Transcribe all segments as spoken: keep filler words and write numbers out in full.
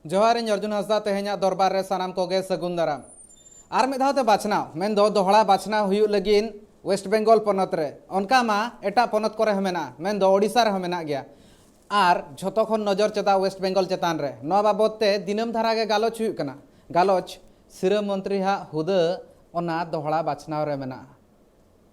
ᱡᱚᱦᱟᱨ, ᱤᱧ ᱚᱨᱡᱩᱱ ᱦᱟᱸᱥᱫᱟ᱾ ᱛᱮᱦᱮᱧᱟᱜ ᱫᱚᱨᱵᱟᱨ ᱨᱮ ᱥᱟᱱᱟᱢ ᱠᱚᱜᱮ ᱥᱟᱹᱜᱩᱱ ᱫᱟᱨᱟᱢ᱾ ᱟᱨ ᱢᱤᱫ ᱫᱷᱟᱣ ᱛᱮ ᱵᱟᱪᱷᱱᱟᱣ, ᱢᱮᱱᱫᱚ ᱫᱚᱦᱲᱟ ᱵᱟᱪᱷᱱᱟᱣ ᱦᱩᱭᱩᱜ ᱞᱟᱹᱜᱤᱫ ᱳᱭᱮᱥᱴ ᱵᱮᱝᱜᱚᱞ ᱯᱚᱱᱚᱛ ᱨᱮ, ᱚᱱᱠᱟ ᱢᱟ ᱮᱴᱟᱜ ᱯᱚᱱᱚᱛ ᱠᱚᱨᱮ ᱦᱚᱸ ᱢᱮᱱᱟᱜᱼᱟ, ᱢᱮᱱᱫᱚ ᱳᱰᱤᱥᱟ ᱨᱮᱦᱚᱸ ᱢᱮᱱᱟᱜ ᱜᱮᱭᱟ᱾ ᱟᱨ ᱡᱷᱚᱛᱚ ᱠᱷᱚᱱ ᱱᱚᱡᱚᱨ ᱪᱮᱫᱟᱜ ᱳᱭᱮᱥᱴ ᱵᱮᱝᱜᱚᱞ ᱪᱮᱛᱟᱱ ᱨᱮ, ᱱᱚᱣᱟ ᱵᱟᱵᱚᱫ ᱛᱮ ᱫᱤᱱᱟᱹᱢ ᱫᱷᱟᱨᱟ ᱜᱮ ᱜᱟᱞᱚᱪ ᱦᱩᱭᱩᱜ ᱠᱟᱱᱟ᱾ ᱜᱟᱞᱚᱪ, ᱥᱤᱨᱟᱹ ᱢᱚᱱᱛᱨᱤ ᱦᱟᱜ ᱦᱩᱫᱟᱹ, ᱚᱱᱟ ᱫᱚᱦᱲᱟ ᱵᱟᱪᱷᱱᱟᱣ ᱨᱮ ᱢᱮᱱᱟᱜᱼᱟ᱾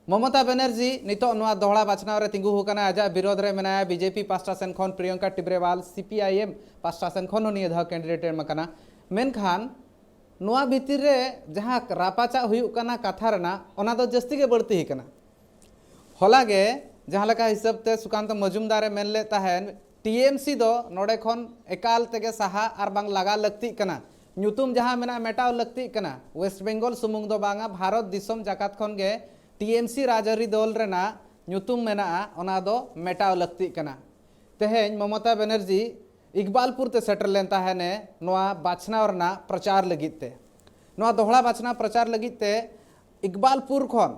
ᱢᱚᱢᱚᱛᱟ ᱵᱮᱱᱟᱨᱡᱤ ᱱᱤᱛᱚᱜ ᱱᱚᱣᱟ ᱫᱚᱦᱲᱟ ᱵᱟᱪᱷᱱᱟᱣ ᱨᱮ ᱛᱤᱸᱜᱩ ᱟᱠᱟᱱᱟ, ᱟᱡᱟᱜ ᱵᱤᱨᱳᱫᱷ ᱨᱮ ᱢᱮᱱᱟᱭᱟ ᱵᱤᱡᱮᱯᱤ ᱯᱟᱥᱴᱟ ᱥᱮᱱ ᱠᱷᱚᱱ ᱯᱨᱤᱭᱚᱝᱠᱟ ᱴᱤᱵᱨᱮᱣᱟᱞ, ᱥᱤᱯᱤᱟᱭᱮᱢ ᱯᱟᱥᱴᱟ ᱥᱮᱱ ᱠᱷᱚᱱ ᱦᱚᱸ ᱱᱤᱭᱟᱹ ᱫᱷᱟᱣ ᱠᱮᱱᱰᱤᱰᱮᱴ ᱮᱢ ᱟᱠᱟᱱᱟ᱾ ᱢᱮᱱᱠᱷᱟᱱ ᱱᱚᱣᱟ ᱵᱷᱤᱛᱤᱨ ᱨᱮ ᱡᱟᱦᱟᱸ ᱨᱟᱯᱟᱪᱟᱜ ᱦᱩᱭᱩᱜ ᱠᱟᱱᱟ ᱠᱟᱛᱷᱟ ᱨᱮᱱᱟᱜ, ᱚᱱᱟ ᱫᱚ ᱡᱟᱹᱥᱛᱤ ᱜᱮ ᱵᱟᱹᱲᱛᱤ ᱟᱠᱟᱱᱟ᱾ ᱦᱚᱞᱟ ᱜᱮ ᱡᱟᱦᱟᱸ ᱞᱮᱠᱟ ᱦᱤᱥᱟᱹᱵ ᱛᱮ ᱥᱩᱠᱟᱱᱛ ᱢᱚᱡᱩᱢᱫᱟᱨ ᱮ ᱢᱮᱱ ᱞᱮᱫ ᱛᱟᱦᱮᱸᱱ, ᱴᱤ ᱮᱢ ᱥᱤ ᱫᱚ ᱱᱚᱰᱮ ᱠᱷᱚᱱ ᱮᱠᱟᱞ ᱛᱮᱜᱮ ᱥᱟᱦᱟ ᱟᱨ ᱵᱟᱝ ᱞᱟᱜᱟ ᱞᱟᱹᱠᱛᱤᱜ ᱠᱟᱱᱟ, ᱧᱩᱛᱩᱢ ᱡᱟᱦᱟᱸ ᱢᱮᱱᱟᱜᱼᱟ ᱢᱮᱴᱟᱣ ᱞᱟᱹᱠᱛᱤᱜ ᱠᱟᱱᱟ᱾ ᱳᱭᱮᱥᱴ ᱵᱮᱝᱜᱚᱞ ᱥᱩᱢᱩᱝ ᱫᱚ ᱵᱟᱝᱟ, ᱵᱷᱟᱨᱚᱛ ᱫᱤᱥᱚᱢ ᱡᱟᱠᱟᱛ ᱠᱷᱚᱱ ᱜᱮ ᱴᱤ ᱮᱢ ᱥᱤ ᱨᱟᱡᱽᱟᱹᱨᱤ ᱫᱚᱞ ᱨᱮᱱᱟᱜ ᱧᱩᱛᱩᱢ ᱢᱮᱱᱟᱜᱼᱟ, ᱚᱱᱟ ᱫᱚ ᱢᱮᱴᱟᱣ ᱞᱟᱹᱠᱛᱤᱜ ᱠᱟᱱᱟ᱾ ᱛᱮᱦᱮᱧ ᱢᱚᱢᱚᱛᱟ ᱵᱮᱱᱟᱨᱡᱤ ᱤᱠᱵᱟᱞᱯᱩᱨ ᱛᱮ ᱥᱮᱴᱮᱨ ᱞᱮᱱ ᱛᱟᱦᱮᱱᱮ ᱱᱚᱣᱟ ᱵᱟᱪᱷᱱᱟᱣ ᱨᱮᱱᱟᱜ ᱯᱨᱚᱪᱟᱨ ᱞᱟᱹᱜᱤᱫ ᱛᱮ, ᱱᱚᱣᱟ ᱫᱚᱦᱲᱟ ᱵᱟᱪᱷᱱᱟᱣ ᱯᱨᱚᱪᱟᱨ ᱞᱟᱹᱜᱤᱫ ᱛᱮ ᱤᱠᱵᱟᱞᱯᱩᱨ ᱠᱷᱚᱱ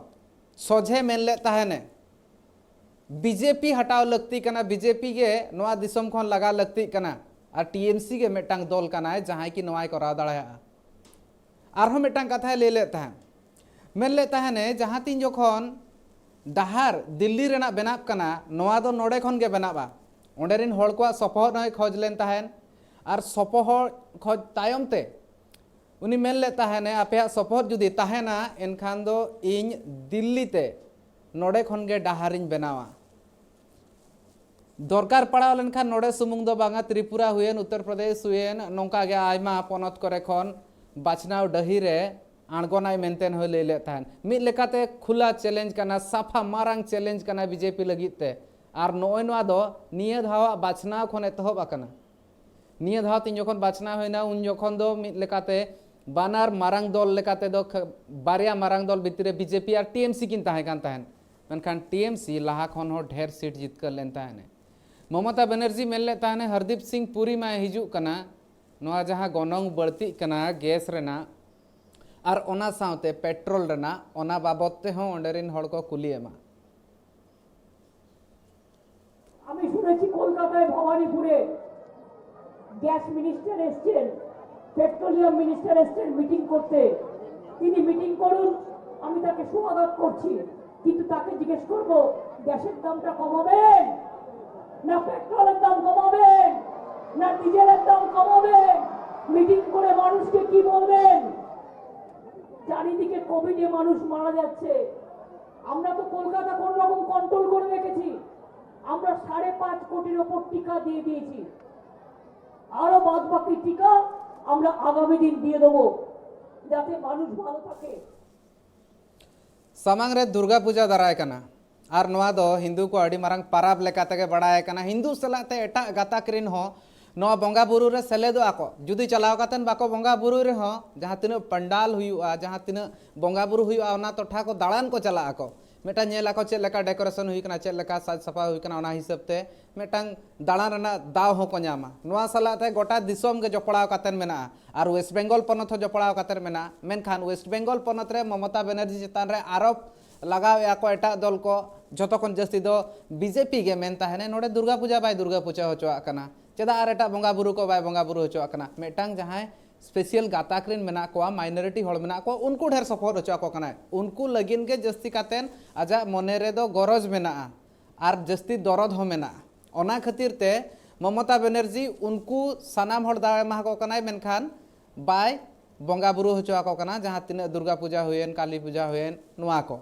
ᱥᱚᱡᱷᱮ ᱢᱮᱱ ᱞᱮᱫ ᱛᱟᱦᱮᱱᱮ, ᱵᱤᱡᱮᱯᱤ ᱦᱟᱴᱟᱣ ᱞᱟᱹᱠᱛᱤ ᱠᱟᱱᱟ, ᱵᱤᱡᱮᱯᱤ ᱜᱮ ᱱᱚᱣᱟ ᱫᱤᱥᱚᱢ ᱠᱷᱚᱱ ᱞᱟᱜᱟ ᱞᱟᱹᱠᱛᱤᱜ ᱠᱟᱱᱟ, ᱟᱨ ᱴᱤ ᱮᱢ ᱥᱤ ᱜᱮ ᱢᱤᱫᱴᱟᱝ ᱫᱚᱞ ᱠᱟᱱᱟᱭ ᱡᱟᱦᱟᱸᱭ ᱠᱤ ᱱᱚᱣᱟᱭ ᱠᱚᱨᱟᱣ ᱫᱟᱲᱮᱭᱟᱜᱼᱟ᱾ ᱟᱨᱦᱚᱸ ᱢᱤᱫᱴᱟᱝ ᱠᱟᱛᱷᱟᱭ ᱞᱟᱹᱭ ᱞᱮᱫ ᱛᱟᱦᱮᱸᱫ, ᱢᱮᱱ ᱞᱮᱫ ᱛᱟᱦᱮᱱᱮ, ᱡᱟᱦᱟᱸ ᱛᱤᱱ ᱡᱚᱠᱷᱚᱱ ᱰᱟᱦᱟᱨ ᱫᱤᱞᱞᱤ ᱨᱮᱱᱟᱜ ᱵᱮᱱᱟᱜ ᱠᱟᱱᱟ, ᱱᱚᱣᱟ ᱫᱚ ᱱᱚᱰᱮ ᱠᱷᱚᱱ ᱜᱮ ᱵᱮᱱᱟᱜᱼᱟ᱾ ᱚᱸᱰᱮ ᱨᱤᱱ ᱦᱚᱲ ᱠᱚᱣᱟᱜ ᱥᱚᱯᱚᱦᱚᱫ ᱦᱚᱸᱭ ᱠᱷᱚᱡᱽ ᱞᱮᱱ ᱛᱟᱦᱮᱸᱫ, ᱟᱨ ᱥᱚᱯᱚᱦᱚᱫ ᱠᱷᱚᱡᱽ ᱛᱟᱭᱚᱢ ᱛᱮ ᱩᱱᱤ ᱢᱮᱱ ᱞᱮᱫ ᱛᱟᱦᱮᱱᱮ, ᱟᱯᱮᱭᱟᱜ ᱥᱚᱯᱚᱦᱚᱫ ᱡᱩᱫᱤ ᱛᱟᱦᱮᱱᱟ, ᱮᱱᱠᱷᱟᱱ ᱫᱚ ᱤᱧ ᱫᱤᱞᱞᱤ ᱛᱮ ᱱᱚᱰᱮ ᱠᱷᱚᱱ ᱜᱮ ᱰᱟᱦᱟᱨᱤᱧ ᱵᱮᱱᱟᱣᱟ᱾ ᱫᱚᱨᱠᱟᱨ ᱯᱟᱲᱟᱣ ᱞᱮᱱᱠᱷᱟᱱ ᱱᱚᱰᱮ ᱥᱩᱢᱩᱝ ᱫᱚ ᱵᱟᱝᱟ, ᱛᱨᱤᱯᱩᱨᱟ ᱦᱩᱭᱮᱱ, ᱩᱛᱛᱚᱨ ᱯᱨᱚᱫᱮᱥ ᱦᱩᱭᱮᱱ, ᱱᱚᱝᱠᱟ ᱜᱮ ᱟᱭᱢᱟ ᱯᱚᱱᱚᱛ ᱠᱚᱨᱮ ᱠᱷᱚᱱ ᱵᱟᱪᱷᱱᱟᱣ ᱰᱟᱹᱦᱤ ᱨᱮ ᱟᱬᱜᱚᱱᱟᱭ ᱢᱮᱱᱛᱮ ᱦᱚᱸᱭ ᱞᱟᱹᱭ ᱞᱮᱫ ᱛᱟᱦᱮᱸᱫ᱾ ᱢᱤᱫ ᱞᱮᱠᱟᱛᱮ ᱠᱷᱩᱞᱟ ᱪᱮᱞᱮᱧᱡᱽ ᱠᱟᱱᱟ, ᱥᱟᱯᱷᱟ ᱢᱟᱨᱟᱝ ᱪᱮᱞᱮᱧᱡᱽ ᱠᱟᱱᱟ ᱵᱤᱡᱮᱯᱤ ᱞᱟᱹᱜᱤᱫ ᱛᱮ᱾ ᱟᱨ ᱱᱚᱜᱼᱚᱭ ᱱᱚᱣᱟ ᱫᱚ ᱱᱤᱭᱟᱹ ᱫᱷᱟᱣᱟᱜ ᱵᱟᱪᱷᱱᱟᱣ ᱠᱷᱚᱱ ᱮᱛᱚᱦᱚᱵ ᱟᱠᱟᱱᱟ᱾ ᱱᱤᱭᱟᱹ ᱫᱷᱟᱣ ᱛᱤᱧ ᱡᱚᱠᱷᱚᱱ ᱵᱟᱪᱷᱱᱟᱣ ᱦᱩᱭᱱᱟ, ᱩᱱ ᱡᱚᱠᱷᱚᱱ ᱫᱚ ᱢᱤᱫ ᱞᱮᱠᱟᱛᱮ ᱵᱟᱱᱟᱨ ᱢᱟᱨᱟᱝ ᱫᱚᱞ ᱞᱮᱠᱟᱛᱮ ᱫᱚ ᱠᱷ-, ᱵᱟᱨᱭᱟ ᱢᱟᱨᱟᱝ ᱫᱚᱞ ᱵᱷᱤᱛᱨᱤ ᱨᱮ ᱵᱤᱡᱮᱯᱤ ᱟᱨ ᱴᱤ ᱮᱢ ᱥᱤ ᱠᱤᱱ ᱛᱟᱦᱮᱸ ᱠᱟᱱ ᱛᱟᱦᱮᱸᱫ᱾ ᱢᱮᱱᱠᱷᱟᱱ ᱴᱤ ᱮᱢ ᱥᱤ ᱞᱟᱦᱟ ᱠᱷᱚᱱ ᱦᱚᱸ ᱰᱷᱮᱨ ᱥᱤᱴ ᱡᱤᱛᱠᱟᱹᱨ ᱞᱮᱱ ᱛᱟᱦᱮᱸᱱᱮ᱾ ᱢᱚᱢᱚᱛᱟ ᱵᱮᱱᱟᱨᱡᱤ ᱢᱮᱱ ᱞᱮᱫ ᱛᱟᱦᱮᱸᱱᱮ, ᱦᱚᱨᱫᱤᱯ ᱥᱤᱝ ᱯᱩᱨᱤ ᱢᱟᱭ ᱦᱤᱡᱩᱜ ᱠᱟᱱᱟ, ᱱᱚᱣᱟ ᱡᱟᱦᱟᱸ ᱜᱚᱱᱚᱝ ᱵᱟᱹᱲᱛᱤᱜ ᱠᱟᱱᱟ ᱜᱮᱥ ᱨᱮᱱᱟᱜ ᱟᱨ ᱚᱱᱟ ᱥᱟᱶᱛᱮ ᱯᱮᱴᱨᱳᱞ ᱨᱮᱱᱟᱜ, ᱚᱱᱟ ᱵᱟᱵᱚᱫ ᱛᱮᱦᱚᱸ ᱚᱸᱰᱮ ᱨᱤᱱ ᱦᱚᱲ ᱠᱚ ᱠᱩᱞᱤ ᱮᱢᱟ᱾ আমি শুনেছি কলকাতায় ভবানীপুরে গ্যাস মিনিস্টার এসছেন, পেট্রোলিয়াম মিনিস্টার এসছেন মিটিং করতে, তিনি মিটিং করুন, আমি তাকে স্বাগত করছি। কিন্তু তাকে জিজ্ঞেস করব, গ্যাসের দামটা কমাবেন না পেট্রোলের দাম কমাবেন না ডিজেলের দাম কমাবেন? মিটিং করে মানুষকে কি বলবেন? চারিদিকে কোভিডে মানুষ মারা যাচ্ছে। আমরা তো কলকাতা কোনো রকম কন্ট্রোল করে রেখেছি। আমরা সাড়ে পাঁচ কোটির ওপর টিকা দিয়ে দিয়েছি। আরো বাদ বাকি টিকা আমরা আগামী দিন দিয়ে দেবো, যাতে মানুষ ভালো থাকে। ᱥᱟᱢᱟᱝ ᱨᱮ ᱫᱩᱨᱜᱟ ᱯᱩᱡᱟ ᱫᱟᱨᱟᱭ ᱠᱟᱱᱟ ᱟᱨ ᱱᱚᱣᱟ ᱫᱚ ᱦᱤᱱᱫᱩ ᱠᱚ ᱟᱹᱰᱤ ᱢᱟᱨᱟᱝ ᱯᱟᱨᱟᱵᱽ ᱞᱮᱠᱟ ᱛᱮᱜᱮ ᱵᱟᱲᱟᱭ ᱠᱟᱱᱟ᱾ ᱦᱤᱱᱫᱩ ᱥᱟᱞᱟᱜ ᱛᱮ ᱮᱴᱟᱜ ᱜᱟᱛᱟᱠ ᱨᱤᱱ ᱦᱚᱸ ᱱᱚᱣᱟ ᱵᱚᱸᱜᱟ ᱵᱩᱨᱩ ᱨᱮ ᱥᱮᱞᱮᱫᱚᱜ ᱟᱠᱚ᱾ ᱡᱩᱫᱤ ᱪᱟᱞᱟᱣ ᱠᱟᱛᱮᱱ ᱵᱟᱠᱚ ᱵᱚᱸᱜᱟ ᱵᱩᱨᱩᱭ ᱨᱮᱦᱚᱸ, ᱡᱟᱦᱟᱸ ᱛᱤᱱᱟᱹᱜ ᱯᱟᱱᱰᱟᱞ ᱦᱩᱭᱩᱜᱼᱟ, ᱡᱟᱦᱟᱸ ᱛᱤᱱᱟᱹᱜ ᱵᱚᱸᱜᱟ ᱵᱩᱨᱩ ᱦᱩᱭᱩᱜᱼᱟ, ᱚᱱᱟ ᱴᱚᱴᱷᱟ ᱠᱚ ᱫᱟᱬᱟᱱ ᱠᱚ ᱪᱟᱞᱟᱜ ᱟᱠᱚ᱾ ᱢᱤᱫᱴᱟᱝ ᱧᱮᱞ ᱟᱠᱚ ᱪᱮᱫ ᱞᱮᱠᱟ ᱰᱮᱠᱳᱨᱮᱥᱚᱱ ᱦᱩᱭ ᱠᱟᱱᱟ, ᱪᱮᱫ ᱞᱮᱠᱟ ᱥᱟᱡᱽ ᱥᱟᱯᱷᱟ ᱦᱩᱭ ᱠᱟᱱᱟ, ᱚᱱᱟ ᱦᱤᱥᱟᱹᱵ ᱛᱮ ᱢᱤᱫᱴᱟᱝ ᱫᱟᱬᱟᱱ ᱨᱮᱱᱟᱜ ᱫᱟᱣ ᱦᱚᱸᱠᱚ ᱧᱟᱢᱟ᱾ ᱱᱚᱣᱟ ᱥᱟᱞᱟᱜ ᱛᱮ ᱜᱚᱴᱟ ᱫᱤᱥᱚᱢ ᱜᱮ ᱡᱚᱯᱲᱟᱣ ᱠᱟᱛᱮᱱ ᱢᱮᱱᱟᱜᱼᱟ ᱟᱨ ᱣᱮᱥᱴ ᱵᱮᱝᱜᱚᱞ ᱯᱚᱱᱚᱛ ᱦᱚᱸ ᱡᱚᱯᱲᱟᱣ ᱠᱟᱛᱮᱱ ᱢᱮᱱᱟᱜᱼᱟ᱾ ᱢᱮᱱᱠᱷᱟᱱ ᱣᱮᱥᱴ ᱵᱮᱝᱜᱚᱞ ᱯᱚᱱᱚᱛ ᱨᱮ ᱢᱚᱢᱚᱛᱟ ᱵᱮᱱᱟᱨᱡᱤ ᱪᱮᱛᱟᱱ ᱨᱮ ᱟᱨᱳᱯ ᱞᱟᱜᱟᱣᱮᱫᱼᱟ ᱠᱚ ᱮᱴᱟᱜ ᱫᱚᱞ ᱠᱚ, ᱡᱷᱚᱛᱚ ᱠᱷᱚᱱ ᱡᱟᱹᱥᱛᱤ ᱫᱚ ᱵᱤᱡᱮᱯᱤ ᱜᱮ ᱢᱮᱱ ᱛᱟᱦᱮᱱᱮ ᱱᱚᱰᱮ ᱫᱩᱨᱜᱟ ᱯᱩᱡᱟ ᱵᱟᱭ ᱫᱩᱨᱜᱟ ᱯᱩᱡᱟ ᱦᱚᱪᱚᱣᱟᱜ ᱠᱟᱱᱟ, ᱪᱮᱫᱟᱜ ᱟᱨ ᱮᱴᱟᱜ ᱵᱚᱸᱜᱟ ᱵᱩᱨᱩ ᱠᱚ ᱵᱟᱭ ᱵᱚᱸᱜᱟ ᱵᱩᱨᱩ ᱦᱚᱪᱚᱣᱟᱜ ᱠᱟᱱᱟ᱾ ᱢᱤᱫᱴᱟᱝ ᱡᱟᱦᱟᱸᱭ ᱥᱯᱮᱥᱤᱭᱟᱞ ᱜᱟᱛᱟᱠ ᱨᱮᱱ ᱢᱮᱱᱟᱜ ᱠᱚᱣᱟ, ᱢᱟᱭᱱᱚᱨᱤᱴᱤ ᱦᱚᱲ ᱢᱮᱱᱟᱜ ᱠᱚᱣᱟ, ᱩᱱᱠᱩ ᱰᱷᱮᱨ ᱥᱚᱯᱚᱦᱚᱫ ᱦᱚᱪᱚ ᱟᱠᱚ ᱠᱟᱱᱟᱭ᱾ ᱩᱱᱠᱩ ᱞᱟᱹᱜᱤᱫ ᱜᱮ ᱡᱟᱹᱥᱛᱤ ᱠᱟᱛᱮᱱ ᱟᱡᱟᱜ ᱢᱚᱱᱮ ᱨᱮᱫᱚ ᱜᱚᱨᱚᱡᱽ ᱢᱮᱱᱟᱜᱼᱟ ᱟᱨ ᱡᱟᱹᱥᱛᱤ ᱫᱚᱨᱚᱫ ᱦᱚᱸ ᱢᱮᱱᱟᱜᱼᱟ᱾ ᱚᱱᱟ ᱠᱷᱟᱹᱛᱤᱨ ᱛᱮ ᱢᱚᱢᱚᱛᱟ ᱵᱮᱱᱟᱨᱡᱤ ᱩᱱᱠᱩ ᱥᱟᱱᱟᱢ ᱦᱚᱲ ᱫᱟᱣ ᱮᱢᱟ ᱠᱚ ᱠᱟᱱᱟᱭ, ᱢᱮᱱᱠᱷᱟᱱ ᱵᱟᱭ ᱵᱚᱸᱜᱟ ᱵᱩᱨᱩ ᱦᱚᱪᱚ ᱟᱠᱚ ᱠᱟᱱᱟ, ᱡᱟᱦᱟᱸ ᱛᱤᱱᱟᱹᱜ ᱫᱩᱨᱜᱟ ᱯᱩᱡᱟ ᱦᱩᱭᱮᱱ, ᱠᱟᱞᱤ ᱯᱩᱡᱟ ᱦᱩᱭᱮᱱ, ᱱᱚᱣᱟ ᱠᱚ᱾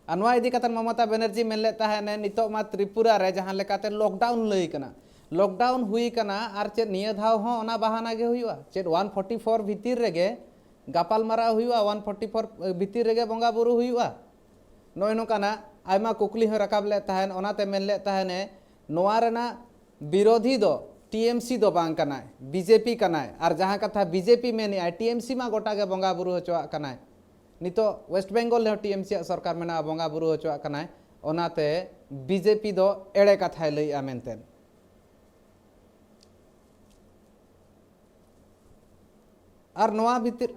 ᱟᱨ ᱱᱚᱣᱟ ᱤᱫᱤ ᱠᱟᱛᱮ ᱢᱚᱢᱚᱛᱟ ᱵᱮᱱᱟᱨᱡᱤ ᱢᱮᱱ ᱞᱮᱫ ᱛᱟᱦᱮᱸᱱᱮ, ᱱᱤᱛᱚᱜ ᱢᱟ ᱛᱨᱤᱯᱩᱨᱟ ᱨᱮ ᱡᱟᱦᱟᱸ ᱞᱮᱠᱟᱛᱮ ᱞᱚᱠᱰᱟᱣᱩᱱ ᱞᱟᱹᱭ ᱠᱟᱱᱟ, ᱞᱚᱠᱰᱟᱣᱩᱱ ᱦᱩᱭ ᱠᱟᱱᱟ, ᱟᱨ ᱪᱮᱫ ᱱᱤᱭᱟᱹ ᱫᱷᱟᱣ ᱦᱚᱸ ᱚᱱᱟ ᱵᱟᱦᱟᱱᱟ ᱜᱮ ᱦᱩᱭᱩᱜᱼᱟ? ᱪᱮᱫ ᱳᱣᱟᱱ ᱯᱷᱳᱨᱴᱤ ᱯᱷᱳᱨ ᱵᱷᱤᱛᱤᱨ ᱨᱮᱜᱮ ᱜᱟᱯᱟᱞ ᱢᱟᱨᱟᱣ ᱦᱩᱭᱩᱜᱼᱟ? ᱳᱣᱟᱱ ᱯᱷᱳᱨᱴᱤ ᱯᱷᱳᱨ ᱵᱷᱤᱛᱤᱨ ᱨᱮᱜᱮ ᱵᱚᱸᱜᱟ ᱵᱩᱨᱩ ᱦᱩᱭᱩᱜᱼᱟ? ᱱᱚᱜᱼᱚᱭ ᱱᱚᱝᱠᱟᱱᱟᱜ ᱟᱭᱢᱟ ᱠᱩᱠᱞᱤ ᱦᱚᱸ ᱨᱟᱠᱟᱵ ᱞᱮᱫ ᱛᱟᱦᱮᱸᱱ᱾ ᱚᱱᱟᱛᱮ ᱢᱮᱱ ᱞᱮᱫ ᱛᱟᱦᱮᱸᱱᱮ, ᱱᱚᱣᱟ ᱨᱮᱱᱟᱜ ᱵᱤᱨᱳᱫᱷᱤ ᱫᱚ ᱴᱤ ᱮᱢ ᱥᱤ ᱫᱚ ᱵᱟᱝ ᱠᱟᱱᱟᱭ, ᱵᱤᱡᱮᱯᱤ ᱠᱟᱱᱟᱭ᱾ ᱟᱨ ᱡᱟᱦᱟᱸ ᱠᱟᱛᱷᱟ ᱵᱤᱡᱮᱯᱤ ᱢᱮᱱᱮᱫᱼᱟᱭ, ᱴᱤ ᱮᱢ ᱥᱤ ᱢᱟ ᱜᱚᱴᱟ ᱜᱮ ᱵᱚᱸᱜᱟ ᱵᱩᱨᱩ ᱦᱚᱪᱚᱣᱟᱜ ᱠᱟᱱᱟᱭ᱾ ᱱᱤᱛᱚᱜ ᱣᱮᱥᱴ ᱵᱮᱝᱜᱚᱞ ᱨᱮᱦᱚᱸ ᱴᱤ ᱮᱢ ᱥᱤ ᱟᱜ ᱥᱚᱨᱠᱟᱨ ᱢᱮᱱᱟᱜᱼᱟ, ᱵᱚᱸᱜᱟ ᱵᱩᱨᱩ ᱦᱚᱪᱚᱣᱟᱜ ᱠᱟᱱᱟᱭ᱾ ᱚᱱᱟᱛᱮ ᱵᱤᱡᱮᱯᱤ ᱫᱚ ᱮᱲᱮ ᱠᱟᱛᱷᱟᱭ ᱞᱟᱹᱭᱮᱫᱼᱟ ᱢᱮᱱᱛᱮ᱾ ᱟᱨ ᱱᱚᱣᱟ ᱵᱷᱤᱛᱤᱨ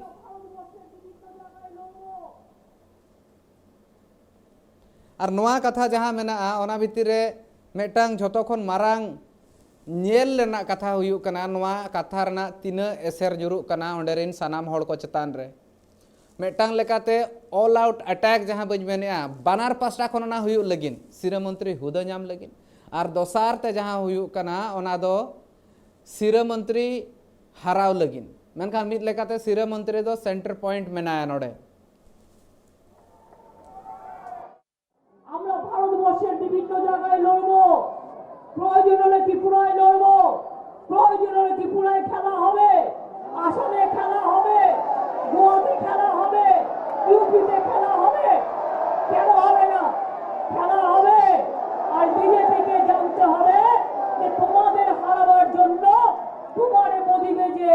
ᱟᱨ ᱱᱚᱣᱟ ᱠᱟᱛᱷᱟ ᱡᱟᱦᱟᱸ ᱢᱮᱱᱟᱜᱼᱟ, ᱚᱱᱟ ᱵᱷᱤᱛᱤᱨ ᱨᱮ ᱢᱤᱫᱴᱟᱝ ᱡᱷᱚᱛᱚ ᱠᱷᱚᱱ ᱢᱟᱨᱟᱝ ᱧᱮᱞ ᱨᱮᱱᱟᱜ ᱠᱟᱛᱷᱟ ᱦᱩᱭᱩᱜ ᱠᱟᱱᱟ, ᱱᱚᱣᱟ ᱠᱟᱛᱷᱟ ᱨᱮᱱᱟᱜ ᱛᱤᱱᱟᱹᱜ ᱮᱥᱮᱨ ᱧᱩᱨᱩᱜ ᱠᱟᱱᱟ ᱚᱸᱰᱮ ᱨᱮᱱ ᱥᱟᱱᱟᱢ ᱦᱚᱲ ᱠᱚ ᱪᱮᱛᱟᱱ ᱨᱮ᱾ ᱢᱤᱫᱴᱟᱝ ᱞᱮᱠᱟᱛᱮ all out attack ᱡᱟᱦᱟᱸ ᱵᱟᱹᱧ ᱢᱮᱱᱮᱜᱼᱟ, ᱵᱟᱱᱟᱨ ᱯᱟᱥᱴᱟ ᱠᱷᱚᱱ ᱚᱱᱟ ᱦᱩᱭᱩᱜ ᱞᱟᱹᱜᱤᱫ, ᱥᱤᱨᱟᱹ ᱢᱚᱱᱛᱨᱤ ᱦᱩᱫᱟᱹ ᱧᱟᱢ ᱞᱟᱹᱜᱤᱫ, ᱟᱨ ᱫᱚᱥᱟᱨ ᱛᱮ ᱡᱟᱦᱟᱸ ᱦᱩᱭᱩᱜ ᱠᱟᱱᱟ ᱚᱱᱟ ᱫᱚ ᱥᱤᱨᱟᱹ ᱢᱚᱱᱛᱨᱤ ᱦᱟᱨᱟᱣ ᱞᱟᱹᱜᱤᱫ᱾ ᱢᱮᱱᱠᱷᱟᱱ ᱢᱤᱫ ᱞᱮᱠᱟᱛᱮ ᱥᱤᱨᱟᱹ ᱢᱚᱱᱛᱨᱤ ᱫᱚ center point ᱢᱮᱱᱟᱭᱟ ᱱᱚᱰᱮ᱾ আমরা ভারতবর্ষের বিভিন্ন জায়গায় লড়ব, প্রয়োজন হলে ত্রিপুরায় লড়ব, প্রয়োজন হলে ত্রিপুরায় খেলা হবে, আসামে খেলা হবে, গোয়াতে খেলা হবে, ইউপিতে খেলা হবে। কেন হবে না? খেলা হবে। আর বিজেপিকে জানতে হবে যে তোমাদের হারাবার জন্য তোমার মোদিবে যে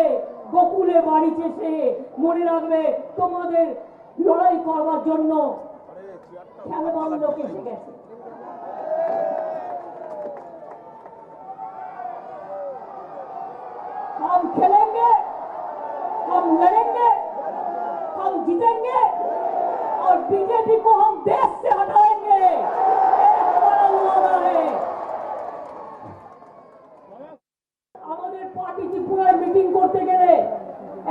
গোকুলে বাড়িছে সে, মনে রাখবে তোমাদের লড়াই করবার জন্য খেলোয়াড় লোক এসে গেছে। हम खेलेंगे, हम लड़ेंगे, हम जीतेंगे और बीजेपी को हम देश से हटाएंगे। ये हमारा वादा है। আমাদের পার্টি ত্রিপুরায় মিটিং করতে গেলে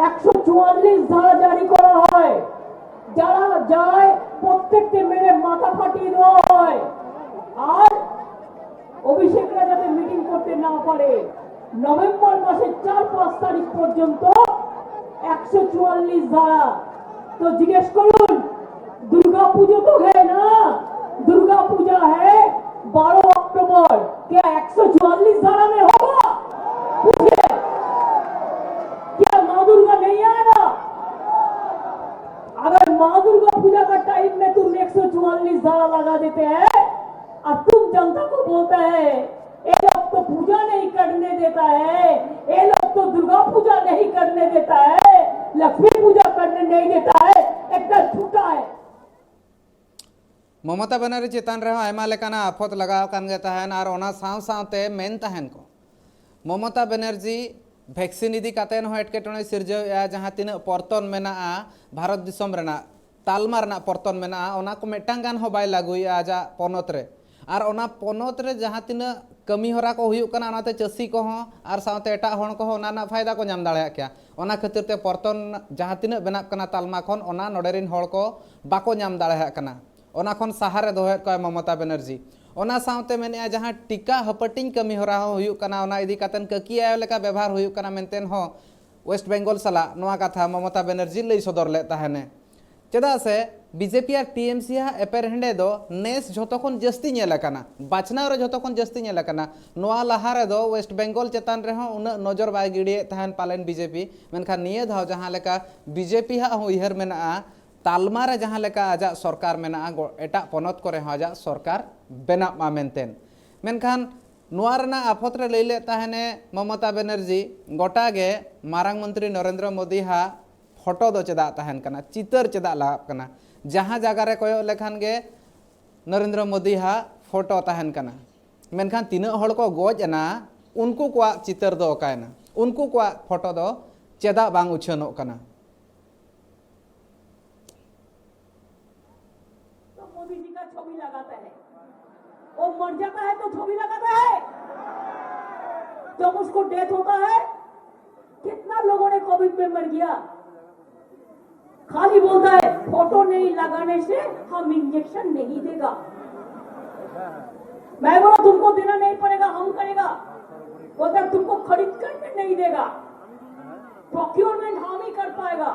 একশো চুয়াল্লিশ ধারা জারি করা হয়। যারা যায় প্রত্যেককে মেরে মাথা ফাটিয়ে দেওয়া হয়। আর অভিষেকরা যাতে মিটিং করতে না পারে, নভেম্বর মাসের চার পাঁচ তারিখ পর্যন্ত একশো চুয়াল্লিশ ধারা। তো জিজ্ঞেস করুন, दुर्गा पूजा तो है ना, दुर्गा पूजा है बारह अक्टूबर, क्या एक सौ चवालीस धारा में होगा? पूछिए, क्या माँ दुर्गा नहीं आएगा? अगर माँ दुर्गा पूजा का टाइम में तुम एक सौ चवालीस धारा लगा देते हैं और तुम जनता को बोलता है, ये लोग तो पूजा नहीं करने देता है, ये लोग तो दुर्गा पूजा नहीं करने देता है, लक्ष्मी पूजा करने नहीं देता है, एकदम झूठा है। ᱢᱚᱢᱚᱛᱟ ᱵᱮᱱᱟᱨᱡᱤ ᱪᱮᱛᱟᱱ ᱨᱮᱦᱚᱸ ᱟᱭᱢᱟ ᱞᱮᱠᱟᱱᱟᱜ ᱟᱯᱷᱚᱛ ᱞᱟᱜᱟᱣ ᱟᱠᱟᱱ ᱜᱮ ᱛᱟᱦᱮᱱ ᱟᱨ ᱚᱱᱟ ᱥᱟᱶ ᱥᱟᱶᱛᱮ ᱢᱮᱱ ᱛᱟᱦᱮᱱ ᱠᱚ, ᱢᱚᱢᱚᱛᱟ ᱵᱮᱱᱟᱨᱡᱤ ᱵᱷᱮᱠᱥᱤᱱ ᱤᱫᱤ ᱠᱟᱛᱮ ᱦᱚᱸ ᱮᱴᱠᱮᱴᱚᱬᱮ ᱥᱤᱨᱡᱟᱹᱣᱮᱫᱼᱟ, ᱡᱟᱦᱟᱸ ᱛᱤᱱᱟᱹᱜ ᱯᱚᱨᱛᱚᱱ ᱢᱮᱱᱟᱜᱼᱟ ᱵᱷᱟᱨᱚᱛ ᱫᱤᱥᱚᱢ ᱨᱮᱱᱟᱜ, ᱛᱟᱞᱢᱟ ᱨᱮᱱᱟᱜ ᱯᱚᱨᱛᱚᱱ ᱢᱮᱱᱟᱜᱼᱟ, ᱚᱱᱟ ᱠᱚ ᱢᱤᱫᱴᱟᱝ ᱜᱟᱱ ᱦᱚᱸ ᱵᱟᱭ ᱞᱟᱹᱜᱩᱭᱮᱫᱼᱟ ᱟᱡᱟᱜ ᱯᱚᱱᱚᱛ ᱨᱮ᱾ ᱟᱨ ᱚᱱᱟ ᱯᱚᱱᱚᱛ ᱨᱮ ᱡᱟᱦᱟᱸ ᱛᱤᱱᱟᱹᱜ ᱠᱟᱹᱢᱤ ᱦᱚᱨᱟ ᱠᱚ ᱦᱩᱭᱩᱜ ᱠᱟᱱᱟ, ᱚᱱᱟᱛᱮ ᱪᱟᱹᱥᱤ ᱠᱚᱦᱚᱸ ᱟᱨ ᱥᱟᱶᱛᱮ ᱮᱴᱟᱜ ᱦᱚᱲ ᱠᱚᱦᱚᱸ ᱚᱱᱟ ᱨᱮᱱᱟᱜ ᱯᱷᱟᱭᱫᱟ ᱠᱚ ᱧᱟᱢ ᱫᱟᱲᱮᱭᱟᱜ ᱠᱮᱭᱟ᱾ ᱚᱱᱟ ᱠᱷᱟᱹᱛᱤᱨ ᱛᱮ ᱯᱚᱨᱛᱚᱱ ᱡᱟᱦᱟᱸ ᱛᱤᱱᱟᱹᱜ ᱵᱮᱱᱟᱜ ᱠᱟᱱᱟ ᱛᱟᱞᱢᱟ ᱠᱷᱚᱱ, ᱚᱱᱟ ᱱᱚᱰᱮ ᱨᱤᱱ ᱦᱚᱲ ᱠᱚ ᱵᱟᱠᱚ ᱧᱟᱢ ᱫᱟᱲᱮᱭᱟᱜ ᱠᱟᱱᱟ᱾ ᱚᱱᱟ ᱠᱷᱚᱱ ᱥᱟᱦᱟ ᱨᱮ ᱫᱚᱦᱚᱭᱮᱫ ᱠᱚᱣᱟᱭ ᱢᱚᱢᱚᱛᱟ ᱵᱮᱱᱟᱨᱡᱤ᱾ ᱚᱱᱟ ᱥᱟᱶᱛᱮ ᱢᱮᱱᱮᱫᱼᱟ, ᱡᱟᱦᱟᱸ ᱴᱤᱠᱟ ᱦᱟᱹᱯᱟᱹᱴᱤᱧ ᱠᱟᱹᱢᱤ ᱦᱚᱨᱟ ᱦᱚᱸ ᱦᱩᱭᱩᱜ ᱠᱟᱱᱟ, ᱚᱱᱟ ᱤᱫᱤ ᱠᱟᱛᱮᱫ ᱠᱟᱹᱠᱤ ᱟᱭᱳ ᱞᱮᱠᱟ ᱵᱮᱵᱷᱟᱨ ᱦᱩᱭᱩᱜ ᱠᱟᱱᱟ ᱢᱮᱱᱛᱮ ᱦᱚᱸ ᱳᱭᱮᱥᱴ ᱵᱮᱝᱜᱚᱞ ᱥᱟᱞᱟᱜ ᱱᱚᱣᱟ ᱠᱟᱛᱷᱟ ᱢᱚᱢᱚᱛᱟ ᱵᱮᱱᱟᱨᱡᱤ ᱞᱟᱹᱭ ᱥᱚᱫᱚᱨ ᱞᱮᱫ ᱛᱟᱦᱮᱱᱮ᱾ ᱪᱮᱫᱟᱜ ᱥᱮ ᱵᱤᱡᱮᱯᱤ ᱟᱨ ᱴᱤᱮᱢᱥᱤ ᱟᱜ ᱮᱯᱮᱨᱦᱮᱸᱰᱮ ᱫᱚ ᱱᱮᱥ ᱡᱷᱚᱛᱚ ᱠᱷᱚᱱ ᱡᱟᱹᱥᱛᱤ ᱧᱮᱞ ᱟᱠᱟᱱᱟ, ᱵᱟᱪᱷᱱᱟᱣ ᱨᱮ ᱡᱷᱚᱛᱚ ᱠᱷᱚᱱ ᱡᱟᱹᱥᱛᱤ ᱧᱮᱞ ᱟᱠᱟᱱᱟ᱾ ᱱᱚᱣᱟ ᱞᱟᱦᱟ ᱨᱮᱫᱚ ᱳᱭᱮᱥᱴ ᱵᱮᱝᱜᱚᱞ ᱪᱮᱛᱟᱱ ᱨᱮᱦᱚᱸ ᱩᱱᱟᱹᱜ ᱱᱚᱡᱚᱨ ᱵᱟᱭ ᱜᱤᱰᱤᱭᱮᱫ ᱛᱟᱦᱮᱱ ᱯᱟᱞᱮᱱ ᱵᱤᱡᱮᱯᱤ, ᱢᱮᱱᱠᱷᱟᱱ ᱱᱤᱭᱟᱹ ᱫᱷᱟᱣ ᱡᱟᱦᱟᱸ ᱞᱮᱠᱟ ᱵᱤᱡᱮᱯᱤ ᱦᱟᱜ ᱦᱚᱸ ᱩᱭᱦᱟᱹᱨ ᱢᱮᱱᱟᱜᱼᱟ, ᱛᱟᱞᱢᱟ ᱨᱮ ᱡᱟᱦᱟᱸ ᱞᱮᱠᱟ ᱟᱡᱟᱜ ᱥᱚᱨᱠᱟᱨ ᱢᱮᱱᱟᱜᱼᱟ, ᱜᱚ-, ᱮᱴᱟᱜ ᱯᱚᱱᱚᱛ ᱠᱚᱨᱮ ᱦᱚᱸ ᱟᱡᱟᱜ ᱥᱚᱨᱠᱟᱨ ᱵᱮᱱᱟᱜ ᱢᱟ ᱢᱮᱱᱛᱮ᱾ ᱢᱮᱱᱠᱷᱟᱱ ᱱᱚᱣᱟ ᱨᱮᱱᱟᱜ ᱟᱯᱷᱚᱛ ᱨᱮ ᱞᱟᱹᱭ ᱞᱮᱫ ᱛᱟᱦᱮᱱᱮ ᱢᱚᱢᱚᱛᱟ ᱵᱮᱱᱟᱨᱡᱤ, ᱜᱚᱴᱟ ᱜᱮ ᱢᱟᱨᱟᱝ ᱢᱚᱱᱛᱨᱤ ᱱᱚᱨᱮᱱᱫᱨᱚ ᱢᱳᱫᱤ ᱦᱟᱜ ᱯᱷᱳᱴᱳ ᱫᱚ ᱪᱮᱫᱟᱜ ᱛᱟᱦᱮᱱ ᱠᱟᱱᱟ, ᱪᱤᱛᱟᱹᱨ ᱪᱮᱫᱟᱜ ᱞᱟᱜᱟᱜ ᱠᱟᱱᱟ? ᱡᱟᱦᱟᱸ ᱡᱟᱭᱜᱟ ᱨᱮ ᱠᱚᱭᱚᱜ ᱞᱮᱠᱷᱟᱱ ᱜᱮ ᱱᱚᱨᱮᱱᱫᱨᱚ ᱢᱳᱫᱤ ᱦᱟᱜ ᱯᱷᱳᱴᱳ ᱛᱟᱦᱮᱱ ᱠᱟᱱᱟ, ᱢᱮᱱᱠᱷᱟᱱ ᱛᱤᱱᱟᱹᱜ ᱦᱚᱲ ᱠᱚ ᱜᱚᱡ ᱮᱱᱟ, ᱩᱱᱠᱩ ᱠᱚᱣᱟᱜ ᱪᱤᱛᱟᱹᱨ ᱫᱚ ᱚᱠᱟᱭᱮᱱᱟ? ᱩᱱᱠᱩ ᱠᱚᱣᱟᱜ ᱯᱷᱳᱴᱳ ᱫᱚ ᱪᱮᱫᱟᱜ ᱵᱟᱝ ᱩᱪᱷᱟᱹᱱᱚᱜ ᱠᱟᱱᱟ? तो मोदी जी का छवि लगाता है, वो मर जाता है तो छवि लगाता है। जब उसको डेथ होता है, कितना लोगों ने कोविड में मर गया, खाली बोलता है फोटो नहीं लगाने से हम इंजेक्शन नहीं देगा। मैं बोला तुमको देना नहीं पड़ेगा, हम करेगा। बोलता है तुमको खरीद कर भी नहीं देगा, प्रोक्योरमेंट हम ही कर पाएगा।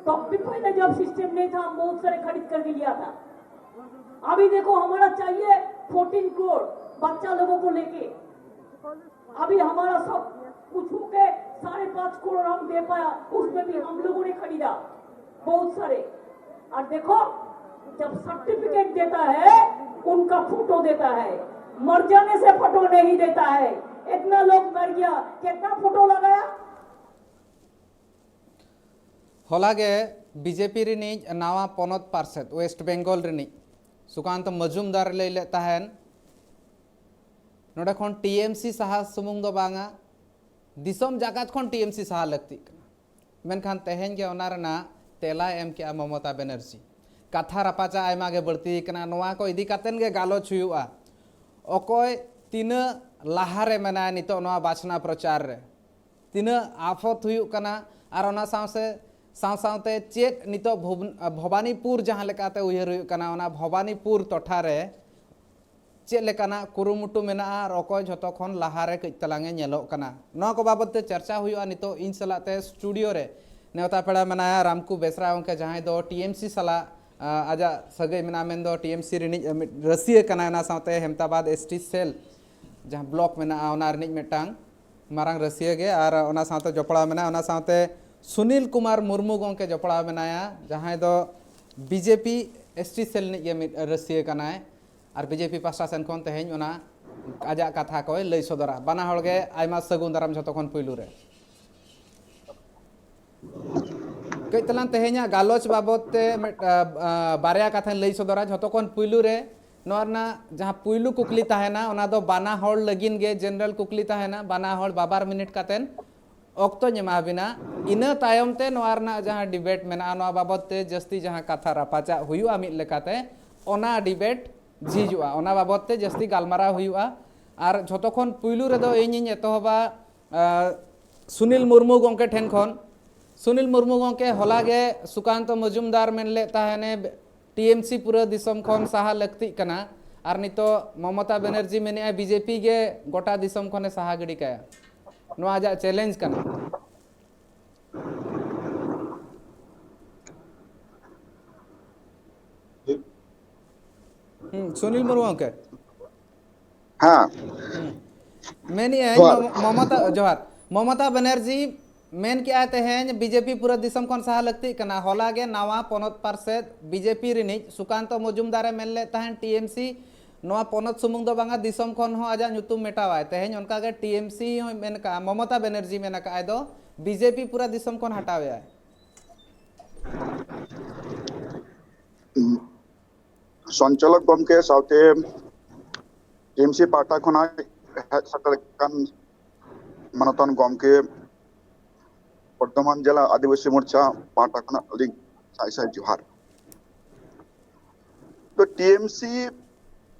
तो भी पहले जब सिस्टम नहीं था, हम बहुत सारे खरीद करके लिया था। अभी देखो हमारा चाहिए फोर्टीन करोड़ बच्चा लोगों को लेके। अभी हमारा सब कुछ होके साढ़े पाँच करोड़ हम दे पाया, उसमें भी हम लोगों ने खरीदा बहुत सारे। और देखो, जब सर्टिफिकेट देता है, उनका फोटो देता है, मर जाने से फोटो नहीं देता है। इतना लोग मर गया, कितना फोटो लगाया? ᱦᱚᱞᱟ ᱜᱮ ᱵᱤᱡᱮᱯᱤ ᱨᱤᱱᱤᱡ ᱱᱟᱣᱟ ᱯᱚᱱᱚᱛ ᱯᱟᱨᱥᱮᱛ ᱳᱭᱮᱥᱴ ᱵᱮᱝᱜᱚᱞ ᱨᱤᱱᱤᱡ ᱥᱩᱠᱟᱱᱛ ᱢᱚᱡᱩᱢᱫᱟᱨ ᱞᱟᱹᱭ ᱞᱮᱫ ᱛᱟᱦᱮᱱ, ᱱᱚᱰᱮ ᱠᱷᱚᱱ ᱴᱤᱮᱢᱥᱤ ᱥᱟᱦᱟ ᱥᱩᱢᱩᱝ ᱫᱚ ᱵᱟᱝᱟ, ᱫᱤᱥᱚᱢ ᱡᱟᱠᱟᱛ ᱠᱷᱚᱱ ᱴᱤᱮᱢᱥᱤ ᱥᱟᱦᱟ ᱞᱟᱹᱠᱛᱤᱜ ᱠᱟᱱᱟ᱾ ᱢᱮᱱᱠᱷᱟᱱ ᱛᱮᱦᱮᱧ ᱜᱮ ᱚᱱᱟ ᱨᱮᱱᱟᱜ ᱛᱮᱞᱟᱭ ᱮᱢ ᱠᱮᱜᱼᱟ ᱢᱚᱢᱚᱛᱟ ᱵᱮᱱᱟᱨᱡᱤ᱾ ᱠᱟᱛᱷᱟ ᱨᱟᱯᱟᱪᱟᱜ ᱟᱭᱢᱟ ᱜᱮ ᱵᱟᱹᱲᱛᱤ ᱟᱠᱟᱱᱟ᱾ ᱱᱚᱣᱟ ᱠᱚ ᱤᱫᱤ ᱠᱟᱛᱮᱱ ᱜᱮ ᱜᱟᱞᱚᱪ ᱦᱩᱭᱩᱜᱼᱟ᱾ ᱚᱠᱚᱭ ᱛᱤᱱᱟᱹᱜ ᱞᱟᱦᱟ ᱨᱮ ᱢᱮᱱᱟᱭᱟ ᱱᱤᱛᱚᱜ ᱱᱚᱣᱟ ᱵᱟᱪᱷᱱᱟᱣ ᱯᱨᱚᱪᱟᱨ ᱨᱮ, ᱛᱤᱱᱟᱹᱜ ᱟᱯᱷᱚᱛ ᱦᱩᱭᱩᱜ ᱠᱟᱱᱟ, ᱟᱨ ᱚᱱᱟ ᱥᱟᱶ ᱥᱮ, ᱥᱟᱶ ᱥᱟᱶᱛᱮ ᱪᱮᱫ ᱱᱤᱛᱚᱜ ᱵᱷᱩᱵ-, ᱵᱷᱚᱵᱟᱱᱤᱯᱩᱨ ᱡᱟᱦᱟᱸ ᱞᱮᱠᱟᱛᱮ ᱩᱭᱦᱟᱹᱨ ᱦᱩᱭᱩᱜ ᱠᱟᱱᱟ, ᱚᱱᱟ ᱵᱷᱚᱵᱟᱱᱤᱯᱩᱨ ᱴᱚᱴᱷᱟ ᱨᱮ ᱪᱮᱫ ᱞᱮᱠᱟᱱᱟᱜ ᱠᱩᱨᱩᱢᱩᱴᱩ ᱢᱮᱱᱟᱜᱼᱟ ᱟᱨ ᱚᱠᱚᱭ ᱡᱷᱚᱛᱚ ᱠᱷᱚᱱ ᱞᱟᱦᱟ ᱨᱮ ᱠᱟᱹᱡ ᱛᱟᱞᱟᱝ ᱮ ᱧᱮᱞᱚᱜ ᱠᱟᱱᱟ, ᱱᱚᱣᱟ ᱠᱚ ᱵᱟᱵᱚᱫ ᱛᱮ ᱪᱟᱨᱪᱟ ᱦᱩᱭᱩᱜᱼᱟ᱾ ᱱᱤᱛᱚᱜ ᱤᱧ ᱥᱟᱞᱟᱜ ᱛᱮ ᱥᱴᱩᱰᱤᱭᱳ ᱨᱮ ᱱᱮᱣᱛᱟ ᱯᱮᱲᱟ ᱢᱮᱱᱟᱭᱟ ᱨᱟᱢᱠᱩ ᱵᱮᱥᱨᱟ ᱜᱚᱢᱠᱮ, ᱡᱟᱦᱟᱸᱭ ᱫᱚ ᱴᱤ ᱮᱢ ᱥᱤ ᱥᱟᱞᱟᱜ, ᱟ, ᱟᱡᱟᱜ ᱥᱟᱹᱜᱟᱹᱭ ᱢᱮᱱᱟᱜᱼᱟ, ᱢᱮᱱᱫᱚ ᱴᱤ ᱮᱢ ᱥᱤ ᱨᱤᱱᱤᱡ, ᱟ, ᱢᱤᱫ ᱨᱟᱹᱥᱤᱭᱟᱹ ᱠᱟᱱᱟᱭ, ᱚᱱᱟ ᱥᱟᱶᱛᱮ ᱦᱮᱢᱛᱟᱵᱟᱫᱽ ᱮᱥ ᱴᱤ ᱥᱮᱞ ᱡᱟᱦᱟᱸ ᱵᱞᱚᱠ ᱢᱮᱱᱟᱜᱼᱟ, ᱚᱱᱟ ᱨᱤᱱᱤᱡ ᱢᱤᱫᱴᱟᱝ ᱢᱟᱨᱟᱝ ᱨᱟᱹᱥᱤᱭᱟᱹ ᱜᱮ, ᱟᱨ ᱚᱱᱟ ᱥᱟᱶᱛᱮ ᱡᱚᱯᱲᱟᱣ ᱢᱮᱱᱟᱭᱟ, ᱚᱱᱟ ᱥᱟᱶᱛᱮ ᱥᱩᱱᱤᱞ ᱠᱩᱢᱟᱨ ᱢᱩᱨᱢᱩ ᱜᱚᱢᱠᱮ ᱡᱚᱯᱲᱟᱣ ᱢᱮᱱᱟᱭᱟ, ᱡᱟᱦᱟᱸᱭ ᱫᱚ B J P S T ᱥᱮᱞ ᱨᱤᱱᱤᱡ ᱜᱮ ᱢᱤᱫ ᱨᱟᱹᱥᱤᱭᱟᱹ ᱠᱟᱱᱟᱭ᱾ ᱟᱨ ᱵᱤ ᱡᱮ ᱯᱤ ᱯᱟᱥᱴᱟ ᱥᱮᱱ ᱠᱷᱚᱱ ᱛᱮᱦᱮᱧ ᱚᱱᱟ ᱟᱡᱟᱜ ᱠᱟᱛᱷᱟ ᱠᱚᱭ ᱞᱟᱹᱭ ᱥᱚᱫᱚᱨᱟ᱾ ᱵᱟᱱᱟ ᱦᱚᱲ ᱜᱮ ᱟᱭᱢᱟ ᱥᱟᱹᱜᱩᱱ ᱫᱟᱨᱟᱢ ᱡᱷᱚᱛᱚ ᱠᱷᱚᱱ ᱯᱩᱭᱞᱩ ᱨᱮ᱾ ᱠᱟᱹᱡ ᱛᱟᱞᱟᱝ ᱛᱮᱦᱮᱧᱟᱜ ᱜᱟᱞᱚᱪ ᱵᱟᱵᱚᱫ ᱛᱮ ᱢᱤᱫ, ᱟ, ᱟ, ᱵᱟᱨᱭᱟ ᱠᱟᱛᱷᱟᱧ ᱞᱟᱹᱭ ᱥᱚᱫᱚᱨᱟ᱾ ᱡᱷᱚᱛᱚ ᱠᱷᱚᱱ ᱯᱩᱭᱞᱩ ᱨᱮ ᱱᱚᱣᱟ ᱨᱮᱱᱟᱜ ᱡᱟᱦᱟᱸ ᱯᱩᱭᱞᱩ ᱠᱩᱠᱞᱤ ᱛᱟᱦᱮᱱᱟ, ᱚᱱᱟ ᱫᱚ ᱵᱟᱱᱟ ᱦᱚᱲ ᱞᱟᱹᱜᱤᱫ ᱜᱮ ᱡᱮᱱᱟᱨᱮᱞ ᱠᱩᱠᱞᱤ ᱛᱟᱦᱮᱱᱟ᱾ ᱵᱟᱱᱟ ᱦᱚᱲ ᱵᱟᱵᱟᱨ ᱢᱤᱱᱤᱴ ᱠᱟᱛᱮᱱ ᱚᱠᱛᱚᱧ ᱮᱢᱟ ᱵᱤᱱᱟ᱾ ᱤᱱᱟᱹ ᱛᱟᱭᱚᱢ ᱛᱮ ᱱᱚᱣᱟ ᱨᱮᱱᱟᱜ ᱡᱟᱦᱟᱸ ᱰᱤᱵᱮᱴ ᱢᱮᱱᱟᱜᱼᱟ, ᱱᱚᱣᱟ ᱵᱟᱵᱚᱫ ᱛᱮ ᱡᱟᱹᱥᱛᱤ ᱡᱟᱦᱟᱸ ᱠᱟᱛᱷᱟ ᱨᱟᱯᱟᱪᱟᱜ ᱦᱩᱭᱩᱜᱼᱟ ᱢᱤᱫ ᱞᱮᱠᱟᱛᱮ, ᱚᱱᱟ ᱰᱤᱵᱮᱴ ᱡᱷᱤᱡᱚᱜᱼᱟ, ᱚᱱᱟ ᱵᱟᱵᱚᱫ ᱛᱮ ᱡᱟᱹᱥᱛᱤ ᱜᱟᱞᱢᱟᱨᱟᱣ ᱦᱩᱭᱩᱜᱼᱟ᱾ ᱟᱨ ᱡᱷᱚᱛᱚ ᱠᱷᱚᱱ ᱯᱩᱭᱞᱩ ᱨᱮᱫᱚ ᱤᱧᱤᱧ ᱮᱛᱚᱦᱚᱵᱟ, ᱟ, ᱥᱩᱱᱤᱞ ᱢᱩᱨᱢᱩ ᱜᱚᱢᱠᱮ ᱴᱷᱮᱱ ᱠᱷᱚᱱ᱾ ᱥᱩᱱᱤᱞ ᱢᱩᱨᱢᱩ ᱜᱚᱢᱠᱮ, ᱦᱚᱞᱟ ᱜᱮ ᱥᱩᱠᱟᱱᱛᱚ ᱢᱚᱡᱩᱢᱫᱟᱨ ᱢᱮᱱ ᱞᱮᱫ ᱛᱟᱦᱮᱱᱮ, ᱴᱤ ᱮᱢ ᱥᱤ ᱯᱩᱨᱟᱹ ᱫᱤᱥᱚᱢ ᱠᱷᱚᱱ ᱥᱟᱦᱟ ᱞᱟᱹᱠᱛᱤᱜ ᱠᱟᱱᱟ, ᱟᱨ ᱱᱤᱛᱚᱜ ᱢᱚᱢᱚᱛᱟ ᱵᱮᱱᱟᱨᱡᱤ ᱢᱮᱱᱮᱫᱼᱟ ᱵᱤ ᱡᱮ ᱯᱤ ᱜᱮ ᱜᱚᱴᱟ ᱫᱤᱥᱚᱢ ᱠᱷᱚᱱᱮ ᱥᱟᱦᱟ ᱜᱤᱰᱤ ᱠᱟᱭᱟ᱾ ᱱᱚᱣᱟ ᱟᱡᱟᱜ ᱪᱮᱞᱮᱧᱡᱽ ᱠᱟᱱᱟ᱾ ᱦᱩᱸ, ᱥᱩᱱᱤᱞ ᱢᱩᱨᱢᱩ ᱜᱚᱢᱠᱮ᱾ ᱦᱮᱸ᱾ ᱦᱩᱸ᱾ ᱢᱮᱱᱮᱫ ᱟᱹᱧ ᱡᱚᱦᱟᱨ᱾ ᱢᱚᱢ-, ᱢᱚᱢᱚᱛᱟ, ᱡᱚᱦᱟᱨ᱾ ᱢᱚᱢᱚᱛᱟ ᱵᱮᱱᱟᱨᱡᱤ ᱢᱮᱱ ᱠᱮᱜᱼᱟᱭ ᱛᱮᱦᱮᱧ ᱵᱤ ᱡᱮ ᱯᱤ ᱯᱩᱨᱟᱹ ᱫᱤᱥᱚᱢ ᱠᱷᱚᱱ ᱥᱟᱦᱟ ᱞᱟᱹᱠᱛᱤᱜ ᱠᱟᱱᱟ᱾ ᱦᱚᱞᱟ ᱜᱮ ᱱᱟᱣᱟ ᱯᱚᱱᱚᱛ ᱯᱟᱨᱥᱮᱫ ᱵᱤ ᱡᱮ ᱯᱤ ᱨᱤᱱᱤᱡ ᱥᱩᱠᱟᱱᱛᱚ ᱢᱚᱡᱩᱢᱫᱟᱨᱮ ᱢᱮᱱ ᱞᱮᱫ ᱛᱟᱦᱮᱸᱱ ᱴᱤ ᱮᱢ ᱥᱤ ᱱᱚᱣᱟ ᱯᱚᱱᱚᱛ ᱥᱩᱢᱩᱝ ᱫᱚ ᱵᱟᱝᱟ, ᱫᱤᱥᱚᱢ ᱠᱷᱚᱱ ᱦᱚᱸ ᱟᱡᱟᱜ ᱧᱩᱛᱩᱢ ᱢᱮᱴᱟᱣᱟᱭ᱾ ᱛᱮᱦᱮᱧ ᱚᱱᱠᱟ ᱜᱮ ᱴᱤ ᱮᱢ ᱥᱤ ᱦᱚᱸᱭ ᱢᱮᱱ ᱠᱟᱜᱼᱟ, ᱢᱚᱢᱚᱛᱟ ᱵᱮᱱᱟᱨᱡᱤ ᱢᱮᱱ ᱠᱟᱜᱼᱟᱭ ᱫᱚ ᱵᱤ ᱡᱮ ᱯᱤ ᱯᱩᱨᱟᱹ ᱫᱤᱥᱚᱢ ᱠᱷᱚᱱ ᱦᱟᱴᱟᱣᱮᱭᱟᱭ᱾ ᱥᱚᱧᱪᱟᱞᱚᱠ ᱜᱚᱢᱠᱮ ᱥᱟᱶᱛᱮ ᱴᱤ ᱮᱢ ᱥᱤ ᱯᱟᱦᱴᱟ ᱠᱷᱚᱱᱟᱜ ᱦᱮᱡ ᱥᱮᱴᱮᱨ ᱟᱠᱟᱱ ᱢᱟᱱᱚᱛᱟᱱ ᱜᱚᱢᱠᱮ, ᱵᱚᱨᱫᱷᱚᱢᱟᱱ ᱡᱮᱞᱟ ᱟᱹᱫᱤᱵᱟᱹᱥᱤ ᱢᱳᱨᱪᱟ ᱯᱟᱦᱴᱟ ᱠᱷᱚᱱᱟᱜ ᱟᱹᱞᱤᱧ ᱥᱟᱭ ᱥᱟᱭ ᱡᱚᱦᱟᱨ᱾ ᱛᱚ ᱴᱤᱮᱢᱥᱤ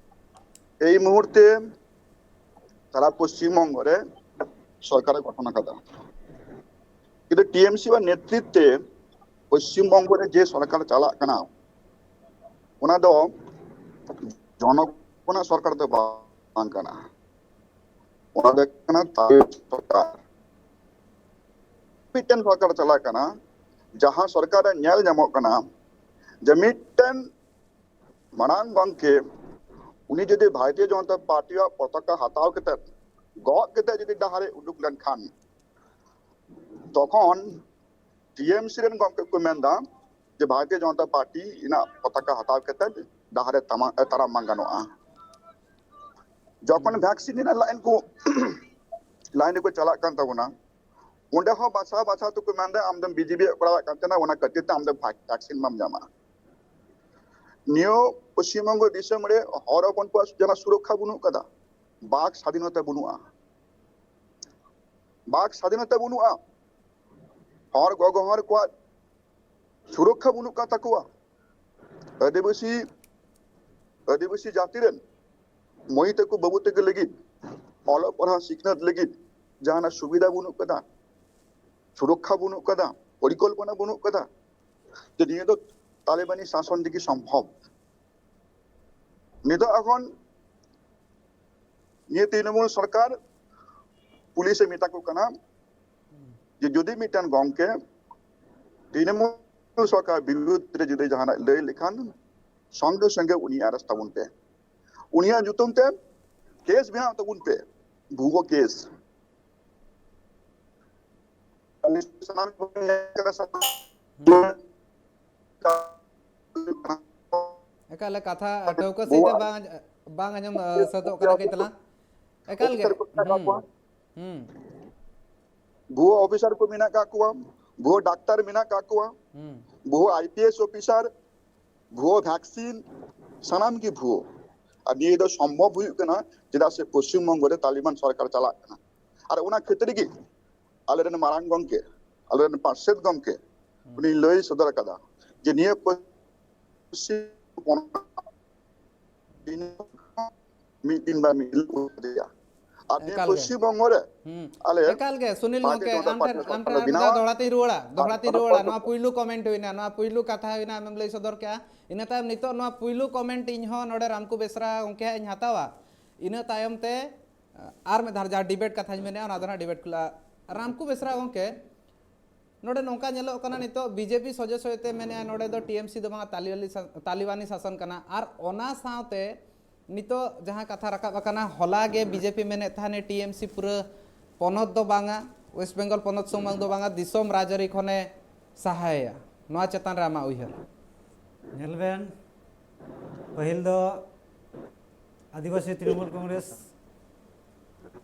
ᱮᱭ ᱢᱩᱦᱩᱨᱛᱮ ᱥᱟᱨᱟ ᱯᱚᱥᱪᱤᱢ ᱵᱚᱝᱜᱚ ᱨᱮ ᱥᱚᱨᱠᱟᱨ ᱮ ᱜᱚᱴᱷᱚᱱ ᱟᱠᱟᱫᱟ, ᱠᱤᱱᱛᱩ ᱴᱤᱮᱢᱥᱤ ᱣᱟᱜ ᱱᱮᱛᱨᱤᱛᱵ ᱛᱮ ᱯᱚᱥᱪᱤᱢ ᱵᱚᱝᱜᱚ ᱨᱮ ᱡᱮ ᱥᱚᱨᱠᱟᱨ ᱪᱟᱞᱟᱜ ᱠᱟᱱᱟ, ᱚᱱᱟ ᱫᱚ ᱡᱚᱱᱚᱜᱚᱱᱟᱜ ᱥᱚᱨᱠᱟᱨ ᱫᱚ ᱵᱟᱝ ᱠᱟᱱᱟ᱾ ᱚᱱᱟ ᱫᱚ ᱠᱟᱱᱟ ᱛᱟᱵᱮᱨ ᱥᱚᱨᱠᱟᱨ᱾ ᱢᱤᱫᱴᱮᱱ ᱥᱚᱨᱠᱟᱨ ᱪᱟᱞᱟᱜ ᱠᱟᱱᱟ, ᱡᱟᱦᱟᱸ ᱥᱚᱨᱠᱟᱨ ᱨᱮ ᱧᱮᱞ ᱧᱟᱢᱚᱜ ᱠᱟᱱᱟ ᱡᱮ ᱢᱤᱫᱴᱮᱱ ᱢᱟᱨᱟᱝ ᱜᱚᱢᱠᱮ ᱩᱱᱤ ᱡᱩᱫᱤ ᱵᱷᱟᱨᱚᱛᱤᱭᱚ ᱡᱚᱱᱚᱛᱟ ᱯᱟᱨᱴᱤᱭᱟᱜ ᱯᱚᱛᱟᱠᱟ ᱦᱟᱛᱟᱣ ᱠᱟᱛᱮ, ᱜᱚᱜ ᱠᱟᱛᱮ ᱡᱩᱫᱤ ᱰᱟᱦᱟᱨ ᱨᱮ ᱩᱰᱩᱠ ᱞᱮᱱᱠᱷᱟᱱ, ᱛᱚᱠᱷᱚᱱ ᱴᱤᱮᱢᱥᱤ ᱨᱮᱱ ᱜᱚᱢᱠᱮ ᱠᱚ ᱢᱮᱱᱫᱟ ᱡᱮ ᱵᱷᱟᱨᱚᱛᱤᱭᱚ ᱡᱚᱱᱚᱛᱟ ᱯᱟᱨᱴᱤ ᱨᱮᱱᱟᱜ ᱯᱚᱛᱟᱠᱟ ᱦᱟᱛᱟᱣ ᱠᱟᱛᱮ ᱰᱟᱦᱟᱨ ᱨᱮ ᱛᱟᱢᱟ-, ᱛᱟᱲᱟᱢ ᱵᱟᱝ ᱜᱟᱱᱚᱜᱼᱟ᱾ ᱡᱚᱠᱷᱚᱱ ᱵᱷᱮᱠᱥᱤᱱ ᱨᱮᱱᱟᱜ ᱞᱟᱭᱤᱱ ᱠᱚ ᱞᱟᱭᱤᱱ ᱨᱮᱠᱚ ᱪᱟᱞᱟᱜ ᱠᱟᱱ ᱛᱟᱵᱚᱱᱟ, ᱚᱸᱰᱮ ᱦᱚᱸ ᱵᱟᱪᱷᱟᱣ ᱵᱟᱪᱷᱟᱣ ᱛᱮᱠᱚ ᱢᱮᱱᱫᱟ, ᱟᱢ ᱫᱚ ᱵᱤᱡᱮᱯᱤ ᱠᱚᱨᱟᱣᱮᱫ ᱠᱟᱱ ᱛᱟᱦᱮᱱᱟ, ᱚᱱᱟ ᱠᱷᱟᱹᱛᱤᱨ ᱛᱮ ᱟᱢ ᱫᱚ ᱵᱷᱟ-, ᱵᱷᱮᱠᱥᱤᱱ ᱵᱟᱢ ᱧᱟᱢᱟ᱾ ᱱᱤᱭᱟᱹ ᱯᱚᱥᱪᱤᱢ ᱵᱚᱝᱜᱚ ᱫᱤᱥᱚᱢ ᱨᱮ ᱦᱚᱲ ᱦᱚᱯᱚᱱ ᱠᱚᱣᱟᱜ ᱡᱟᱦᱟᱸ ᱥᱩᱨᱚᱠᱠᱷᱟ ᱵᱟᱹᱱᱩᱜ ᱠᱟᱫᱟ, ᱵᱟᱠ ᱥᱟᱫᱷᱤᱱᱚᱛᱟ ᱵᱟᱹᱱᱩᱜᱼᱟ, ᱵᱟᱠ ᱥᱟᱫᱷᱤᱱᱚᱛᱟ ᱵᱟᱹᱱᱩᱜᱼᱟ᱾ ᱦᱚᱲ ᱜᱚᱜᱚ ᱦᱚᱲ ᱠᱚᱣᱟᱜ ᱥᱩᱨᱚᱠᱠᱷᱟ ᱵᱟᱹᱱᱩᱜ ᱠᱟᱱ ᱛᱟᱠᱚᱣᱟ᱾ ᱟᱹᱫᱤᱵᱟᱹᱥᱤ, ᱟᱹᱫᱤᱵᱟᱹᱥᱤ ᱡᱟᱹᱛᱤ ᱨᱮᱱ ᱢᱟᱹᱭ ᱛᱟᱠᱚ ᱵᱟᱹᱵᱩ ᱛᱟᱠᱚ ᱞᱟᱹᱜᱤᱫ ᱚᱞᱚᱜ ᱯᱟᱲᱦᱟᱣ ᱥᱤᱠᱷᱱᱟᱹᱛ ᱞᱟᱹᱜᱤᱫ ᱡᱟᱦᱟᱱᱟᱜ ᱥᱩᱵᱤᱫᱷᱟ ᱵᱟᱹᱱᱩᱜ ᱠᱟᱫᱟ, ᱥᱩᱨᱚᱠᱠᱷᱟ ᱵᱟᱹᱱᱩᱜ ᱠᱟᱫᱟ, ᱯᱚᱨᱤᱠᱚᱞᱯᱚᱱᱟ ᱵᱟᱹᱱᱩᱜ ᱠᱟᱫᱟ᱾ ᱡᱮ ᱱᱤᱭᱟᱹ ᱫᱚ ᱛᱟᱞᱤᱵᱟᱱᱤ ᱥᱟᱥᱚᱱ ᱛᱮᱜᱮ ᱥᱚᱢᱵᱷᱚᱵ᱾ ᱱᱤᱛᱚᱜ ᱮᱠᱷᱚᱱ ᱱᱤᱭᱟᱹ ᱛᱨᱤᱱᱢᱩᱞ ᱥᱚᱨᱠᱟᱨ ᱯᱩᱞᱤᱥ ᱮ ᱢᱮᱛᱟ ᱠᱚ ᱠᱟᱱᱟ ᱡᱮ ᱡᱩᱫᱤ ᱢᱤᱫᱴᱟᱝ ᱜᱚᱢᱠᱮ ᱛᱨᱤᱱᱢᱩᱞ ᱥᱚᱨᱠᱟᱨ ᱵᱤᱨᱩᱫᱽ ᱨᱮ ᱡᱩᱫᱤ ᱡᱟᱦᱟᱱᱟᱜ ᱞᱟᱹᱭ ᱞᱮᱠᱷᱟᱱ, ᱥᱚᱝᱜᱮ ᱥᱚᱝᱜᱮ ᱩᱱᱤ ᱟᱨᱮᱥᱴ ᱛᱟᱵᱚᱱ ᱯᱮ, ᱩᱱᱤᱭᱟᱜ ᱧᱩᱛᱩᱢ ᱛᱮ ᱠᱮᱥ ᱵᱮᱱᱟᱣ ᱛᱟᱵᱚᱱ ᱯᱮ, ᱵᱷᱩᱣᱟᱹ ᱠᱮᱥ᱾ ᱥᱟᱱᱟᱢ ᱠᱚ ᱧᱮᱞ ᱠᱟᱱᱟ ᱥᱟᱱᱟᱢ ᱮᱠᱟᱞ ᱠᱟᱛᱷᱟ ᱴᱷᱟᱹᱣᱠᱟᱹ ᱥᱟᱹᱦᱤᱡ ᱛᱮ ᱵᱟᱝ ᱵᱟᱝ ᱟᱸᱡᱚᱢ ᱥᱟᱹᱛᱚᱜ ᱠᱟᱱᱟ ᱠᱟᱹᱡ ᱛᱟᱞᱟᱝ᱾ ᱮᱠᱟᱞ ᱜᱮ᱾ ᱚᱯᱷᱤᱥᱟᱨ ᱠᱚ ᱢᱮᱱᱟᱜ ᱠᱟᱜ ᱠᱚᱣᱟ, ᱦᱩᱸ᱾ ᱵᱷᱩᱣᱟᱹ ᱚᱯᱷᱤᱥᱟᱨ ᱠᱚ ᱢᱮᱱᱟᱜ ᱠᱟᱜ ᱠᱚᱣᱟ, ᱵᱷᱩᱣᱟᱹ ᱰᱟᱠᱛᱟᱨ ᱢᱮᱱᱟᱜ ᱠᱟᱜ ᱠᱚᱣᱟ, ᱦᱩᱸ᱾ ᱵᱷᱩᱣᱟᱹ ᱟᱭᱯᱤᱮᱥ ᱚᱯᱷᱤᱥᱟᱨ, ᱵᱷᱩᱣᱟᱹ ᱵᱷᱮᱠᱥᱤᱱ, ᱥᱟᱱᱟᱢ ᱜᱮ ᱵᱷᱩᱣᱟᱹ᱾ ᱟᱨ ᱱᱤᱭᱟᱹ ᱫᱚ ᱥᱚᱢᱵᱷᱚᱵ ᱦᱩᱭᱩᱜ ᱠᱟᱱᱟ ᱪᱮᱫᱟᱜ ᱥᱮ ᱯᱚᱥᱪᱤᱢ ᱵᱚᱝᱜᱚ ᱨᱮ ᱛᱟᱞᱤᱵᱟᱱ ᱥᱚᱨᱠᱟᱨ ᱪᱟᱞᱟᱜ ᱠᱟᱱᱟ᱾ ᱟᱨ ᱚᱱᱟ ᱠᱷᱟᱹᱛᱤᱨ ᱜᱮ ᱟᱞᱮᱨᱮᱱ ᱢᱟᱨᱟᱝ ᱜᱚᱢᱠᱮ, ᱟᱞᱮᱨᱮᱱ ᱯᱟᱨᱥᱮᱛ ᱜᱚᱢᱠᱮ, ᱩᱱᱤ ᱞᱟᱹᱭ ᱥᱚᱫᱚᱨ ᱟᱠᱟᱫᱟ ᱡᱮ ᱱᱤᱭᱟᱹ ᱯᱚᱥᱪᱤᱢ ᱯᱚᱱᱚᱛ ᱢᱤᱫ ᱫᱤᱱ ᱵᱟ ᱢᱤᱫ ᱫᱤᱱ ᱠᱚ ᱤᱫᱤᱭᱟ᱾ ᱟᱨ ᱱᱤᱭᱟᱹ ᱮᱠᱟᱞ ᱜᱮ᱾ ᱯᱚᱥᱪᱤᱢ ᱵᱚᱝᱜᱚ ᱨᱮ ᱦᱩᱸ᱾ ᱟᱞᱮ ᱮᱠᱟᱞ ᱜᱮ, ᱥᱩᱱᱤᱞ ᱯᱟᱨᱴᱤ ᱜᱚᱢᱠᱮ, ᱴᱩ ᱟᱢ ᱯᱟᱨᱴᱤ ᱴᱷᱮᱱ, ᱥᱚᱨᱠᱟᱨ ᱟᱢ ᱞᱮ ᱴᱷᱮᱱ ᱟᱨ ᱢᱤᱫ ᱫᱷᱟᱣ ᱵᱮᱱᱟᱣᱟ᱾ ᱫᱚᱦᱲᱟ ᱛᱤᱧ ᱨᱩᱣᱟᱹᱲᱟ, ᱟᱨ ᱫᱚᱦᱲᱟ ᱛᱤᱧ ᱚᱱᱟ ᱨᱩᱣᱟᱹᱲᱟ᱾ ᱯᱚᱨ ᱱᱚᱣᱟ ᱯᱩᱭᱞᱩ comment ᱦᱩᱭᱱᱟ, ᱱᱚᱣᱟ ᱯᱩᱭᱞᱩ ᱠᱟᱛᱷᱟ ᱦᱩᱭᱱᱟ, ᱟᱢᱮᱢ ᱞᱟᱹᱭ ᱥᱚᱫᱚᱨ ᱠᱮᱜᱼᱟ᱾ ᱤᱱᱟᱹ ᱛᱟᱭᱚᱢ ᱱᱤᱛᱚᱜ ᱱᱚᱣᱟ ᱯᱩᱭᱞᱩ comment ᱤᱧ ᱦᱚᱸ ᱱᱚᱰᱮ ᱨᱟᱢᱠᱩ ᱵᱮᱥᱨᱟ ᱜᱚᱢᱠᱮ ᱦᱟᱸᱜ ᱤᱧ ᱦᱟᱛᱟᱣᱟ᱾ ᱤᱱᱟᱹ ᱛᱟᱭᱚᱢ ᱛᱮ ᱟᱨ ᱢᱤᱫ ᱫᱷᱟᱣ ᱡᱟᱦᱟᱸ debate ᱠᱟᱛᱷᱟᱧ ᱢᱮᱱᱮᱫᱼᱟ, ᱚᱱᱟ ᱫᱚ ᱱᱟᱜ debate ᱠᱷᱩᱞᱟᱹᱜᱼᱟ᱾ ᱨᱟᱢᱠᱩ ᱵᱮᱥᱨᱟ ᱜᱚᱢᱠᱮ, ᱱᱚᱰᱮ ᱱᱚᱝᱠᱟ ᱧᱮᱞᱚᱜ ᱠᱟᱱᱟ, ᱱᱤᱛᱚᱜ ᱵᱤᱡᱮᱯᱤ ᱥᱚᱡᱮ ᱥᱚᱡᱮ ᱛᱮ ᱢᱮᱱᱮᱫᱼᱟ, ᱱᱚᱰᱮ ᱫᱚ ᱴᱤ ᱮᱢ ᱥᱤ ᱫᱚ ᱵᱟᱝᱟ, ᱛᱟᱞᱤᱵᱟᱱᱤ ᱥᱟ-, ᱛᱟᱞᱤᱵᱟᱱᱤ ᱥᱟᱥᱚᱱ ᱠᱟᱱᱟ᱾ ᱟᱨ ᱚᱱᱟ ᱥᱟᱶᱛᱮ ᱱᱤᱛᱚᱜ ᱡᱟᱦᱟᱸ ᱠᱟᱛᱷᱟ ᱨᱟᱠᱟᱵ ᱟᱠᱟᱱᱟ, ᱦᱚᱞᱟ ᱜᱮ ᱵᱤᱡᱮᱯᱤ ᱢᱮᱱᱮᱫ ᱛᱟᱦᱮᱱ ᱴᱤ ᱮᱢ ᱥᱤ ᱯᱩᱨᱟᱹ ᱯᱚᱱᱚᱛ ᱫᱚ ᱵᱟᱝᱟ, ᱳᱭᱮᱥᱴ ᱵᱮᱝᱜᱚᱞ ᱯᱚᱱᱚᱛ ᱥᱩᱢᱩᱝ ᱫᱚ ᱵᱟᱝᱟ, ᱫᱤᱥᱚᱢ ᱨᱟᱡᱽᱟᱹᱨᱤ ᱠᱷᱚᱱᱮ ᱥᱟᱦᱟᱭᱮᱭᱟ᱾ ᱱᱚᱣᱟ ᱪᱮᱛᱟᱱ ᱨᱮ ᱟᱢᱟᱜ ᱩᱭᱦᱟᱹᱨ? ᱧᱮᱞ ᱵᱮᱱ, ᱯᱟᱹᱦᱤᱞ ᱫᱚ ᱟᱹᱫᱤᱵᱟᱹᱥᱤ ᱛᱨᱤᱱᱢᱩᱞ ᱠᱚᱝᱜᱨᱮᱥ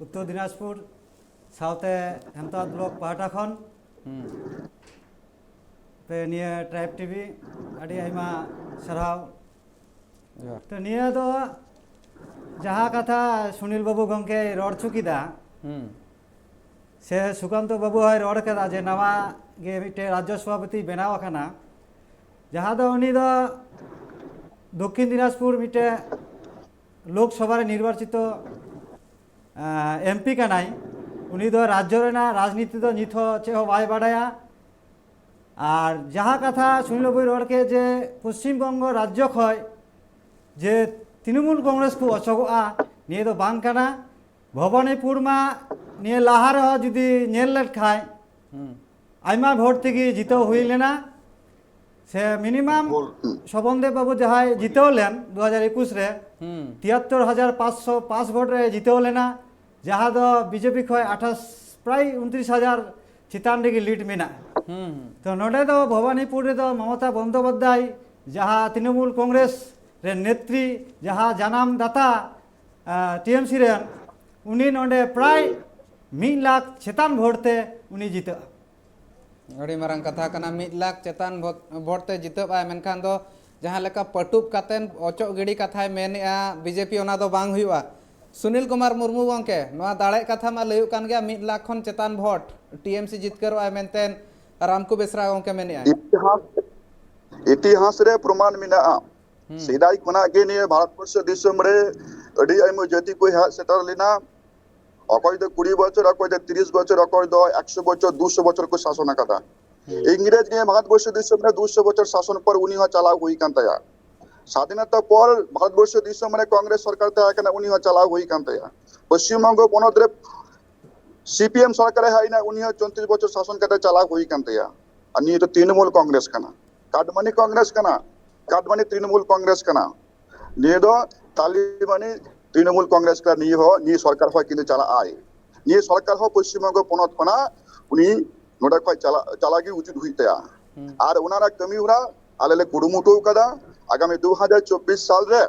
ᱩᱛᱛᱚᱨ ᱫᱤᱱᱟᱡᱽᱯᱩᱨ ᱥᱟᱶᱛᱮ ᱦᱮᱢᱛᱟᱣᱟᱫ ᱵᱞᱚᱠ ᱯᱟᱦᱴᱟ ᱠᱷᱚᱱ ᱦᱩᱸ᱾ ᱯᱮ ᱱᱤᱭᱟᱹ ᱴᱨᱟᱭᱤᱵᱽ ᱴᱤ ᱵᱷᱤ ᱟᱹᱰᱤ ᱟᱭᱢᱟ ᱥᱟᱨᱦᱟᱣ᱾ ᱡᱚᱦᱟᱨ᱾ ᱛᱚ ᱱᱤᱭᱟᱹ ᱫᱚ ᱡᱟᱦᱟᱸ ᱠᱟᱛᱷᱟ ᱥᱩᱱᱤᱞ ᱵᱟᱹᱵᱩ ᱜᱚᱢᱠᱮᱭ ᱨᱚᱲ ᱦᱚᱪᱚ ᱠᱮᱫᱟ, ᱦᱩᱸ᱾ ᱥᱮ ᱥᱩᱠᱟᱱᱛᱚ ᱵᱟᱹᱵᱩ ᱦᱚᱸᱭ ᱨᱚᱲ ᱠᱮᱫᱟ ᱡᱮ ᱱᱟᱣᱟ ᱜᱮ ᱢᱤᱫᱴᱮᱱ ᱨᱟᱡᱽᱡᱚ ᱥᱚᱵᱷᱟᱯᱚᱛᱤ ᱵᱮᱱᱟᱣ ᱟᱠᱟᱱᱟ, ᱡᱟᱦᱟᱸ ᱫᱚ ᱩᱱᱤ ᱫᱚ ᱫᱚᱠᱠᱷᱤᱱ ᱫᱤᱱᱟᱡᱽᱯᱩᱨ ᱢᱤᱫᱴᱮᱱ ᱞᱳᱠᱥᱚᱵᱷᱟ ᱨᱮ ᱱᱤᱨᱵᱟᱪᱤᱛᱚ, ᱟᱸ, ᱮᱢ ᱯᱤ ᱠᱟᱱᱟᱭ᱾ ᱩᱱᱤ ᱫᱚ ᱨᱟᱡᱽᱡᱚ ᱨᱮᱱᱟᱜ ᱨᱟᱡᱽᱱᱤᱛᱤ ᱫᱚ ᱱᱤᱛ ᱦᱚᱸ ᱪᱮᱫ ᱦᱚᱸ ᱵᱟᱭ ᱵᱟᱰᱟᱭᱟ᱾ ᱟᱨ ᱡᱟᱦᱟᱸ ᱠᱟᱛᱷᱟ ᱥᱩᱱᱤᱞ ᱵᱟᱹᱵᱩᱭ ᱨᱚᱲ ᱠᱮᱫ ᱡᱮ ᱯᱚᱥᱪᱤᱢ ᱵᱚᱝᱜᱚ ᱨᱟᱡᱽᱡᱚ ᱠᱷᱚᱱ ᱡᱮ ᱛᱨᱤᱱᱢᱩᱞ ᱠᱚᱝᱜᱨᱮᱥ ᱠᱚ ᱚᱪᱚᱜᱚᱜᱼᱟ, ᱱᱤᱭᱟᱹ ᱫᱚ ᱵᱟᱝ ᱠᱟᱱᱟ᱾ ᱵᱷᱚᱵᱟᱱᱤᱯᱩᱨ ᱢᱟ ᱱᱤᱭᱟᱹ ᱞᱟᱦᱟ ᱨᱮᱦᱚᱸ ᱡᱩᱫᱤ ᱧᱮᱞ ᱞᱮᱫ ᱠᱷᱟᱱ ᱦᱩᱸ᱾ ᱟᱭᱢᱟ ᱵᱷᱳᱴ ᱛᱮᱜᱮ ᱡᱤᱛᱟᱹᱣ ᱦᱩᱭ ᱞᱮᱱᱟ᱾ ᱥᱮ ᱢᱤᱱᱤᱢᱟᱢ ᱵᱷᱳᱴ, ᱦᱩᱸ᱾ ᱥᱚᱵᱚᱱ ᱫᱮᱵ ᱵᱟᱹᱵᱩ ᱡᱟᱦᱟᱸᱭ ᱡᱤᱛᱟᱹᱣ ᱞᱮᱱ ᱫᱩ ᱦᱟᱡᱟᱨ ᱮᱠᱩᱥ ᱨᱮ, ᱦᱩᱸ᱾ ᱛᱤᱭᱟᱛᱛᱳᱨ ᱦᱟᱡᱟᱨ ᱯᱟᱸᱪᱥᱚ ᱯᱟᱸᱪ ᱵᱷᱳᱴ ᱨᱮ ᱡᱤᱛᱟᱹᱣ ᱞᱮᱱᱟ, ᱡᱟᱦᱟᱸ ᱫᱚ ᱵᱤᱡᱮᱯᱤ ᱠᱷᱚᱱ ᱟᱴᱷᱟᱥ, ᱯᱨᱟᱭ ᱩᱱᱛᱨᱤᱥ ᱦᱟᱡᱟᱨ ᱪᱮᱛᱟᱱ ᱨᱮᱜᱮ ᱞᱤᱰ ᱢᱮᱱᱟᱜᱼᱟ᱾ ᱦᱩᱸ, ᱦᱩᱸ᱾ ᱛᱚ ᱱᱚᱰᱮ ᱫᱚ ᱵᱷᱚᱵᱟᱱᱤᱯᱩᱨ ᱨᱮᱫᱚ ᱢᱚᱢᱚᱛᱟ ᱵᱚᱱᱫᱳᱯᱟᱫᱽᱫᱷᱟᱭ, ᱡᱟᱦᱟᱸ ᱛᱨᱤᱱᱢᱩᱞ ᱠᱚᱝᱜᱨᱮᱥ ᱨᱮ ᱱᱮᱛᱨᱤ, ᱡᱟᱦᱟᱸ ᱡᱟᱱᱟᱢ ᱫᱟᱛᱟ, ᱟᱸ, ᱴᱤ ᱮᱢ ᱥᱤ ᱨᱮᱱ, ᱩᱱᱤ ᱱᱚᱰᱮ ᱯᱨᱟᱭ ᱢᱤᱫ ᱞᱟᱠᱷ ᱪᱮᱛᱟᱱ ᱵᱷᱳᱴ ᱛᱮ ᱩᱱᱤ ᱡᱤᱛᱟᱹᱜᱼᱟ᱾ ᱟᱹᱰᱤ ᱢᱟᱨᱟᱝ ᱠᱟᱛᱷᱟ ᱠᱟᱱᱟ, ᱢᱤᱫ ᱞᱟᱠᱷ ᱪᱮᱛᱟᱱ ᱵᱷᱳᱴ, ᱵᱷᱳᱴ ᱛᱮ ᱡᱤᱛᱟᱹᱜ ᱟᱭ᱾ ᱢᱮᱱᱠᱷᱟᱱ ᱫᱚ ᱡᱟᱦᱟᱸ ᱞᱮᱠᱟ ᱯᱟᱹᱴᱩᱵ ᱠᱟᱛᱮᱱ ᱚᱪᱚᱜ ᱜᱤᱰᱤ ᱠᱟᱛᱷᱟᱭ ᱢᱮᱱᱮᱜᱼᱟ ᱵᱤᱡᱮᱯᱤ, ᱚᱱᱟ ᱫᱚ ᱵᱟᱝ ᱦᱩᱭᱩᱜᱼᱟ᱾ ᱥᱩᱱᱤᱞ ᱠᱩᱢᱟᱨ ᱢᱩᱨᱢᱩ ᱜᱚᱢᱠᱮ, ᱱᱚᱣᱟ ᱫᱟᱲᱮ ᱠᱟᱛᱷᱟ ᱢᱟ ᱞᱟᱹᱭᱩᱜ ᱠᱟᱱ ᱜᱮᱭᱟ, ᱢᱤᱫ ᱞᱟᱠᱷ ᱠᱷᱚᱱ ᱪᱮᱛᱟᱱ ᱵᱷᱳᱴ ᱴᱤ ᱮᱢ ᱥᱤ ᱡᱤᱛᱠᱟᱹᱨᱚᱜᱼᱟᱭ ᱢᱮᱱᱛᱮ ᱨᱟᱢᱠᱩ ᱵᱮᱥᱨᱟ ᱜᱚᱢᱠᱮ ᱢᱮᱱᱮᱜᱼᱟᱭ᱾ ᱤᱛᱤᱦᱟᱥ, ᱤᱛᱤᱦᱟᱥ ᱨᱮ ᱯᱨᱚᱢᱟᱱ ᱢᱮᱱᱟᱜᱼᱟ᱾ ᱥᱮᱫᱟᱭ ᱠᱷᱚᱱᱟᱜ ᱜᱮ ᱱᱤᱭᱟᱹ ᱵᱷᱟᱨᱚᱛ ᱵᱚᱨᱥᱚ ᱫᱤᱥᱚᱢ ᱨᱮ ᱟᱹᱰᱤ ᱟᱭᱢᱟ ᱡᱟᱹᱛᱤ ᱠᱚ ᱦᱮᱡ ᱥᱮᱴᱮᱨ ᱞᱮᱱᱟ᱾ ᱚᱠᱚᱭ ᱫᱚ ᱠᱩᱲᱤ ᱵᱚᱪᱷᱚᱨ, ᱚᱠᱚᱭ ᱫᱚ ᱛᱤᱨᱤᱥ ᱵᱚᱪᱷᱚᱨ, ᱚᱠᱚᱭ ᱫᱚ ᱮᱠᱥᱚ ᱵᱚᱪᱷᱚᱨ, ᱫᱩᱥᱚ ᱵᱚᱪᱷᱚᱨ ᱠᱚ ᱥᱟᱥᱚᱱ ᱟᱠᱟᱫᱟ᱾ ᱤᱝᱨᱮᱡᱽ ᱱᱤᱭᱟᱹ ᱵᱷᱟᱨᱚᱛ ᱵᱚᱨᱥᱚ ᱫᱤᱥᱚᱢ ᱨᱮ ᱫᱩᱥᱚ ᱵᱚᱪᱷᱚᱨ ᱥᱟᱥᱚᱱ ᱯᱚᱨ ᱩᱱᱤ ᱦᱚᱸ ᱪᱟᱞᱟᱣ ᱦᱩᱭ ᱟᱠᱟᱱ ᱛᱟᱭᱟ᱾ ᱥᱟᱫᱷᱤᱱᱚᱛᱟ ᱯᱚᱨ ᱵᱷᱟᱨᱚᱛ ᱵᱚᱨᱥᱚ ᱫᱤᱥᱚᱢ ᱨᱮ ᱠᱚᱝᱜᱨᱮᱥ ᱥᱚᱨᱠᱟᱨ ᱛᱟᱦᱮᱸ ᱠᱟᱱᱟ, ᱩᱱᱤ ᱦᱚᱸ ᱪᱟᱞᱟᱣ ᱦᱩᱭ ᱟᱠᱟᱱ ᱛᱟᱭᱟ᱾ ᱯᱚᱥᱪᱤᱢ ᱵᱚᱝᱜᱚ ᱯᱚᱱᱚᱛ ᱨᱮ ᱥᱤ ᱯᱤ ᱮᱢ ᱥᱚᱨᱠᱟᱨᱮ ᱦᱮᱡ ᱮᱱᱟ, ᱩᱱᱤ ᱦᱚᱸ ᱪᱚᱱᱛᱨᱤᱥ ᱵᱚᱪᱷᱚᱨ ᱥᱟᱥᱚᱱ ᱠᱟᱛᱮ ᱪᱟᱞᱟᱣ ᱦᱩᱭ ᱟᱠᱟᱱ ᱛᱟᱭᱟ᱾ ᱟᱨ ᱱᱤᱭᱟᱹ ᱫᱚ ᱛᱨᱤᱱᱢᱩᱞ ᱠᱚᱝᱜᱨᱮᱥ ᱠᱟᱱᱟ, ᱠᱟᱴᱢᱟᱱᱤ ᱠᱚᱝᱜᱨᱮᱥ ᱠᱟᱱᱟ, ᱠᱟᱴᱢᱟᱱᱤ ᱛᱨᱤᱱᱢᱩᱞ ᱠᱚᱝᱜᱨᱮᱥ ᱠᱟᱱᱟ᱾ ᱱᱤᱭᱟᱹ ᱫᱚ ᱛᱟᱞᱤᱵᱟᱱᱤ ᱛᱨᱤᱱᱢᱩᱞ ᱠᱚᱝᱜᱨᱮᱥ ᱠᱟᱱᱟ᱾ ᱱᱤᱭᱟᱹ ᱦᱚᱸ, ᱱᱤᱭᱟᱹ ᱥᱚᱨᱠᱟᱨ ᱦᱚᱸ ᱠᱤᱱᱛᱩ ᱪᱟᱞᱟᱜ ᱟᱭ᱾ ᱱᱤᱭᱟᱹ ᱥᱚᱨᱠᱟᱨ ᱦᱚᱸ ᱯᱚᱥᱪᱤᱢ ᱵᱚᱝᱜᱚ ᱯᱚᱱᱚᱛ ᱠᱷᱚᱱᱟᱜ ᱩᱱᱤ ᱱᱚᱰᱮ ᱠᱷᱚᱱ ᱪᱟᱞᱟᱜ, ᱪᱟᱞᱟᱜ ᱜᱮ ᱩᱪᱤᱛ ᱦᱩᱭᱩᱜ ᱛᱟᱭᱟ᱾ ᱟᱨ ᱚᱱᱟ ᱨᱮᱱᱟᱜ ᱠᱟᱹᱢᱤ ᱦᱚᱨᱟ ᱟᱞᱮ ᱞᱮ ᱠᱩᱨᱩᱢᱩᱴᱩ ᱟᱠᱟᱫᱟ᱾ ᱟᱜᱟᱢᱤ ᱫᱩ ᱦᱟᱡᱟᱨ ᱪᱚᱵᱵᱤᱥ ᱥᱟᱞ ᱨᱮ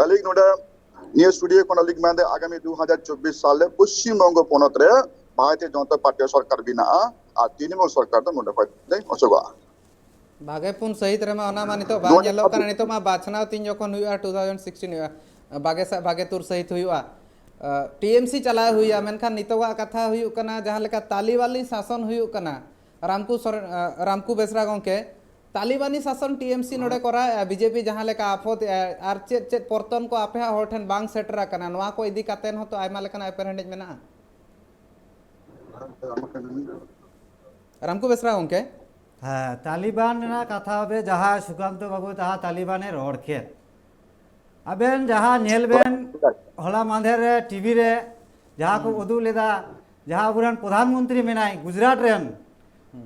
ᱟᱹᱞᱤᱧ ᱱᱚᱰᱮ ᱱᱤᱭᱟᱹ ᱥᱴᱩᱰᱤᱭᱳ ᱠᱷᱚᱱ ᱟᱹᱞᱤᱧ ᱢᱮᱱᱫᱟ, ᱟᱜᱟᱢᱤ ᱫᱩ ᱦᱟᱡᱟᱨ ᱪᱚᱵᱵᱤᱥ ᱥᱟᱞ ᱨᱮ ᱯᱚᱥᱪᱤᱢ ᱵᱚᱝᱜᱚ ᱯᱚᱱᱚᱛ ᱨᱮ ᱵᱷᱟᱨᱚᱛᱤᱭᱚ ᱡᱚᱱᱚᱛᱟ ᱯᱟᱨᱴᱤ ᱥᱚᱨᱠᱟᱨ ᱵᱮᱱᱟᱜᱼᱟ ᱟᱨ ᱛᱨᱤᱱᱢᱩᱞ ᱥᱚᱨᱠᱟᱨ ᱫᱚ ᱱᱚᱰᱮ ᱠᱷᱚᱱ ᱞᱮ ᱚᱪᱚᱜᱚᱜᱼᱟ᱾ ᱵᱷᱟᱜᱮ ᱯᱩᱱ ᱥᱟᱹᱦᱤᱛ ᱨᱮᱢᱟ ᱚᱱᱟ ᱢᱟ ᱱᱤᱛᱚᱜ ᱵᱟᱝ ᱱᱚᱰᱮ ᱧᱮᱞᱚᱜ ᱠᱟᱱᱟ᱾ ᱱᱤᱛᱚᱜ ᱢᱟ ᱵᱟᱪᱷᱱᱟᱣ ᱛᱤᱱ ᱡᱚᱠᱷᱚᱱ ᱦᱩᱭᱩᱜᱼᱟ, ᱴᱩ ᱛᱷᱟᱣᱡᱮᱱᱰ ᱥᱤᱠᱥᱴᱤᱱ ᱦᱩᱭᱩᱜᱼᱟ, ᱵᱟᱜᱮ ᱥᱟ-, ᱵᱟᱜᱮ ᱛᱩᱨ ᱥᱟᱹᱦᱤᱛ ᱦᱩᱭᱩᱜᱼᱟ, ᱴᱤ ᱮᱢ ᱥᱤ ᱪᱟᱞᱟᱣ ᱦᱩᱭᱩᱜᱼᱟ᱾ ᱢᱮᱱᱠᱷᱟᱱ ᱱᱤᱛᱚᱜᱟᱜ ᱠᱟᱛᱷᱟ ᱦᱩᱭᱩᱜ ᱠᱟᱱᱟ, ᱡᱟᱦᱟᱸ ᱞᱮᱠᱟ ᱛᱟᱞᱤᱵᱟᱱᱤ ᱥᱟᱥᱚᱱ ᱦᱩᱭᱩᱜ ᱠᱟᱱᱟ, ᱨᱟᱢᱠᱩ ᱥᱚᱨᱮᱱ, ᱨᱟᱢᱠᱩ ᱵᱮᱥᱨᱟ ᱜᱚᱢᱠᱮ, ᱛᱟᱞᱤᱵᱟᱱᱤ ᱥᱟᱥᱚᱱ ᱴᱤ ᱮᱢ ᱥᱤ ᱱᱚᱰᱮ ᱠᱚᱨᱟᱣᱮᱫᱼᱟ, ᱵᱤ ᱡᱮ ᱯᱤ ᱡᱟᱦᱟᱸ ᱞᱮᱠᱟ ᱟᱯᱷᱚᱫ ᱮᱫᱼᱟ, ᱟᱨ ᱪᱮᱫ ᱪᱮᱫ ᱯᱚᱨᱛᱚᱱ ᱠᱚ ᱟᱯᱮᱭᱟᱜ ᱦᱚᱲ ᱴᱷᱮᱱ ᱵᱟᱝ ᱥᱮᱴᱮᱨ ᱟᱠᱟᱱᱟ, ᱱᱚᱣᱟ ᱠᱚ ᱤᱫᱤ ᱠᱟᱛᱮ ᱦᱚᱸᱛᱚ ᱟᱭᱢᱟ ᱞᱮᱠᱟᱱᱟᱜ ᱮᱯᱮᱨᱦᱮᱸᱰᱮᱡ ᱢᱮᱱᱟᱜᱼᱟ᱾ ᱨᱟᱢᱠᱩ ᱵᱮᱥᱨᱟ ᱜᱚᱢᱠᱮ᱾ ᱦᱮᱸ, ᱛᱟᱞᱤᱵᱟᱱ ᱨᱮᱱᱟᱜ ᱠᱟᱛᱷᱟ ᱵᱮ ᱡᱟᱦᱟᱸ ᱥᱩᱠᱟᱱᱛᱚ ᱵᱟᱵᱩ ᱡᱟᱦᱟᱸ ᱛᱟᱞᱤᱵᱟᱱᱮ ᱨᱚᱲ ᱠᱮᱫ, ᱟᱵᱮᱱ ᱡᱟᱦᱟᱸ ᱧᱮᱞ ᱵᱮᱱ, ᱦᱚᱞᱟ ᱢᱟᱫᱷᱮᱨ ᱨᱮ ᱴᱤ ᱵᱷᱤ ᱨᱮ ᱡᱟᱦᱟᱸ ᱠᱚ ᱩᱫᱩᱜ ᱞᱮᱫᱟ, ᱡᱟᱦᱟᱸ ᱟᱵᱚᱨᱮᱱ ᱯᱨᱚᱫᱷᱟᱱ ᱢᱚᱱᱛᱨᱤ ᱢᱮᱱᱟᱭ ᱜᱩᱡᱽᱨᱟᱴ ᱨᱮᱱ,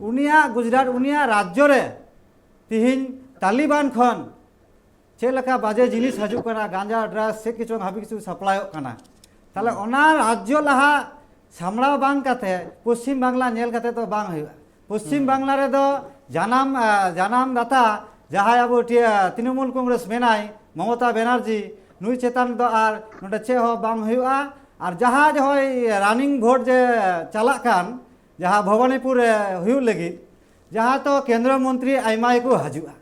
ᱩᱱᱤᱭᱟᱜ ᱜᱩᱡᱽᱨᱟᱴ, ᱩᱱᱤᱭᱟᱜ ᱨᱟᱡᱽᱡᱚ ᱨᱮ ᱛᱤᱦᱤᱧ ᱛᱟᱞᱤᱵᱟᱱ ᱠᱷᱚᱱ ᱪᱮᱫ ᱞᱮᱠᱟ ᱵᱟᱡᱮ ᱡᱤᱱᱤᱥ ᱦᱤᱡᱩᱜ ᱠᱟᱱᱟ, ᱜᱟᱸᱡᱟ, ᱰᱨᱟᱜᱥ, ᱪᱮᱫ ᱠᱚᱪᱚᱝ ᱦᱟᱹᱵᱤ ᱠᱤᱪᱷᱩ ᱥᱟᱯᱞᱟᱭᱚᱜ ᱠᱟᱱᱟ᱾ ᱛᱟᱦᱞᱮ ᱚᱱᱟ ᱨᱟᱡᱽᱡᱚ ᱞᱟᱦᱟ ᱥᱟᱢᱲᱟᱣ ᱵᱟᱝ ᱠᱟᱛᱮ ᱯᱚᱥᱪᱤᱢ ᱵᱟᱝᱞᱟ ᱧᱮᱞ ᱠᱟᱛᱮ ᱫᱚ ᱵᱟᱝ ᱦᱩᱭᱩᱜᱼᱟ᱾ ᱯᱚᱥᱪᱤᱢ ᱵᱟᱝᱞᱟ ᱨᱮᱫᱚ ᱡᱟᱱᱟᱢ, ᱟ, ᱡᱟᱱᱟᱢ ᱫᱟᱛᱟ ᱡᱟᱦᱟᱸᱭ ᱟᱵᱚ ᱴᱤ-, ᱛᱨᱤᱱᱢᱩᱞ ᱠᱚᱝᱜᱨᱮᱥ ᱢᱮᱱᱟᱭ, ᱢᱚᱢᱚᱛᱟ ᱵᱮᱱᱟᱨᱡᱤ, ᱱᱩᱭ ᱪᱮᱛᱟᱱ ᱫᱚ ᱟᱨ ᱱᱚᱰᱮ ᱪᱮᱫ ᱦᱚᱸ ᱵᱟᱝ ᱦᱩᱭᱩᱜᱼᱟ᱾ ᱟᱨ ᱡᱟᱦᱟᱸ ᱡᱚᱦᱚᱭ ᱨᱟᱱᱤᱝ ᱵᱷᱳᱴ ᱡᱮ ᱪᱟᱞᱟᱜ ᱠᱟᱱ, ᱡᱟᱦᱟᱸ ᱵᱷᱚᱵᱟᱱᱤᱯᱩᱨ ᱨᱮ ᱦᱩᱭᱩᱜ ᱞᱟᱹᱜᱤᱫ, ᱡᱟᱦᱟᱸ ᱛᱚ ᱠᱮᱱᱫᱨᱚ ᱢᱚᱱᱛᱨᱤ ᱟᱭᱢᱟ ᱜᱮᱠᱚ ᱦᱤᱡᱩᱜᱼᱟ᱾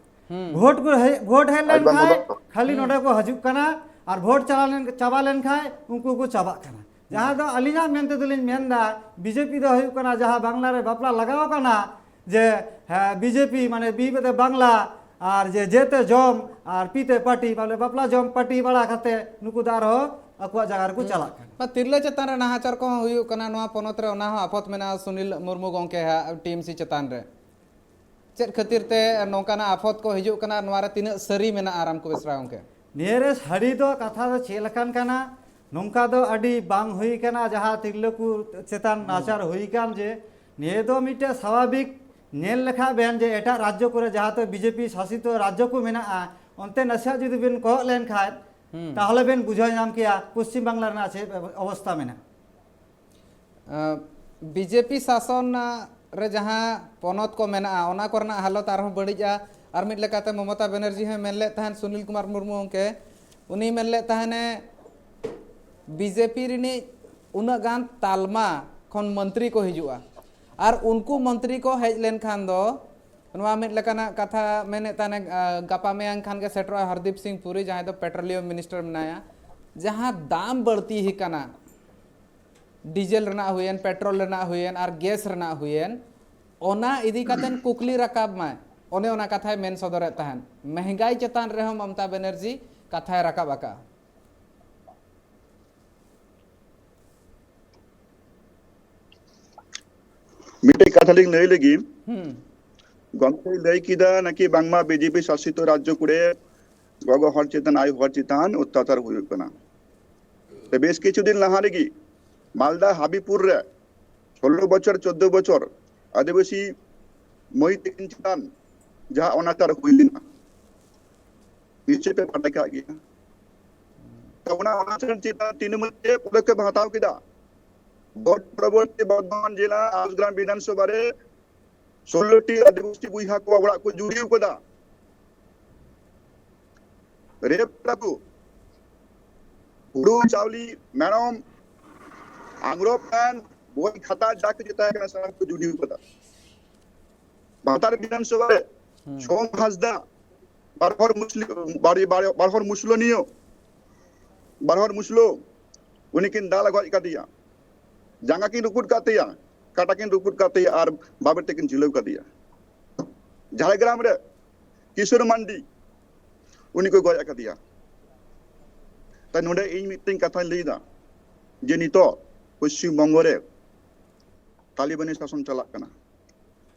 ᱵᱷᱳᱴ ᱠᱚ ᱦᱮᱡ, ᱵᱷᱳᱴ ᱦᱮᱡ ᱞᱮᱱᱠᱷᱟᱱ ᱠᱷᱟᱹᱞᱤ ᱱᱚᱰᱮ ᱠᱚ ᱦᱤᱡᱩᱜ ᱠᱟᱱᱟ, ᱟᱨ ᱵᱷᱳᱴ ᱪᱟᱞᱟᱣ ᱞᱮᱱ, ᱪᱟᱵᱟ ᱞᱮᱱᱠᱷᱟᱱ ᱩᱱᱠᱩ ᱠᱚ ᱪᱟᱵᱟᱜ ᱠᱟᱱᱟ᱾ ᱡᱟᱦᱟᱸ ᱫᱚ ᱟᱹᱞᱤᱧᱟᱜ ᱢᱮᱱ ᱛᱮᱫᱚᱞᱤᱧ ᱢᱮᱱᱫᱟ, ᱵᱤ ᱡᱮ ᱯᱤ ᱫᱚ ᱦᱩᱭᱩᱜ ᱠᱟᱱᱟ ᱡᱟᱦᱟᱸ ᱵᱟᱝᱞᱟ ᱨᱮ ᱵᱟᱯᱞᱟ ᱞᱟᱜᱟᱣ ᱠᱟᱱᱟ, ᱡᱮ, ᱦᱮᱸ, ᱵᱤ ᱡᱮ ᱯᱤ ᱢᱟᱱᱮ ᱵᱤ ᱵᱟᱝᱞᱟ, ᱟᱨ ᱡᱮ ᱡᱮᱛᱮ ᱡᱚᱢ ᱟᱨ ᱯᱤᱛᱮ ᱯᱟᱹᱴᱤ, ᱵᱚᱞᱮ ᱵᱟᱯᱞᱟ ᱡᱚᱢ ᱯᱟᱹᱴᱤ ᱵᱟᱲᱟ ᱠᱟᱛᱮ ᱱᱩᱠᱩ ᱫᱚ ᱟᱨᱦᱚᱸ ᱟᱠᱚᱣᱟᱜ ᱡᱟᱭᱜᱟ ᱨᱮᱠᱚ ᱪᱟᱞᱟᱜ ᱠᱟᱱᱟ᱾ ᱵᱟ, ᱛᱤᱨᱞᱟᱹ ᱪᱮᱛᱟᱱ ᱨᱮ ᱱᱟᱦᱟᱪᱟᱨ ᱠᱚᱦᱚᱸ ᱦᱩᱭᱩᱜ ᱠᱟᱱᱟ᱾ ᱱᱚᱣᱟ ᱯᱚᱱᱚᱛ ᱨᱮ ᱚᱱᱟ ᱦᱚᱸ ᱟᱯᱷᱚᱛ ᱢᱮᱱᱟᱜᱼᱟ ᱥᱩᱱᱤᱞ ᱢᱩᱨᱢᱩ ᱜᱚᱢᱠᱮ ᱦᱟᱜ ᱴᱤ ᱮᱢ ᱥᱤ ᱪᱮᱛᱟᱱ ᱨᱮ᱾ ᱪᱮᱫ ᱠᱷᱟᱹᱛᱤᱨ ᱛᱮ ᱱᱚᱝᱠᱟᱱᱟᱜ ᱟᱯᱷᱚᱛ ᱠᱚ ᱦᱤᱡᱩᱜ ᱠᱟᱱᱟ, ᱱᱚᱣᱟ ᱨᱮ ᱛᱤᱱᱟᱹᱜ ᱥᱟᱹᱨᱤ ᱢᱮᱱᱟᱜᱼᱟ, ᱨᱟᱢᱠᱚ ᱵᱮᱥᱨᱟ ᱜᱚᱢᱠᱮ? ᱱᱤᱭᱟᱹ ᱨᱮ ᱥᱟᱹᱨᱤ ᱫᱚ ᱠᱟᱛᱷᱟ ᱫᱚ ᱪᱮᱫ ᱞᱮᱠᱟᱱ ᱠᱟᱱᱟ? ᱱᱚᱝᱠᱟ ᱫᱚ ᱟᱹᱰᱤ ᱵᱟᱝ ᱦᱩᱭ ᱠᱟᱱᱟ, ᱡᱟᱦᱟᱸ ᱛᱤᱨᱞᱟᱹ ᱠᱚ ᱪᱮᱛᱟᱱ ᱱᱟᱦᱟᱪᱟᱨ ᱦᱩᱭ ᱠᱟᱱ, ᱡᱮ ᱱᱤᱭᱟᱹ ᱫᱚ ᱢᱤᱫᱴᱮᱱ ᱥᱟᱵᱷᱟᱵᱤᱠ ᱧᱮᱞ ᱞᱮᱠᱷᱟᱡ ᱵᱮᱱ ᱡᱮ ᱮᱴᱟᱜ ᱨᱟᱡᱽᱡᱚ ᱠᱚᱨᱮ ᱡᱟᱦᱟᱸ ᱫᱚ ᱵᱤ ᱡᱮ ᱯᱤ ᱥᱟᱥᱤᱛᱚ ᱨᱟᱡᱽᱡᱚ ᱠᱚ ᱢᱮᱱᱟᱜᱼᱟ, ᱚᱱᱛᱮ ᱱᱟᱥᱮᱭᱟᱜ ᱡᱩᱫᱤ ᱵᱮᱱ ᱠᱚᱭᱚᱜ ᱞᱮᱱᱠᱷᱟᱱ, ᱛᱟᱦᱚᱞᱮ ᱵᱮᱱ ᱵᱩᱡᱷᱟᱹᱣ ᱧᱟᱢ ᱠᱮᱭᱟ ᱯᱚᱥᱪᱤᱢ ᱵᱟᱝᱞᱟ ᱨᱮᱱᱟᱜ ᱪᱮᱫ ᱚᱵᱚᱥᱛᱟ ᱢᱮᱱᱟᱜᱼᱟ᱾ ᱵᱤ ᱡᱮ ᱯᱤ ᱥᱟᱥᱚᱱ ᱨᱮ ᱡᱟᱦᱟᱸ ᱯᱚᱱᱚᱛ ᱠᱚ ᱢᱮᱱᱟᱜᱼᱟ, ᱚᱱᱟ ᱠᱚᱨᱮᱱᱟᱜ ᱦᱟᱞᱚᱛ ᱟᱨᱦᱚᱸ ᱵᱟᱹᱲᱤᱡᱼᱟ᱾ ᱟᱨ ᱢᱤᱫ ᱞᱮᱠᱟᱛᱮ ᱢᱚᱢᱚᱛᱟ ᱵᱮᱱᱟᱨᱡᱤ ᱦᱚᱸᱭ ᱢᱮᱱ ᱞᱮᱫ ᱛᱟᱦᱮᱸᱫ, ᱥᱩᱱᱤᱞ ᱠᱩᱢᱟᱨ ᱢᱩᱨᱢᱩ ᱜᱚᱢᱠᱮ, ᱩᱱᱤᱭ ᱢᱮᱱ ᱞᱮᱫ ᱛᱟᱦᱮᱱᱮ, ᱵᱤ ᱡᱮ ᱯᱤ ᱨᱤᱱᱤᱡ ᱩᱱᱟᱹᱜ ᱜᱟᱱ ᱛᱟᱞᱢᱟ ᱠᱷᱚᱱ ᱢᱚᱱᱛᱨᱤ ᱠᱚ ᱦᱤᱡᱩᱜᱼᱟ, ᱟᱨ ᱩᱱᱠᱩ ᱢᱚᱱᱛᱨᱤ ᱠᱚ ᱦᱮᱡ ᱞᱮᱱᱠᱷᱟᱱ ᱫᱚ ᱱᱚᱣᱟ ᱢᱤᱫ ᱞᱮᱠᱟᱱᱟᱜ ᱠᱟᱛᱷᱟ ᱢᱮᱱᱮᱫ ᱛᱟᱦᱮᱱᱮ, ᱟ, ᱜᱟᱯᱟ ᱢᱮᱭᱟᱝ ᱠᱷᱟᱱ ᱜᱮ ᱥᱮᱴᱮᱨᱚᱜᱼᱟ ᱦᱚᱨᱫᱤᱯ ᱥᱤᱝ ᱯᱩᱨᱤ, ᱡᱟᱦᱟᱸᱭ ᱫᱚ ᱯᱮᱴᱨᱳᱞᱤᱭᱟᱢ ᱢᱤᱱᱤᱥᱴᱟᱨ ᱢᱮᱱᱟᱭᱟ᱾ ᱡᱟᱦᱟᱸ ᱫᱟᱢ ᱵᱟᱹᱲᱛᱤ ᱟᱠᱟᱱᱟ, ᱰᱤᱡᱮᱞ ᱨᱮᱱᱟᱜ ᱦᱩᱭᱮᱱ, ᱯᱮᱴᱨᱳᱞ ᱨᱮᱱᱟᱜ ᱦᱩᱭᱮᱱ, ᱟᱨ ᱜᱮᱥ ᱨᱮᱱᱟᱜ ᱦᱩᱭᱮᱱ, ᱚᱱᱟ ᱤᱫᱤ ᱠᱟᱛᱮᱱ ᱠᱩᱠᱞᱤ ᱨᱟᱠᱟᱵ ᱢᱟᱭ, ᱚᱱᱮ ᱚᱱᱟ ᱠᱟᱛᱷᱟᱭ ᱢᱮᱱ ᱥᱚᱫᱚᱨᱮᱫ ᱛᱟᱦᱮᱱ᱾ ᱢᱮᱦᱮᱸᱜᱟᱭ ᱪᱮᱛᱟᱱ ᱨᱮᱦᱚᱸ ᱢᱚᱢᱚᱛᱟ ᱵᱮᱱᱟᱨᱡᱤ ᱠᱟᱛᱷᱟᱭ ᱨᱟᱠᱟᱵ ᱟᱠᱟᱫᱼᱟ᱾ ᱢᱤᱫᱴᱮᱡ ᱠᱟᱛᱷᱟ ᱞᱤᱧ ᱞᱟᱹᱭ ᱞᱮᱜᱮ᱾ ᱦᱩᱸ᱾ ᱜᱚᱢᱠᱮᱭ ᱞᱟᱹᱭ ᱠᱮᱫᱟ ᱱᱟᱠᱤ ᱵᱟᱝᱢᱟ ᱵᱤᱡᱮᱯᱤ ᱥᱟᱥᱤᱛ ᱨᱟᱡᱽᱡᱚ ᱠᱚᱨᱮ ᱜᱚᱜᱚ ᱦᱚᱲ ᱪᱮᱛᱟᱱ, ᱟᱭᱳ ᱦᱚᱲ ᱪᱮᱛᱟᱱ ᱚᱛᱛᱟᱪᱟᱨ ᱦᱩᱭᱩᱜ ᱠᱟᱱᱟ᱾ ᱛᱚ ᱵᱮᱥ ᱠᱤᱪᱷᱩ ᱫᱤᱱ ᱞᱟᱦᱟ ᱨᱮᱜᱮ ᱢᱟᱞᱫᱟ ᱦᱟᱵᱤᱯᱩᱨ ᱨᱮ ᱥᱳᱞᱞᱳ ᱵᱚᱪᱷᱚᱨ, ᱪᱳᱫᱽᱫᱳ ᱵᱚᱪᱷᱚᱨ ᱟᱹᱫᱤᱵᱟᱹᱥᱤ ᱢᱟᱹᱭ ᱛᱟᱹᱠᱤᱱ ᱪᱮᱛᱟᱱ ᱡᱟᱦᱟᱸ ᱚᱱᱟᱪᱟᱨ ᱦᱩᱭ ᱞᱮᱱᱟ, ᱱᱤᱥᱪᱚᱭ ᱯᱮ ᱵᱟᱰᱟᱭ ᱠᱟᱜ ᱜᱮᱭᱟ᱾ ᱛᱚ ᱚᱱᱟ ᱚᱱᱟᱪᱟᱨ ᱪᱮᱛᱟᱱ ᱛᱤᱱᱟᱹᱜ ᱢᱚᱫᱽᱫᱷᱮ ᱯᱚᱫᱚᱠᱷᱮᱯ ᱦᱟᱛᱟᱣ ᱠᱮᱫᱟ, ᱜᱚᱴ ᱯᱚᱨᱚᱵᱚᱨᱛᱤ ᱵᱚᱨᱫᱷᱚᱢᱟᱱ ᱡᱮᱞᱟ ᱟᱥᱜᱨᱟᱢ ᱵᱤᱫᱷᱟᱱᱥᱚᱵᱷᱟ ᱨᱮ ᱥᱳᱞᱞᱳ ᱴᱤ ᱟᱹᱫᱤᱵᱟᱹᱥᱤ ᱵᱚᱭᱦᱟ ᱠᱚᱣᱟᱜ ᱚᱲᱟᱜ ᱠᱚ ᱡᱩᱲᱤ ᱠᱟᱫᱟ᱾ ᱨᱮᱯ ᱠᱟᱫᱟ ᱠᱚ᱾ ᱦᱩᱲᱩ, ᱪᱟᱣᱞᱮ, ᱢᱮᱨᱚᱢ, ᱟᱝᱨᱚᱯ ᱯᱮᱱ, ᱵᱳᱭ, ᱠᱷᱟᱛᱟ, ᱡᱟ ᱠᱤᱪᱷᱩ ᱛᱟᱦᱮᱸ ᱠᱟᱱᱟ, ᱥᱟᱱᱟᱢ ᱠᱚ ᱡᱩᱲᱤ ᱠᱟᱫᱟ᱾ ᱵᱷᱟᱛᱟᱨ ᱵᱤᱫᱷᱟᱱ ᱥᱚᱵᱷᱟ ᱨᱮ ᱥᱳᱢ ᱦᱟᱸᱥᱫᱟ, ᱵᱟᱨ ᱦᱚᱲ ᱢᱩᱥᱞᱤ-, ᱵᱟᱨ-, ᱵᱟᱨ-, ᱵᱟᱨ ᱦᱚᱲ ᱢᱩᱥᱞᱟᱹᱱᱤᱭᱟᱹ, ᱵᱟᱨ ᱦᱚᱲ ᱢᱩᱥᱞᱟᱹ, ᱩᱱᱤ ᱠᱤᱱ ᱫᱟᱞ ᱜᱚᱡ ᱠᱟᱫᱮᱭᱟ, ᱡᱟᱸᱜᱟ ᱠᱤᱱ ᱨᱩᱠᱩᱫ ᱠᱟᱫ ᱛᱟᱭᱟ, ᱠᱟᱴᱟ ᱠᱤᱱ ᱨᱩᱠᱩᱫ ᱠᱟᱫ ᱛᱟᱭᱟ ᱟᱨ ᱵᱟᱵᱮᱨ ᱛᱮᱠᱤᱱ ᱡᱷᱤᱞᱟᱹᱣ ᱠᱟᱫᱮᱭᱟ᱾ ᱡᱷᱟᱲᱜᱨᱟᱢ ᱨᱮ ᱠᱤᱥᱳᱨ ᱢᱟᱱᱰᱤ, ᱩᱱᱤ ᱠᱚ ᱜᱚᱡ ᱟᱠᱟᱫᱮᱭᱟ᱾ ᱛᱟᱭ ᱱᱚᱰᱮ ᱤᱧ ᱢᱤᱫᱴᱮᱱ ᱠᱟᱛᱷᱟᱧ ᱞᱟᱹᱭᱫᱟ, ᱡᱮ ᱱᱤᱛᱚᱜ ᱯᱚᱥᱪᱤᱢ ᱵᱚᱝᱜᱚ ᱨᱮ ᱛᱟᱞᱤᱵᱟᱱᱤ ᱥᱟᱥᱚᱱ ᱪᱟᱞᱟᱜ ᱠᱟᱱᱟ᱾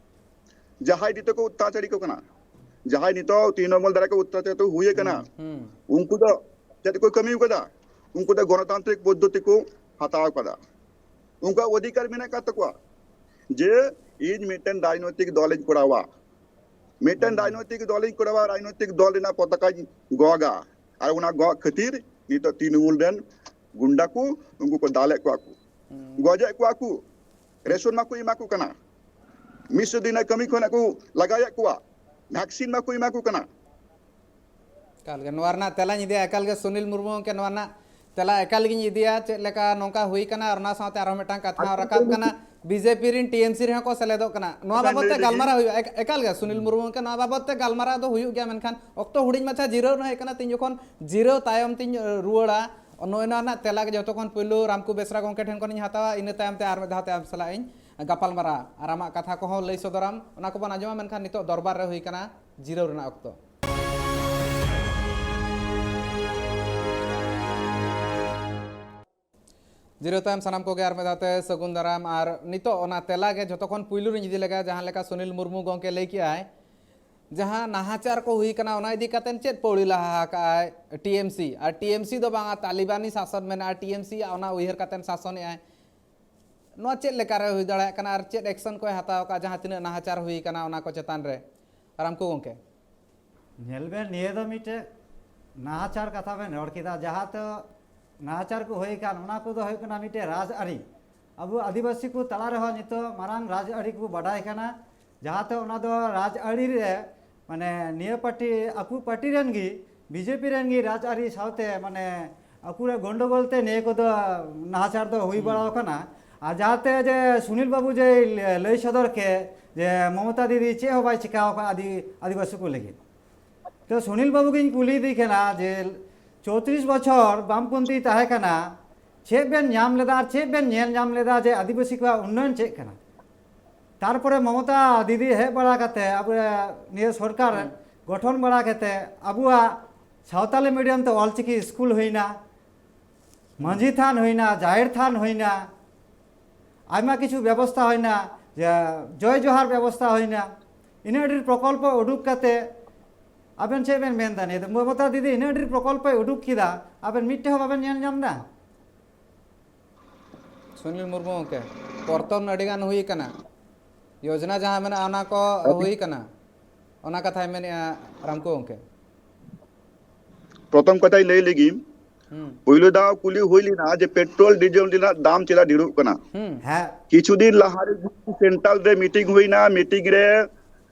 ᱡᱟᱦᱟᱸᱭ ᱱᱤᱛᱚᱜ ᱠᱚ ᱚᱛᱛᱟᱪᱟᱨᱤ ᱠᱚ ᱠᱟᱱᱟ, ᱡᱟᱦᱟᱸᱭ ᱱᱤᱛᱚᱜ ᱛᱨᱤᱱᱚᱢᱩᱞ ᱫᱟᱨᱟ ᱠᱚ ᱚᱛᱛᱟᱪᱟᱨ ᱠᱚ ᱦᱩᱭ ᱟᱠᱟᱱᱟ, ᱦᱩᱸ, ᱦᱩᱸ᱾ ᱩᱱᱠᱩ ᱫᱚ ᱪᱮᱫ ᱠᱚ ᱠᱟᱹᱢᱤ ᱟᱠᱟᱫᱟ? ᱩᱱᱠᱩ ᱫᱚ ᱜᱚᱱᱚᱛᱟᱱᱛᱨᱤᱠ ᱯᱚᱫᱽᱫᱷᱚᱛᱤ ᱠᱚ ᱦᱟᱛᱟᱣ ᱟᱠᱟᱫᱟ᱾ ᱩᱱᱠᱩᱣᱟᱜ ᱚᱫᱷᱤᱠᱟᱨ ᱢᱮᱱᱟᱜ ᱟᱠᱟᱫ ᱛᱟᱠᱚᱣᱟ ᱡᱮ ᱤᱧ ᱢᱤᱫᱴᱮᱱ ᱨᱟᱡᱽᱱᱳᱭᱛᱤᱠ ᱫᱚᱞᱤᱧ ᱠᱚᱨᱟᱣᱟ, ᱢᱤᱫᱴᱮᱱ, ᱦᱩᱸ, ᱨᱟᱡᱽᱱᱳᱭᱛᱤᱠ ᱫᱚᱞᱤᱧ ᱠᱚᱨᱟᱣᱟ, ᱨᱟᱡᱽᱱᱳᱭᱛᱤᱠ ᱫᱚᱞ ᱨᱮᱱᱟᱜ ᱯᱚᱛᱟᱠᱟᱧ ᱜᱚᱜᱟ᱾ ᱟᱨ ᱚᱱᱟ ᱜᱚᱜ ᱠᱷᱟᱹᱛᱤᱨ ᱱᱤᱛᱚᱜ ᱛᱨᱤᱱᱚᱢᱩᱞ ᱨᱮᱱ ᱜᱩᱱᱰᱟ ᱠᱚ ᱩᱱᱠᱩ ᱠᱚ ᱫᱟᱞᱮᱫ ᱠᱚᱣᱟ ᱠᱚ, ᱦᱩᱸ, ᱜᱚᱡᱮᱫ ᱠᱚᱣᱟ ᱠᱚ, ᱨᱮᱥᱚᱱ ᱢᱟᱠᱚ ᱮᱢᱟ ᱠᱚ ᱠᱟᱱᱟ, ᱢᱤᱫ ᱥᱚ ᱫᱤᱱ ᱨᱮᱱᱟᱜ ᱠᱟᱹᱢᱤ ᱠᱷᱚᱱᱟᱜ ᱠᱚ ᱞᱟᱜᱟᱭᱮᱫ ᱠᱚᱣᱟ, ᱵᱷᱮᱠᱥᱤᱱ ᱢᱟᱠᱚ ᱮᱢᱟ ᱠᱚ ᱠᱟᱱᱟ᱾ ᱮᱠᱟᱞ ᱜᱮ, ᱱᱚᱣᱟ ᱨᱮᱱᱟᱜ ᱛᱮᱞᱟᱧ ᱤᱫᱤᱭᱟ᱾ ᱮᱠᱟᱞ ᱜᱮ ᱥᱩᱱᱤᱞ ᱢᱩᱨᱢᱩ ᱜᱚᱢᱠᱮ, ᱱᱚᱣᱟ ᱨᱮᱱᱟᱜ ᱛᱮᱞᱟ ᱮᱠᱟᱞ ᱜᱤᱧ ᱤᱫᱤᱭᱟ᱾ ᱪᱮᱫ ᱞᱮᱠᱟ ᱱᱚᱝᱠᱟ ᱦᱩᱭ ᱠᱟᱱᱟ, ᱟᱨ ᱚᱱᱟ ᱥᱟᱶᱛᱮ ᱟᱨᱦᱚᱸ ᱢᱤᱫᱴᱟᱝ ᱠᱟᱛᱷᱟ ᱦᱚᱸ ᱨᱟᱠᱟᱵ ᱠᱟᱱᱟ, ᱵᱤᱡᱮᱯᱤ ᱨᱮᱱ ᱴᱤᱮᱢᱥᱤ ᱨᱮᱦᱚᱸ ᱠᱚ ᱥᱮᱞᱮᱫᱚᱜ ᱠᱟᱱᱟ᱾ ᱱᱚᱣᱟ ᱟᱪᱪᱷᱟ, ᱵᱟᱵᱚᱫ ᱞᱟᱹᱭ ᱛᱮ ᱞᱮᱜᱮ᱾ ᱜᱟᱞᱢᱟᱨᱟᱣ ᱦᱩᱭᱩᱜᱼᱟ᱾ ᱮᱠ-, ᱮᱠᱟᱞ ᱜᱮ ᱥᱩᱱᱤᱞ ᱢᱩᱨᱢᱩ ᱜᱚᱢᱠᱮ, ᱱᱚᱣᱟ ᱵᱟᱵᱚᱫ ᱛᱮ ᱜᱟᱞᱢᱟᱨᱟᱣ ᱫᱚ ᱦᱩᱭᱩᱜ ᱜᱮᱭᱟ, ᱢᱮᱱᱠᱷᱟᱱ ᱚᱠᱛᱚ ᱦᱩᱰᱤᱧ ᱢᱟᱪᱷᱟ ᱡᱤᱨᱟᱹᱣ ᱨᱮᱱᱟᱜ ᱦᱮᱡ ᱠᱟᱱᱟ᱾ ᱛᱤᱧ ᱡᱚᱠᱷᱚᱱ ᱡᱤᱨᱟᱹᱣ ᱛᱟᱭᱚᱢ ᱛᱤᱧ, ᱮ, ᱨᱩᱣᱟᱹᱲᱟ, ᱱᱚᱜᱼᱚᱭ ᱱᱚᱣᱟ ᱨᱮᱱᱟᱜ ᱛᱮᱞᱟ ᱜᱮ ᱡᱚᱛᱚ ᱠᱷᱚᱱ ᱯᱩᱭᱞᱩ ᱨᱟᱢᱠᱩ ᱵᱮᱥᱨᱟ ᱜᱚᱢᱠᱮ ᱴᱷᱮᱱ ᱠᱷᱚᱱᱤᱧ ᱦᱟᱛᱟᱣᱟ, ᱤᱱᱟᱹ ᱛᱟᱭᱚᱢ ᱛᱮ ᱟᱨ ᱢᱤᱫ ᱫᱷᱟᱣ ᱛᱮ ᱟᱢ ᱥᱟᱞᱟᱜ ᱤᱧ ᱜᱟᱯᱟᱞ ᱢᱟᱨᱟᱣᱟ᱾ ᱟᱨ ᱟᱢᱟᱜ ᱠᱟᱛᱷᱟ ᱠᱚᱦᱚᱸ ᱞᱟᱹᱭ ᱥᱚᱫᱚᱨᱟᱢ, ᱚᱱᱟ ᱠᱚᱵᱚᱱ ᱟᱸᱡᱚᱢᱟ᱾ ᱢᱮᱱᱠᱷᱟᱱ ᱱᱤᱛᱚᱜ ᱫᱚᱨᱵᱟᱨ ᱨᱮ ᱦᱩᱭ ᱠᱟᱱᱟ ᱡᱤᱨᱟᱹᱣ ᱨᱮᱱᱟᱜ ᱚᱠᱛᱚ᱾ ᱡᱤᱨᱟᱹᱣ ᱛᱟᱭᱚᱢ ᱥᱟᱱᱟᱢ ᱠᱚᱜᱮ ᱟᱨ ᱢᱤᱫ ᱫᱷᱟᱣ ᱛᱮ ᱥᱟᱹᱜᱩᱱ ᱫᱟᱨᱟᱢ᱾ ᱟᱨ ᱱᱤᱛᱚᱜ ᱚᱱᱟ ᱛᱮᱞᱟ ᱜᱮ ᱡᱷᱚᱛᱚ ᱠᱷᱚᱱ ᱯᱩᱭᱞᱩ ᱨᱤᱧ ᱤᱫᱤ ᱞᱮᱜᱟ, ᱡᱟᱦᱟᱸ ᱞᱮᱠᱟ ᱥᱩᱱᱤᱞ ᱢᱩᱨᱢᱩ ᱜᱚᱢᱠᱮ ᱞᱟᱹᱭ ᱠᱮᱜᱼᱟᱭ, ᱡᱟᱦᱟᱸ ᱱᱟᱦᱟᱪᱟᱨ ᱠᱚ ᱦᱩᱭ ᱠᱟᱱᱟ, ᱚᱱᱟ ᱤᱫᱤ ᱠᱟᱛᱮ ᱪᱮᱫ ᱯᱟᱹᱣᱲᱤ ᱞᱟᱦᱟ ᱟᱠᱟᱜᱼᱟᱭ ᱴᱤᱮᱢᱥᱤ? ᱟᱨ ᱴᱤᱮᱢᱥᱤ ᱫᱚ ᱵᱟᱝᱟ, ᱛᱟᱞᱤᱵᱟᱱᱤ ᱥᱟᱥᱚᱱ ᱢᱮᱱᱟᱜᱼᱟ, ᱴᱤᱮᱢᱥᱤ ᱟᱜ ᱚᱱᱟ ᱩᱭᱦᱟᱹᱨ ᱠᱟᱛᱮ ᱥᱟᱥᱚᱱᱮᱜᱼᱟᱭ᱾ ᱱᱚᱣᱟ ᱪᱮᱫ ᱞᱮᱠᱟᱨᱮ ᱦᱩᱭ ᱫᱟᱲᱮᱭᱟᱜ ᱠᱟᱱᱟ ᱟᱨ ᱪᱮᱫ ᱮᱠᱥᱚᱱ ᱠᱚᱭ ᱦᱟᱛᱟᱣ ᱟᱠᱟᱫᱼᱟ ᱡᱟᱦᱟᱸ ᱛᱤᱱᱟᱹᱜ ᱱᱟᱦᱟᱪᱟᱨ ᱦᱩᱭ ᱟᱠᱟᱱᱟ ᱚᱱᱟ ᱠᱚ ᱪᱮᱛᱟᱱ ᱨᱮ? ᱨᱟᱢᱠᱩ ᱜᱚᱢᱠᱮ᱾ ᱧᱮᱞ ᱵᱮᱱ, ᱱᱤᱭᱟᱹ ᱫᱚ ᱢᱤᱫᱴᱮᱡ ᱱᱟᱦᱟᱪᱟᱨ ᱠᱟᱛᱷᱟ ᱵᱮᱱ ᱨᱚᱲ ᱠᱮᱫᱟ, ᱡᱟᱦᱟᱸ ᱫᱚ ᱱᱟᱦᱟᱪᱟᱨ ᱠᱚ ᱦᱩᱭ ᱟᱠᱟᱱ, ᱚᱱᱟ ᱠᱚᱫᱚ ᱦᱩᱭᱩᱜ ᱠᱟᱱᱟ ᱢᱤᱫᱴᱮᱡ ᱨᱟᱡᱽ ᱟᱹᱨᱤ᱾ ᱟᱵᱚ ᱟᱹᱫᱤᱵᱟᱹᱥᱤ ᱠᱚ ᱛᱟᱞᱟ ᱨᱮᱦᱚᱸ ᱱᱤᱛᱚᱜ ᱢᱟᱨᱟᱝ ᱨᱟᱡᱽ ᱟᱹᱨᱤ ᱠᱚ ᱵᱟᱰᱟᱭ ᱠᱟᱱᱟ, ᱡᱟᱦᱟᱸ ᱛᱮ ᱚᱱᱟ ᱫᱚ ᱨᱟᱡᱽ ᱟᱹᱨᱤ ᱨᱮ, ᱢᱟᱱᱮ, ᱱᱤᱭᱟᱹ ᱯᱟᱨᱴᱤ, ᱟᱠᱚ ᱯᱟᱨᱴᱤ ᱨᱮᱱ ᱜᱮ, ᱵᱤᱡᱮᱯᱤ ᱨᱮᱱ ᱜᱮ ᱨᱟᱡᱽ ᱟᱹᱨᱤ ᱥᱟᱶᱛᱮ, ᱢᱟᱱᱮ, ᱟᱠᱚ ᱨᱮ ᱜᱚᱱᱰᱚᱜᱳᱞ ᱛᱮ ᱱᱤᱭᱟᱹ ᱠᱚᱫᱚ ᱱᱟᱦᱟᱪᱟᱨ ᱫᱚ ᱦᱩᱭ ᱦᱩᱸ᱾ ᱵᱟᱲᱟᱣ ᱠᱟᱱᱟ᱾ ᱟᱨ ᱡᱟᱦᱟᱸᱛᱮ ᱡᱮ ᱥᱩᱱᱤᱞ ᱵᱟᱹᱵᱩ ᱡᱮ ᱞᱟᱹᱭ ᱥᱚᱫᱚᱨ ᱠᱮᱫ ᱡᱮ ᱢᱚᱢᱚᱛᱟ ᱫᱤᱫᱤ ᱪᱮᱫ ᱦᱚᱸ ᱵᱟᱭ ᱪᱤᱠᱟᱹᱣ ᱟᱠᱟᱫ ᱟᱹᱫᱤ-, ᱟᱹᱫᱤᱵᱟᱹᱥᱤ ᱠᱚ ᱞᱟᱹᱜᱤᱫ, ᱛᱚ ᱥᱩᱱᱤᱞ ᱵᱟᱹᱵᱩ ᱜᱤᱧ ᱠᱩᱞᱤᱭᱮᱫᱮ ᱠᱟᱱᱟ ᱡᱮ ᱪᱳᱛᱨᱤᱥ ᱵᱚᱪᱷᱚᱨ ᱵᱟᱢᱯᱚᱱᱛᱷᱤ ᱛᱟᱦᱮᱸ ᱠᱟᱱᱟ, ᱪᱮᱫ ᱵᱮᱱ ᱧᱟᱢ ᱞᱮᱫᱟ ᱟᱨ ᱪᱮᱫ ᱵᱮᱱ ᱧᱮᱞ ᱧᱟᱢ ᱞᱮᱫᱟ ᱡᱮ ᱟᱹᱫᱤᱵᱟᱹᱥᱤ ᱠᱚᱣᱟᱜ ᱩᱱᱱᱚᱭᱚᱱ ᱪᱮᱫ ᱠᱟᱱᱟ? ᱛᱟᱨᱯᱚᱨᱮ ᱢᱚᱢᱚᱛᱟ ᱫᱤᱫᱤ ᱦᱮᱡ ᱵᱟᱲᱟ ᱠᱟᱛᱮ ᱟᱵᱚ ᱱᱤᱭᱟᱹ ᱥᱚᱨᱠᱟᱨ ᱦᱩᱸ᱾ ᱜᱚᱴᱷᱚᱱ ᱵᱟᱲᱟ ᱠᱟᱛᱮ ᱟᱵᱚᱣᱟᱜ ᱥᱟᱶᱛᱟᱞᱤ ᱢᱤᱰᱤᱭᱟᱢ ᱛᱮ ᱚᱞᱪᱤᱠᱤ ᱥᱠᱩᱞ ᱦᱩᱭᱱᱟ, ᱢᱟᱹᱡᱷᱤ ᱛᱷᱟᱱ ᱦᱩᱭᱱᱟ, ᱡᱟᱦᱮᱨ ᱛᱷᱟᱱ ᱦᱩᱭᱱᱟ, ᱟᱭᱢᱟ ᱠᱤᱪᱷᱩ ᱵᱮᱵᱚᱥᱛᱷᱟ ᱦᱩᱭᱱᱟ, ᱡᱟ-, ᱡᱚᱭ ᱡᱚᱦᱟᱨ ᱵᱮᱵᱚᱥᱛᱷᱟ ᱦᱩᱭᱱᱟ᱾ ᱤᱱᱟᱹᱜ ᱰᱷᱮᱨ ᱯᱨᱚᱠᱚᱞᱯᱚ ᱩᱰᱩᱠ ᱠᱟᱛᱮ ᱟᱵᱮᱱ ᱪᱮᱫ ᱵᱮᱱ ᱢᱮᱱ ᱮᱫᱟ? ᱱᱤᱭᱟᱹ ᱫᱚ ᱢᱚᱢᱚᱛᱟ ᱫᱤᱫᱤ ᱤᱱᱟᱹᱜ ᱰᱷᱮᱨ ᱯᱨᱚᱠᱚᱞᱯᱚᱭ ᱩᱰᱩᱠ ᱠᱮᱫᱟ, ᱟᱵᱮᱱ ᱢᱤᱫᱴᱮᱱ ᱦᱚᱸ ᱵᱟᱵᱮᱱ ᱧᱮᱞ ᱧᱟᱢ ᱮᱫᱟ? ᱥᱩᱱᱤᱞ ᱢᱩᱨᱢᱩ ᱜᱚᱢᱠᱮ, ᱯᱚᱨᱛᱚᱱ ᱟᱹᱰᱤ ᱜᱟᱱ ᱦᱩᱭ ᱟᱠᱟᱱᱟ, ᱭᱳᱡᱽᱱᱟ ᱡᱟᱦᱟᱸ ᱢᱮᱱᱟᱜᱼᱟ ᱚᱱᱟ ᱠᱚ ᱦᱩᱭ ᱟᱠᱟᱱᱟ, ᱚᱱᱟ ᱠᱟᱛᱷᱟᱭ ᱢᱮᱱᱮᱫᱼᱟ ᱨᱟᱢᱠᱳ ᱜᱚᱢᱠᱮ᱾ ᱯᱨᱚᱛᱷᱚᱢ ᱠᱟᱛᱷᱟᱧ ᱞᱟᱹᱭ ᱞᱮᱜᱤ, ᱦᱩᱸ ᱯᱩᱭᱞᱩ ᱫᱷᱟᱣ ᱠᱩᱞᱤ ᱦᱩᱭ ᱞᱮᱱᱟ ᱡᱮ ᱯᱮᱴᱨᱳᱞ ᱰᱤᱡᱮᱞ ᱨᱮᱱᱟᱜ ᱫᱟᱢ ᱪᱮᱫᱟᱜ ᱰᱷᱮᱨᱚᱜ ᱠᱟᱱᱟ᱾ ᱦᱮᱸ, ᱠᱤᱪᱷᱩ ᱫᱤᱱ ᱞᱟᱦᱟᱨᱮ ᱥᱮᱱᱴᱨᱟᱞ ᱨᱮ ᱢᱤᱴᱤᱝ ᱦᱩᱭᱱᱟ᱾ ᱢᱤᱴᱤᱝ ᱨᱮ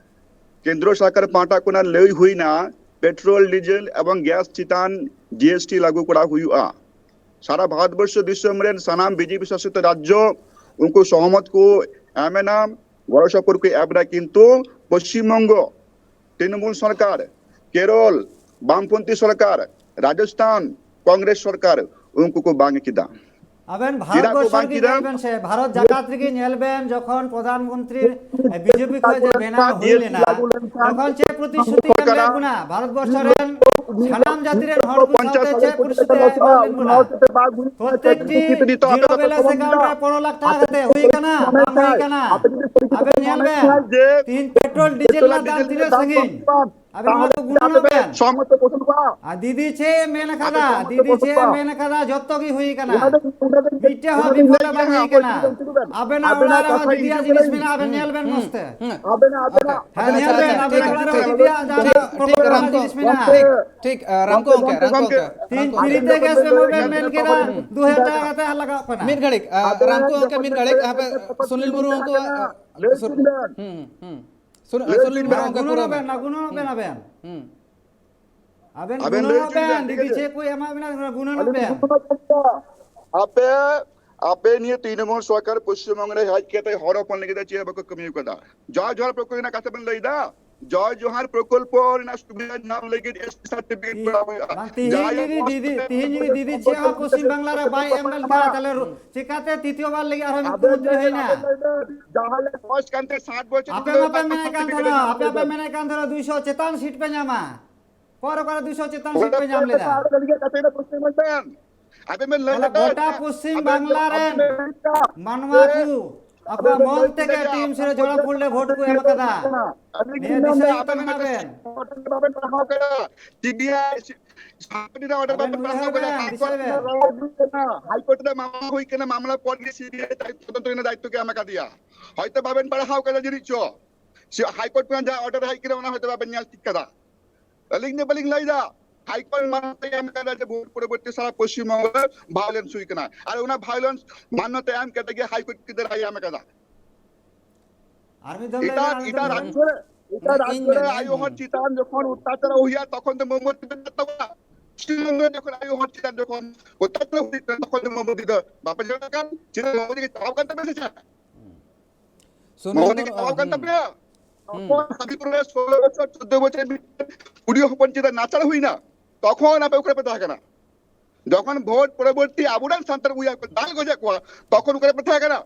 ᱠᱮᱱᱫᱨᱚ ᱥᱚᱨᱠᱟᱨ ᱯᱟᱦᱴᱟ ᱠᱷᱚᱱᱟᱜ ᱞᱟᱹᱭ ᱦᱩᱭᱱᱟ ᱯᱮᱴᱨᱳᱞ ᱰᱤᱡᱮᱞ ᱮᱵᱚᱝ ᱜᱮᱥ ᱪᱮᱛᱟᱱ ᱡᱤᱮᱥᱴᱤ ᱞᱟᱹᱜᱩ ᱠᱚᱨᱟᱣ ᱦᱩᱭᱩᱜᱼᱟ᱾ ᱥᱟᱨᱟ ᱵᱷᱟᱨᱚᱛᱵᱚᱨᱥᱚ ᱫᱤᱥᱚᱢ ᱨᱮᱱ ᱥᱟᱱᱟᱢ ᱵᱤᱡᱮᱯᱤ ᱥᱟᱥᱤᱛ ᱨᱟᱡᱽᱡᱚ ᱩᱱᱠᱩ ᱥᱚᱦᱚᱢᱚᱛ ᱠᱚ ᱮᱢ ᱮᱱᱟ, ᱜᱚᱲᱚ ᱥᱚᱯᱚᱦᱚᱫ ᱠᱚ ᱮᱢ ᱮᱱᱟ, ᱠᱤᱱᱛᱩ ᱯᱚᱥᱪᱤᱢ ᱵᱚᱝᱜᱚ ᱛᱨᱤᱱᱢᱩᱞ ᱥᱚᱨᱠᱟᱨ, ᱠᱮᱨᱚᱞ ᱵᱟᱢᱯᱚᱱᱛᱷᱤ ᱥᱚᱨᱠᱟᱨ, ᱨᱟᱡᱚᱥᱛᱷᱟᱱ ᱠᱚᱝᱜᱨᱮᱥ ᱥᱚᱨᱠᱟᱨ, ᱩᱱᱠᱩ ᱠᱚ ᱵᱟᱝ ᱠᱮᱫᱟ᱾ ᱟᱵᱮᱱ ᱪᱮᱫᱟᱜ ᱠᱚ ᱵᱷᱟᱨᱚᱛᱵᱚᱨᱥᱚ ᱵᱟᱝ ᱨᱮᱜᱮ ᱠᱮᱫᱟ? ᱧᱮᱞ ᱵᱮᱱ ᱥᱮ, ᱵᱷᱟᱨᱚᱛ ᱡᱟᱠᱟᱛ ᱨᱮᱜᱮ ᱧᱮᱞ ᱵᱮᱱ, ᱡᱚᱠᱷᱚᱱ ᱯᱨᱚᱫᱷᱟᱱ ᱢᱚᱱᱛᱨᱤ ᱵᱤᱡᱮᱯᱤ ᱠᱷᱚᱱ ᱡᱮ ᱵᱮᱱᱟᱣ ᱦᱩᱭ ᱞᱮᱱᱟ, ᱛᱚᱠᱷᱚᱱ ᱪᱮᱫ ᱯᱨᱚᱛᱤᱥᱨᱩᱛᱤ ᱮᱢ ᱞᱮᱫ ᱵᱚᱱᱟ? ᱵᱷᱟᱨᱚᱛᱵᱚᱨᱥᱚ ᱨᱮᱱ ᱥᱟᱱᱟᱢ ᱡᱟᱹᱛᱤ ᱨᱮᱱ ᱦᱚᱲ ᱠᱚ ᱥᱟᱶᱛᱮ ᱪᱮᱫ ᱯᱨᱚᱛᱤᱥᱨᱩᱛᱤ ᱮᱢ ᱞᱮᱫ ᱵᱚᱱᱟ? ᱯᱨᱚᱛᱮᱠᱴᱤ ᱡᱤᱨᱳ ᱵᱮᱞᱮᱱᱥ ᱮᱠᱟᱣᱩᱱᱴ ᱨᱮ ᱯᱚᱱᱨᱚ ᱞᱟᱠᱷ ᱴᱟᱠᱟ ᱠᱟᱛᱮ ᱦᱩᱭ ᱠᱟᱱᱟ, ᱵᱟᱝ ᱦᱩᱭ ᱠᱟᱱᱟ? ᱟᱵᱮᱱ ᱧᱮᱞ ᱵᱮᱱ, ᱛᱤᱦᱤᱧ ᱯᱮᱴᱨᱳᱞ ᱰᱤᱡᱮᱞ ᱨᱮᱱᱟᱜ ᱫᱟᱢ ᱛᱤᱱᱟᱹᱜ ᱥᱟᱺᱜᱤᱧ? ᱟᱵᱮᱱ ᱚᱱᱟ ᱫᱚ ᱜᱩᱱᱟᱹᱱᱚᱜ ᱵᱮᱱ᱾ ᱟᱨ ᱫᱤᱫᱤ ᱪᱮᱫ ᱮ ᱢᱮᱱ ᱟᱠᱟᱫᱟ, ᱫᱤᱫᱤ ᱪᱮᱫ ᱮ ᱢᱮᱱ ᱟᱠᱟᱫᱟ, ᱡᱚᱛᱚ ᱜᱮ ᱦᱩᱭ ᱟᱠᱟᱱᱟ᱾ ᱢᱤᱫᱴᱮᱡ ᱦᱚᱸ ᱵᱤᱯᱷᱚᱞ ᱫᱚ ᱵᱟᱝ ᱦᱩᱭ ᱟᱠᱟᱱᱟ᱾ ᱟᱵᱮᱱᱟᱜ ᱚᱲᱟᱜ ᱨᱮᱦᱚᱸ ᱫᱤᱫᱤᱭᱟᱜ ᱡᱤᱱᱤᱥ ᱢᱮᱱᱟᱜᱼᱟ, ᱟᱵᱮᱱ ᱧᱮᱞ ᱵᱮᱱ ᱢᱚᱡᱽ ᱛᱮ᱾ ᱦᱩᱸ, ᱦᱩᱸ, ᱦᱩᱸ᱾ ᱦᱮᱸ, ᱧᱮᱞ ᱵᱮᱱ, ᱟᱵᱮᱱᱟᱜ ᱚᱲᱟᱜ ᱨᱮᱦᱚᱸ ᱫᱤᱫᱤᱭᱟᱜ ᱡᱟᱦᱟᱸ ᱯᱨᱚᱠᱚᱞᱯᱚ ᱨᱮᱱᱟᱜ ᱡᱤᱱᱤᱥ ᱢᱮᱱᱟᱜᱼᱟ᱾ ᱴᱷᱤᱠ, ᱴᱷᱤᱠ, ᱨᱟᱢᱠᱳ ᱜᱚᱢᱠᱮ, ᱨᱟᱢᱠᱳ ᱜᱚᱢᱠᱮ᱾ ᱛᱤᱦᱤᱧ free ᱛᱮ gas ᱵᱮᱱ ᱮᱢᱟ ᱵᱮᱱ ᱢᱮᱱ ᱠᱮᱫᱟ, ᱫᱩ ᱦᱟᱡᱟᱨ ᱴᱟᱠᱟ ᱠᱟᱛᱮ ᱞᱟᱜᱟᱜ ᱠᱟᱱᱟ᱾ ᱢᱤᱫ ᱜᱷᱟᱹᱲᱤᱡ, ᱟᱸ, ᱨᱟᱢᱠᱳ ᱜᱚᱢᱠᱮ, ᱢᱤᱫ ᱜᱷᱟᱹᱲᱤᱡ, ᱦᱟᱯᱮ, ᱥᱩᱱᱤᱞ ᱢᱩᱨᱢᱩ ᱩᱱᱠᱩ, ᱟᱸ, ᱥᱩᱱ-, ᱥᱩᱱᱤᱞ ᱢᱩᱨᱢᱩ ᱜᱚᱢᱠᱮ ᱯᱩᱨᱟᱹ ᱢᱮ᱾ ᱜᱩᱱᱟᱹᱱᱚᱜ ᱵᱮᱱ, ᱜᱩᱱᱟᱹᱱᱚᱜ ᱵᱮᱱ ᱟᱵᱮᱱ᱾ ᱦᱩᱸ᱾ ᱟᱵᱮᱱ ᱟᱵᱮᱱ ᱞᱟᱹᱭ ᱜᱩᱱᱟᱹᱱᱚᱜ ᱦᱚᱪᱚᱭ ᱵᱮᱱ, ᱵᱮᱱ, ᱴᱷᱤᱠ ᱫᱤᱫᱤ ᱟᱪᱷᱮ? ᱪᱮᱫ ᱠᱚ ᱮᱢᱟᱜ ᱵᱮᱱᱟ, ᱜᱩᱱᱟᱹᱱᱚᱜ ᱟᱹᱞᱤᱧ ᱵᱮᱱ᱾ ᱜᱩᱱᱟᱹᱱᱚᱜ ᱵᱮᱱ᱾ ᱟᱯᱮ, ᱟᱯᱮ ᱱᱤᱭᱟᱹ ᱛᱨᱤᱱᱢᱩᱞ ᱥᱚᱨᱠᱟᱨ ᱯᱚᱥᱪᱤᱢ ᱵᱚᱝᱜᱚ ᱨᱮ ᱦᱮᱡ ᱠᱟᱛᱮ ᱦᱚᱲ ᱦᱚᱯᱚᱱ ᱞᱟᱹᱜᱤᱫ ᱛᱮ ᱪᱮᱫ ᱦᱚᱸ ᱵᱟᱠᱚ ᱠᱟᱹᱢᱤ ᱟᱠᱟᱫᱟ᱾ ᱡᱟ ᱡᱚᱦᱟᱨ ᱯᱨᱚᱠᱚᱞᱯᱚ ᱨᱮᱱᱟᱜ ᱠᱟᱛᱷᱟ ᱵᱮᱱ ᱞᱟᱹᱭ ᱮᱫᱟ, ᱡᱚᱭ ᱡᱚᱦᱟᱨ ᱯᱨᱚᱠᱚᱞᱯᱚ ᱨᱮᱱᱟᱜ ᱥᱩᱵᱤᱫᱷᱟ ᱧᱟᱢ ᱞᱟᱹᱜᱤᱫ ᱮᱥ ᱴᱤ ᱥᱟᱨᱴᱤᱯᱷᱤᱠᱮᱴ ᱠᱚᱨᱟᱣ ᱦᱩᱭᱩᱜᱼᱟ᱾ ᱵᱟᱝ, ᱛᱤᱦᱤᱧ ᱡᱟᱦᱟᱸᱭ ᱡᱩᱫᱤ ᱫᱤᱫᱤ, ᱛᱤᱦᱤᱧ ᱡᱩᱫᱤ ᱫᱤᱫᱤ ᱪᱮᱫ ᱦᱚᱸ ᱯᱚᱥᱪᱤᱢ ᱵᱟᱝᱞᱟ ᱨᱮ ᱵᱟᱭ ᱮᱢ ᱞᱮᱱᱠᱷᱟᱱ, ᱛᱟᱦᱞᱮ ᱨᱩ-, ᱪᱤᱠᱟᱛᱮ ᱛᱤᱛᱭᱚ ᱵᱟᱨ ᱞᱟᱹᱜᱤᱫ ᱟᱨᱦᱚᱸ ᱟᱵᱮᱱ ᱢᱩᱠᱷᱭᱚᱢᱚᱱᱛᱨᱤ ᱞᱟᱹᱭ ᱵᱮᱱ, ᱦᱩᱭᱱᱟ? ᱟᱵᱮᱱ ᱞᱟᱹᱭ ᱵᱮᱱ, ᱡᱟᱦᱟᱸᱭ ᱵᱚᱭᱮᱥ ᱠᱟᱱ ᱛᱮ ᱥᱟᱴ ᱵᱚᱪᱷᱚᱨ ᱟᱯᱮ ᱢᱟᱯᱮ ᱢᱮᱱᱮᱫ ᱠᱟᱱ ᱛᱟᱦᱮᱱᱟ, ᱟᱯᱮ ᱯᱮ ᱢᱮᱱᱮᱫ ᱠᱟᱱ ᱛᱟᱦᱮᱱᱟ ᱫᱩᱭᱥᱚ ᱪᱮᱛᱟᱱ ᱥᱤᱴ ᱯᱮ ᱧᱟᱢᱟ᱾ ᱚᱠᱟ ᱨᱮ, ᱚᱠᱟ ᱨᱮ ᱫᱩᱭᱥᱚ ᱪᱮᱛᱟᱱ ᱥᱤᱴ ᱯᱮ ᱧᱟᱢ ᱞᱮᱫᱟ? ᱟᱵᱮᱱ ᱞᱟᱹᱭ ᱠᱟᱛᱮ ᱯᱚᱥᱪᱤᱢ ᱵᱟᱝᱞᱟ ᱨᱮᱱ ᱢᱟᱱᱣᱟ ᱠᱚ ᱟᱠᱚᱣᱟᱜ ᱢᱚᱱ ᱛᱮᱜᱮ ᱴᱤ ᱮᱢ ᱥᱤ ᱨᱮ ᱡᱚᱲᱟ ᱯᱷᱩᱞ ᱨᱮ ᱵᱷᱳᱴ ᱠᱚ ᱮᱢ ᱟᱠᱟᱫᱟ᱾ ᱱᱤᱭᱟᱹ ᱫᱤᱥᱟᱹ ᱦᱩᱭᱩᱜ ᱛᱟᱵᱮᱱᱟ ᱟᱵᱮᱱ᱾ ᱵᱟᱵᱮᱱ ᱯᱟᱲᱦᱟᱣ ᱠᱟᱫᱟ, ᱥᱤ ᱵᱤ ᱟᱭ ᱥᱟᱵ ᱯᱟᱹᱴᱤ ᱨᱮ ᱚᱨᱰᱟᱨ ᱟᱵᱮᱱ ᱵᱟᱵᱮᱱ ᱯᱟᱲᱦᱟᱣ ᱩᱭᱦᱟᱹᱨ ᱠᱟᱫᱟ, ᱵᱮᱱ, ᱦᱟᱭ ᱫᱤᱥᱟᱹᱭ ᱠᱳᱨᱴ ᱨᱮ ᱵᱮᱱ᱾ ᱨᱟᱭ ᱦᱩᱭ ᱠᱟᱱᱟ, ᱦᱟᱭ ᱠᱳᱨᱴ ᱨᱮ ᱢᱟᱢᱞᱟ ᱦᱩᱭ ᱠᱟᱱᱟ, ᱢᱟᱢᱞᱟ ᱯᱚᱨ ᱜᱮ ᱥᱤ ᱵᱤ ᱟᱭ ᱛᱚᱫᱚᱱᱛᱚ ᱨᱮᱱᱟᱜ ᱫᱟᱭᱤᱛᱛᱚ ᱠᱮ ᱮᱢ ᱟᱠᱟᱫᱮᱭᱟ᱾ ᱦᱚᱭᱛᱚ ᱵᱟᱵᱮᱱ ᱯᱟᱲᱦᱟᱣ ᱠᱟᱫᱟ ᱡᱟᱹᱱᱤᱡ ᱪᱚ, ᱥᱮ ᱦᱟᱭ ᱠᱳᱨᱴ ᱠᱷᱚᱱᱟᱜ ᱡᱟᱦᱟᱸ ᱚᱨᱰᱟᱨ ᱦᱮᱡ ᱠᱟᱱᱟ ᱚᱱᱟ ᱦᱚᱭᱛᱚ ᱵᱟᱵᱮᱱ ᱧᱮᱞ ᱴᱷᱤᱠ ᱠᱟᱫᱟ᱾ ᱟᱹᱞᱤᱧ ᱫᱚ ᱵᱟᱹᱞᱤᱧ ᱞᱟᱹᱭᱫᱟ, ᱦᱟᱭ ᱠᱳᱨᱴ ᱢᱟᱱᱚᱛ ᱮ ᱮᱢ ᱠᱟᱫᱟ ᱡᱮ ᱵᱷᱳᱴ ᱯᱚᱨᱚᱵᱚᱨᱛᱤ ᱥᱟᱨᱟ ᱯᱚᱥᱪᱤᱢ ᱵᱚᱝᱜᱚ ᱨᱮ ᱵᱷᱟᱭᱳᱞᱮᱱᱥ ᱦᱩᱭ ᱠᱟᱱᱟ, ᱟᱨ ᱚᱱᱟ ᱵᱷᱟᱭᱳᱞᱮᱱᱥ ᱢᱟᱱᱚᱛ ᱮ ᱮᱢ ᱠᱟᱛᱮ ᱜᱮ ᱦᱟᱭ ᱠᱳᱨᱴ ᱠᱤᱱ ᱨᱟᱭ ᱮ ᱮᱢ ᱠᱟᱫᱟ᱾ ᱟᱨ ᱢᱤᱫ ᱫᱷᱟᱣ ᱞᱟᱹᱭ ᱮᱴᱟᱜ, ᱵᱮᱱ, ᱟᱨ ᱢᱤᱫ ᱫᱷᱟᱣ ᱮᱴᱟᱜ ᱞᱟᱹᱭ ᱵᱮᱱ᱾ ᱨᱟᱡᱽᱡᱚ ᱨᱮ, ᱮᱴᱟᱜ ᱤᱧ ᱨᱟᱡᱽᱡᱚ ᱨᱮ ᱢᱮᱱᱟ, ᱤᱧ ᱟᱭᱳ ᱦᱚᱲ ᱢᱮᱱᱟ᱾ ᱪᱮᱛᱟᱱ ᱡᱚᱠᱷᱚᱱ ᱚᱛᱛᱟᱪᱟᱨ ᱦᱩᱭᱩᱜᱼᱟ, ᱛᱚᱠᱷᱚᱱ ᱫᱚ ᱢᱳᱢᱵᱚᱛᱤ ᱫᱚ ᱪᱟᱞᱟᱜ ᱛᱟᱵᱚᱱᱟ᱾ ᱯᱚᱥᱪᱤᱢ ᱵᱚᱝᱜᱚ ᱨᱮ ᱡᱚᱠᱷᱚᱱ ᱟᱭᱳ ᱦᱚᱲ ᱪᱮᱛᱟᱱ ᱡᱚᱠᱷᱚᱱ ᱚᱛᱛᱟᱪᱟᱨ ᱦᱩᱭᱩᱜ ᱠᱟᱱᱟ, ᱛᱚᱠᱷᱚᱱ ᱫᱚ ᱢᱳᱢᱵᱚᱛᱤ ᱫᱚ ᱵᱟᱯᱮ ᱧᱮᱞ ᱠᱟᱱ? ᱪᱮᱫᱟᱜ ᱢᱳᱢᱵᱚᱛᱤ ᱜᱮ ᱪᱟᱵᱟ ᱠᱟᱱ ᱛᱟᱯᱮᱭᱟ ᱥᱮ ᱪᱮᱫ? ᱥᱩᱱᱩᱢ ᱢᱳᱢᱵᱚᱛᱤ ᱜᱮ ᱵᱟᱹᱱᱩᱜᱼᱟ, ᱪᱟᱵᱟ ᱠᱟᱱ ᱦᱩᱸ᱾ ᱛᱟᱯᱮᱭᱟ? ᱦᱩᱸ᱾ ᱛᱚᱠᱷᱚᱱ ᱦᱟᱺᱰᱤ ᱯᱟᱹᱣᱨᱟᱹ ᱥᱳᱞᱳ ᱵᱚᱪᱷᱚᱨ, ᱪᱳᱫᱽᱫᱳ ᱵᱚᱪᱷᱚᱨ ᱢᱤᱫᱴᱮᱱ ᱠᱩᱲᱤ ᱦᱚᱯᱚᱱ ᱪᱮᱛᱟᱱ ᱱᱟᱦᱟᱪᱟᱨ ᱦᱩᱭᱱᱟ, ᱛᱚᱠᱷᱚᱱ ᱟᱯᱮ ᱚᱠᱟ ᱨᱮᱯᱮ ᱛᱟᱦᱮᱸ ᱠᱟᱱᱟ? ᱡᱚᱠᱷᱚᱱ ᱵᱷᱳᱴ ᱯᱚᱨᱚᱵᱚᱨᱛᱤ ᱟᱵᱚᱨᱮᱱ ᱥᱟᱱᱛᱟᱲ ᱵᱚᱭᱦᱟ ᱠᱚ ᱫᱟᱞ ᱜᱚᱡᱮᱫ ᱠᱚᱣᱟ, ᱛᱚᱠᱷᱚᱱ ᱚᱠᱟ ᱨᱮᱯᱮ ᱛᱟᱦᱮᱸ ᱠᱟᱱᱟ?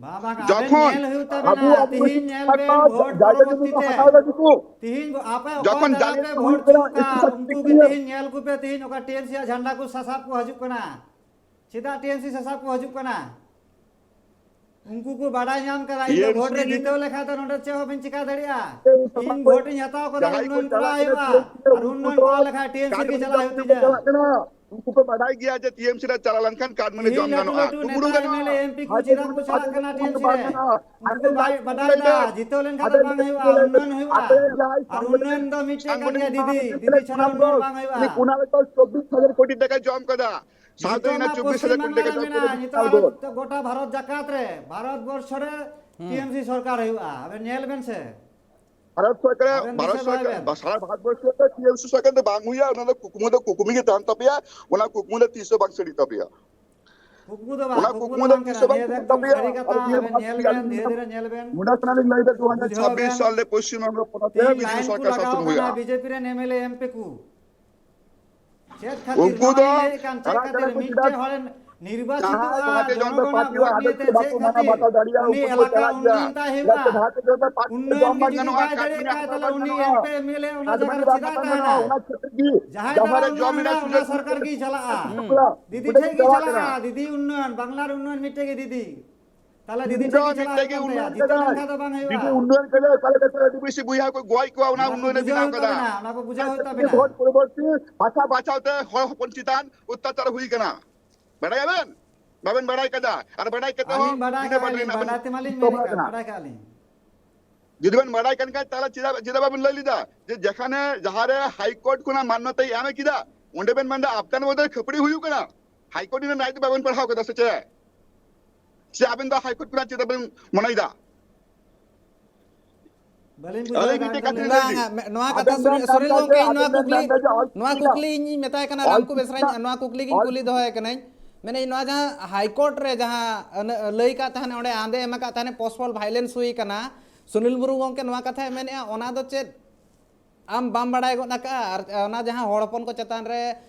ᱵᱟᱝ, ᱵᱟᱝ, ᱟᱵᱮᱱ ᱡᱚᱠᱷᱚᱱ ᱧᱮᱞ ᱦᱩᱭᱩᱜ ᱛᱟᱵᱮᱱᱟ, ᱟᱵᱚ, ᱟᱵᱚ ᱛᱤᱦᱤᱧ ᱧᱮᱞ ᱵᱮᱱ, ᱵᱷᱳᱴ ᱡᱟᱭᱜᱟ ᱡᱚᱢᱤ ᱯᱚᱨᱚᱵᱚᱨᱛᱤ ᱠᱚ ᱛᱮ, ᱦᱟᱛᱟᱣ ᱮᱫᱟ ᱫᱤᱠᱩ᱾ ᱛᱤᱦᱤᱧ ᱟᱯᱮ ᱚᱠᱚᱭ ᱡᱚᱠᱷᱚᱱ ᱫᱟᱨᱟᱭ ᱡᱟᱞᱮ ᱯᱮ ᱠᱚ ᱵᱷᱳᱴ ᱦᱩᱭᱩᱜ ᱠᱟᱱᱟ, ᱦᱚᱪᱚ ᱠᱟᱜ, ᱮᱠᱥᱚ ᱪᱷᱟᱵᱵᱤᱥ ᱩᱱᱠᱩ ᱜᱮ ᱱᱤᱭᱚᱢ᱾ ᱛᱤᱦᱤᱧ ᱧᱮᱞ ᱠᱚᱯᱮ, ᱛᱤᱦᱤᱧ ᱚᱠᱟ ᱴᱤ ᱮᱢ ᱥᱤ ᱟᱜ ᱡᱷᱟᱱᱰᱟ ᱠᱚ ᱥᱟᱥᱟᱵ ᱠᱚ ᱦᱤᱡᱩᱜ ᱠᱟᱱᱟ᱾ ᱪᱮᱫᱟᱜ ᱴᱤ ᱮᱢ ᱥᱤ ᱥᱟᱥᱟᱵ ᱠᱚ ᱦᱤᱡᱩᱜ ᱠᱟᱱᱟ? ᱩᱱᱠᱩ ᱠᱚ ᱵᱟᱰᱟᱭ ᱧᱟᱢ ᱠᱟᱫᱟ, ᱤᱧ ᱫᱚ ᱵᱷᱳᱴ ᱨᱮ ᱡᱤᱛᱟᱹᱣ ᱞᱮᱠᱷᱟᱡ ᱫᱚ ᱱᱚᱰᱮ ᱪᱮᱫ ᱦᱚᱸ ᱵᱟᱹᱧ ᱪᱤᱠᱟ ᱫᱟᱲᱮᱭᱟᱜᱼᱟ᱾ ᱤᱧ ᱵᱷᱳᱴ ᱤᱧ ᱦᱟᱛᱟᱣ ᱠᱟᱫᱟ, ᱡᱟᱦᱟᱸᱭ ᱠᱚ ᱩᱱᱱᱚᱭᱚᱱ ᱠᱚᱨᱟᱣ ᱪᱟᱞᱟᱜ ᱠᱟᱱᱟ ᱦᱩᱭᱩᱜᱼᱟ, ᱴᱤ ᱮᱢ ᱥᱤ ᱨᱮ, ᱟᱨ ᱩᱱᱠᱩ ᱩᱱᱱᱚᱭᱚᱱ ᱫᱚ ᱠᱚᱨᱟᱣ ᱞᱮᱠᱷᱟᱡ ᱴᱤ ᱮᱢ ᱥᱤ ᱨᱮᱜᱮ ᱠᱟᱴ ᱪᱟᱞᱟᱜ ᱦᱩᱭᱩᱜ ᱢᱟᱹᱱᱤ ᱛᱤᱧᱟ᱾ ᱪᱟᱞᱟᱜ ᱠᱟᱱᱟ᱾ ᱩᱱᱠᱩ ᱠᱚ ᱵᱟᱰᱟᱭ ᱜᱮᱭᱟ ᱡᱮ ᱴᱤ ᱮᱢ ᱥᱤ ᱨᱮ ᱪᱟᱞᱟᱣ ᱞᱮᱱᱠᱷᱟᱱ ᱠᱟᱴ ᱢᱟᱹᱱᱤ ᱛᱤᱦᱤᱧ ᱡᱚᱢ ᱞᱟᱹᱴᱩ ᱜᱟᱱᱚᱜᱼᱟ᱾ ᱞᱟᱹᱴᱩ ᱠᱩᱢᱵᱽᱲᱩ ᱱᱮᱛᱟ ᱜᱟᱱᱚᱜᱼᱟ᱾ M L A M P ᱠᱚ ᱦᱟᱡᱟᱨ ᱪᱮᱫᱟᱜ ᱠᱚ ᱠᱩᱢᱵᱽᱲᱩ ᱪᱟᱞᱟᱜ ᱠᱟᱱᱟ ᱴᱤ ᱮᱢ ᱥᱤ ᱨᱮ? ᱵᱟᱝ ᱜᱟᱱᱚᱜᱼᱟ᱾ ᱩᱱᱠᱩ ᱟᱵᱮᱱ ᱠᱚ ᱵᱟᱭ ᱞᱟᱹᱭ ᱵᱟᱰᱟᱭ ᱫᱟ, ᱞᱮᱵᱮᱱ, ᱡᱤᱛᱟᱹᱣ ᱞᱮᱱᱠᱷᱟᱱ ᱫᱚ ᱟᱵᱮᱱ ᱵᱟᱝ ᱞᱟᱹᱭ ᱦᱩᱭᱩᱜᱼᱟ, ᱞᱮᱵᱮᱱ, ᱩᱱᱱᱚᱭᱚᱱ ᱦᱩᱭᱩᱜᱼᱟ᱾ ᱟᱯᱮ ᱡᱟᱦᱟᱸᱭ ᱟᱨ ᱥᱟᱝᱜᱚᱴᱷᱚᱱᱤᱠ, ᱩᱱᱱᱚᱭᱚᱱ ᱫᱚ ᱢᱤᱫᱴᱮᱡ ᱠᱟᱱ ᱥᱟᱝᱜᱚᱴᱷᱚᱱᱤᱠ ᱜᱮᱭᱟ ᱫᱤᱫᱤ, ᱢᱟᱦᱟᱥᱚᱪᱤᱵ ᱫᱤᱫᱤ ᱞᱮᱠᱷᱟᱱ ᱪᱷᱟᱲᱟ ᱩᱱᱱᱚᱭᱚᱱ ᱵᱚᱱ, ᱵᱟᱝ ᱦᱩᱭᱩᱜᱼᱟ᱾ ᱩᱱᱤ ᱠᱩᱱᱟᱞ ᱫᱚ ᱪᱚᱵᱵᱤᱥ ᱦᱟᱡᱟᱨ ᱠᱳᱴᱤ ᱴᱟᱠᱟ ᱡᱚᱢ ᱠᱟᱫᱟ᱾ ᱥᱟᱶᱛᱮ ᱱᱤᱛᱚᱜ ᱤᱱᱟᱹ ᱢᱟ ᱪᱚᱵᱵᱤᱥ ᱯᱚᱥᱪᱤᱢ ᱦᱟᱡᱟᱨ ᱠᱳᱴᱤ ᱵᱟᱝᱞᱟ ᱨᱮ ᱴᱟᱠᱟ ᱢᱮᱱᱟᱜᱼᱟ, ᱪᱚᱵᱵᱤᱥ ᱱᱤᱛᱚᱜ ᱦᱟᱡᱟᱨ ᱵᱷᱟᱨᱚᱛ, ᱠᱳᱴᱤ᱾ ᱱᱤᱛᱚᱜ ᱜᱚᱴᱟ ᱵᱷᱟᱨᱚᱛ ᱡᱟᱠᱟᱛ ᱨᱮ, ᱵᱷᱟᱨᱚᱛ ᱵᱚᱨᱥᱚ ᱨᱮ ᱦᱩᱸ᱾ ᱴᱤ ᱮᱢ ᱥᱤ ᱥᱚᱨᱠᱟᱨ ᱦᱩᱭᱩᱜᱼᱟ᱾ ᱟᱵᱮᱱ ᱧᱮᱞ ᱵᱮᱱ ᱥᱮ᱾ ᱵᱷᱟᱨᱚᱛ ᱥᱚᱨᱠᱟᱨ, ᱟᱵᱮᱱ ᱵᱷᱟᱨᱚᱛ ᱫᱤᱥᱟᱹ ᱫᱚᱦᱚᱭ ᱥᱚᱨᱠᱟᱨ, ᱵᱮᱱ᱾ ᱥᱟᱨᱟ ᱵᱷᱟᱨᱚᱛ ᱵᱚᱨᱥᱚ ᱨᱮ ᱴᱤ ᱮᱢ ᱥᱤ ᱥᱚᱨᱠᱟᱨ ᱫᱚ ᱵᱟᱝ ᱦᱩᱭᱩᱜᱼᱟ, ᱚᱱᱟ ᱫᱚ ᱠᱩᱠᱢᱩ ᱫᱚ ᱠᱩᱠᱢᱩ ᱜᱮ ᱛᱟᱦᱮᱱ ᱛᱟᱯᱮᱭᱟ, ᱚᱱᱟ ᱠᱩᱠᱢᱩ ᱫᱚ ᱛᱤᱥ ᱦᱚᱸ ᱵᱟᱝ ᱥᱟᱹᱨᱤᱜ ᱛᱟᱯᱮᱭᱟ᱾ ᱠᱩᱠᱢᱩ ᱫᱚ ᱵᱟᱝ, ᱚᱱᱟ ᱠᱩᱠᱢᱩ ᱠᱩᱠᱢᱩ ᱫᱚ ᱵᱟᱝ ᱛᱤᱥ ᱠᱟᱱᱟ᱾ ᱦᱚᱸ ᱵᱟᱝ ᱱᱤᱭᱟᱹ ᱛᱤᱥ ᱮᱠᱫᱚᱢ ᱛᱟᱯᱮᱭᱟ᱾ ᱥᱟᱹᱨᱤ ᱠᱟᱛᱷᱟ᱾ ᱟᱨ ᱱᱤᱭᱟᱹ ᱟᱵᱮᱱ ᱵᱟᱨ ᱧᱮᱞ ᱯᱮ ᱵᱮᱱ, ᱟᱹᱞᱤᱧ ᱫᱷᱤᱨᱮ ᱫᱷᱤᱨᱮ ᱧᱮᱞ ᱵᱮᱱ, ᱱᱚᱰᱮ ᱠᱷᱚᱱᱟᱜ ᱞᱤᱧ ᱞᱟᱹᱭ ᱮᱫᱟ, ᱫᱩ ᱦᱟᱡᱟᱨ ᱪᱷᱟᱵᱵᱤᱥ ᱵᱩᱡᱷᱟᱹᱣ ᱵᱮᱱ᱾ ᱥᱟᱞ ᱨᱮ ᱯᱚᱥᱪᱤᱢ ᱵᱟᱝᱞᱟ ᱯᱚᱱᱚᱛ ᱨᱮ ᱛᱤᱦᱤᱧ ᱵᱤᱫᱷᱟᱱ ᱞᱟᱭᱤᱱ ᱠᱚ ᱥᱚᱨᱠᱟᱨ ᱞᱟᱜᱟᱣ ᱥᱟᱥᱚᱱ ᱠᱟᱱᱟ ᱦᱩᱭᱩᱜᱼᱟ᱾ ᱵᱤᱡᱮᱯᱤ ᱨᱮᱱ M L A M P ᱠᱚ᱾ ᱪᱮᱫ ᱠᱷᱟᱹᱛᱤᱨ? ᱩᱱᱠᱩ ᱱᱚᱣᱟ ᱫᱚ ᱞᱤᱧ ᱞᱟᱹᱭᱮᱫ ᱠᱟᱱ, ᱪᱮᱫ ᱪᱟᱞᱟᱜ ᱠᱷᱟᱹᱛᱤᱨ ᱠᱟᱱᱟ ᱠᱚ ᱪᱮᱫᱟᱜ? ᱢᱤᱫᱴᱮᱡ ᱦᱚᱲᱮ ᱱᱤᱨᱵᱟᱪᱤᱛᱚᱜᱼᱟ ᱡᱟᱦᱟᱸᱭ ᱵᱷᱟᱨᱚᱛᱤᱭᱚ ᱡᱚᱱᱚᱜᱚᱱᱟᱜ ᱡᱚᱱᱚᱛᱟ ᱵᱷᱳᱴ ᱯᱟᱨᱴᱤ ᱱᱤᱭᱮᱛᱮ, ᱵᱟᱠᱚ ᱪᱮᱫ ᱢᱟᱱᱟᱣ ᱠᱷᱟᱹᱛᱤᱨ ᱵᱟᱛᱟᱣ ᱫᱟᱲᱮᱭᱟᱜᱼᱟ, ᱩᱱᱤ ᱩᱱᱠᱩ ᱠᱚ ᱮᱞᱟᱠᱟ ᱪᱟᱞᱟᱜ ᱜᱮᱭᱟ᱾ ᱩᱱᱱᱚᱭᱚᱱ ᱛᱟᱭ ᱪᱮᱫᱟᱜ ᱦᱩᱭᱩᱜᱼᱟ? ᱥᱮ ᱵᱷᱟᱨᱚᱛᱤᱭᱚ ᱡᱚᱱᱚᱛᱟ ᱯᱟᱨᱴᱤ ᱩᱱᱱᱚᱭᱚᱱ ᱡᱚᱢ ᱜᱮ ᱵᱟᱝ ᱡᱩᱫᱤ ᱜᱟᱱᱚᱜᱼᱟ, ᱵᱟᱭ ᱠᱟᱹᱢᱤ ᱫᱟᱲᱮᱭᱟᱜ ᱠᱷᱟᱱ, ᱟᱠᱷᱲᱟ ᱛᱟᱦᱞᱮ ᱵᱟᱝ ᱩᱱᱤ ᱜᱟᱱᱚᱜᱼᱟ᱾ M P M L A ᱚᱱᱟ ᱟᱫᱚ ᱡᱟᱭᱜᱟ ᱨᱮ ᱵᱟᱝ ᱪᱮᱫᱟᱜ ᱵᱟᱝ ᱛᱟᱦᱮᱱᱟ? ᱜᱟᱱᱚᱜᱼᱟ, ᱚᱱᱟ ᱠᱷᱟᱹᱛᱤᱨ ᱜᱮ ᱡᱟᱦᱟᱸᱭ ᱡᱟᱦᱟᱸ ᱫᱟᱨᱟᱭ ᱨᱮ ᱡᱚᱢ ᱩᱱᱱᱚᱭᱚᱱ ᱨᱮᱱᱟᱜ ᱨᱮᱱᱟᱜ ᱚᱱᱟ ᱥᱩᱡᱳᱜᱽ ᱥᱚᱨᱠᱟᱨ ᱜᱮᱭ ᱪᱟᱞᱟᱜᱼᱟ᱾ ᱦᱩᱸ᱾ ᱫᱤᱫᱤ ᱚᱸᱰᱮ ᱴᱷᱮᱡ ᱜᱮ ᱜᱮ ᱪᱟᱞᱟᱜ ᱪᱟᱞᱟᱜᱼᱟ, ᱠᱟᱱᱟ᱾ ᱫᱤᱫᱤ ᱩᱱᱱᱚᱭᱚᱱ, ᱵᱟᱝᱞᱟ ᱨᱮ ᱩᱱᱱᱚᱭᱚᱱ ᱢᱤᱫᱴᱮᱡ ᱜᱮ ᱫᱤᱫᱤ᱾ ᱛᱟᱦᱞᱮ ᱫᱤᱫᱤ ᱫᱤᱫᱤ ᱴᱷᱮᱡ ᱫᱚ ᱜᱮ ᱪᱟᱞᱟᱜ ᱢᱤᱫᱴᱮᱡ ᱦᱩᱭᱩᱜ ᱜᱮ ᱠᱟᱱ ᱛᱟᱭᱟ, ᱩᱱᱱᱚᱭᱚᱱ ᱡᱤᱛᱟᱹ ᱠᱟᱫᱟᱭ᱾ ᱞᱮᱱᱠᱷᱟᱱ ᱫᱚ ᱵᱟᱝ ᱦᱩᱭᱩᱜᱼᱟ᱾ ᱫᱤᱫᱤ ᱩᱱᱱᱚᱭᱚᱱ ᱠᱟᱫᱟᱭ, ᱚᱠᱟ ᱞᱮᱠᱟᱛᱮ ᱟᱹᱫᱤᱵᱟᱹᱥᱤ ᱵᱚᱭᱦᱟ ᱠᱚ ᱜᱚᱡ ᱠᱚᱣᱟ, ᱚᱱᱟ ᱚᱱᱟ ᱠᱚ ᱩᱱᱱᱚᱭᱚᱱ ᱮ ᱵᱩᱡᱷᱟᱹᱣ ᱵᱮᱱᱟᱣ ᱦᱩᱭᱩᱜ ᱠᱟᱫᱟ᱾ ᱛᱟᱵᱮᱱᱟ, ᱚᱱᱟ ᱠᱚ ᱵᱩᱡᱷᱟᱹᱣ ᱦᱩᱭᱩᱜ ᱟᱪᱪᱷᱟ, ᱛᱟᱵᱮᱱᱟ᱾ ᱵᱷᱳᱴ ᱯᱚᱨᱚᱵᱚᱨᱛᱤ ᱵᱷᱟᱥᱟ ᱵᱟᱪᱷᱟᱣ ᱛᱮ ᱦᱚᱲ ᱦᱚᱯᱚᱱ ᱪᱮᱛᱟᱱ ᱚᱛᱛᱟᱪᱟᱨ ᱦᱩᱭ ᱠᱟᱱᱟ᱾ ᱵᱟᱰᱟᱭᱟᱵᱮᱱ? ᱵᱟᱵᱮᱱ ᱵᱟᱰᱟᱭ ᱠᱟᱫᱟ᱾ ᱟᱨ ᱵᱟᱰᱟᱭ ᱠᱟᱛᱮ ᱟᱹᱞᱤᱧ ᱦᱚᱸ ᱵᱟᱰᱟᱭ ᱵᱤᱱᱟᱹ ᱠᱟᱜᱼᱟ ᱵᱟᱰᱟᱭ ᱞᱤᱧ, ᱨᱮᱱᱟᱜ ᱵᱮᱱ ᱵᱟᱰᱟᱭ ᱛᱮᱢᱟᱞᱤᱧ ᱢᱮᱱ ᱛᱚᱯᱟᱜ ᱟᱠᱟᱫ, ᱠᱟᱱᱟ᱾ ᱵᱟᱰᱟᱭ ᱠᱟᱜᱼᱟ ᱞᱤᱧ᱾ ᱡᱩᱫᱤ ᱵᱮᱱ ᱵᱟᱰᱟᱭ ᱠᱟᱱ ᱠᱷᱟᱱ, ᱛᱟᱦᱞᱮ ᱪᱮᱫᱟᱜ, ᱪᱮᱫᱟᱜ ᱵᱟᱵᱮᱱ ᱞᱟᱹᱭ ᱞᱮᱫᱟ ᱡᱮ ᱡᱮᱠᱷᱟᱱᱮ, ᱡᱟᱦᱟᱸᱨᱮ ᱦᱟᱭ ᱠᱳᱨᱴ ᱠᱷᱚᱱᱟᱜ ᱢᱟᱱᱱᱚᱛᱟᱭ ᱮᱢ ᱠᱮᱫᱟ, ᱚᱸᱰᱮ ᱵᱮᱱ ᱢᱮᱱᱫᱟ ᱟᱯᱱᱟᱨ ᱢᱚᱫᱽᱫᱷᱮ ᱠᱷᱟᱹᱯᱟᱹᱨᱤ ᱦᱩᱭᱩᱜ ᱠᱟᱱᱟ? ᱦᱟᱭ ᱠᱳᱨᱴ ᱨᱮᱱᱟᱜ ᱨᱟᱭ ᱫᱚ ᱵᱟᱵᱮᱱ ᱯᱟᱲᱦᱟᱣ ᱠᱟᱫᱟ ᱥᱮ ᱪᱮᱫ? ᱥᱮ ᱟᱵᱮᱱ ᱫᱚ ᱦᱟᱭ ᱠᱳᱨᱴ ᱠᱷᱚᱱᱟᱜ ᱪᱮᱫᱟᱜ ᱵᱮᱱ ᱢᱚᱱᱮᱭᱮᱫᱟ? ᱵᱟᱹᱞᱤᱧ ᱵᱩᱡᱷᱟᱹᱣ ᱟᱹᱞᱤᱧ ᱫᱟ ᱢᱤᱫᱴᱮᱡ ᱠᱟᱛᱷᱟ ᱞᱤᱧ ᱞᱟᱹᱭ ᱵᱟᱝ, ᱞᱮᱜᱮ᱾ ᱢᱮ-, ᱱᱚᱣᱟ ᱠᱟᱛᱷᱟ ᱟᱵᱮᱱ ᱥᱩᱱᱤᱞ, ᱵᱮᱱ ᱥᱩᱱᱤᱞ ᱢᱮᱱᱫᱟ ᱜᱚᱝᱠᱮ, ᱡᱮ, ᱤᱧ ᱱᱚᱣᱟ ᱟᱵᱮᱱ ᱵᱮᱱ ᱠᱩᱠᱞᱤ, ᱢᱮᱱᱫᱟ ᱡᱮ ᱚᱞ ᱱᱚᱣᱟ ᱪᱤᱠᱤ ᱨᱮᱱᱟᱜ, ᱠᱩᱠᱞᱤ ᱤᱧ ᱢᱮᱛᱟᱭ ᱠᱟᱱᱟ, ᱚᱞ ᱨᱟᱢᱠᱩ ᱪᱤᱠᱤ ᱵᱮᱥᱨᱟᱧ, ᱨᱮᱱᱟᱜ, ᱱᱚᱣᱟ ᱠᱩᱠᱞᱤ ᱜᱤᱧ ᱚᱞ ᱠᱩᱞᱤ ᱪᱤᱠᱤ ᱫᱚᱦᱚᱭᱮ ᱠᱟᱹᱱᱟᱹᱧ᱾ ᱢᱮᱱᱮᱫ ᱱᱚᱣᱟ ᱡᱟᱦᱟᱸ ᱦᱟᱭ ᱠᱳᱨᱴ ᱨᱮ ᱡᱟᱦᱟᱸ ᱟᱹᱱ-, ᱞᱟᱹᱭ ᱠᱟᱜ ᱛᱟᱦᱮᱱ, ᱚᱸᱰᱮ ᱟᱸᱫᱮ ᱮᱢ ᱟᱠᱟᱫ ᱛᱟᱦᱮᱱ, postpone violence ᱦᱩᱭ ᱠᱟᱱᱟ, ᱥᱩᱱᱤᱞ ᱢᱩᱨᱢᱩ ᱜᱚᱝᱠᱮ ᱱᱚᱣᱟ ᱠᱟᱛᱷᱟᱭ ᱢᱮᱱᱮᱫᱼᱟ, ᱚᱱᱟ ᱫᱚ ᱪᱮᱫ ᱟᱢ ᱵᱟᱢ ᱵᱟᱲᱟᱭ ᱜᱚᱫ ᱟᱠᱟᱫᱼᱟ? ᱟᱨ ᱚᱱᱟ ᱡᱟᱦᱟᱸ ᱦᱚᱲ ᱦᱚᱯᱚᱱ ᱠᱚ ᱪᱮᱛᱟᱱ ᱨᱮ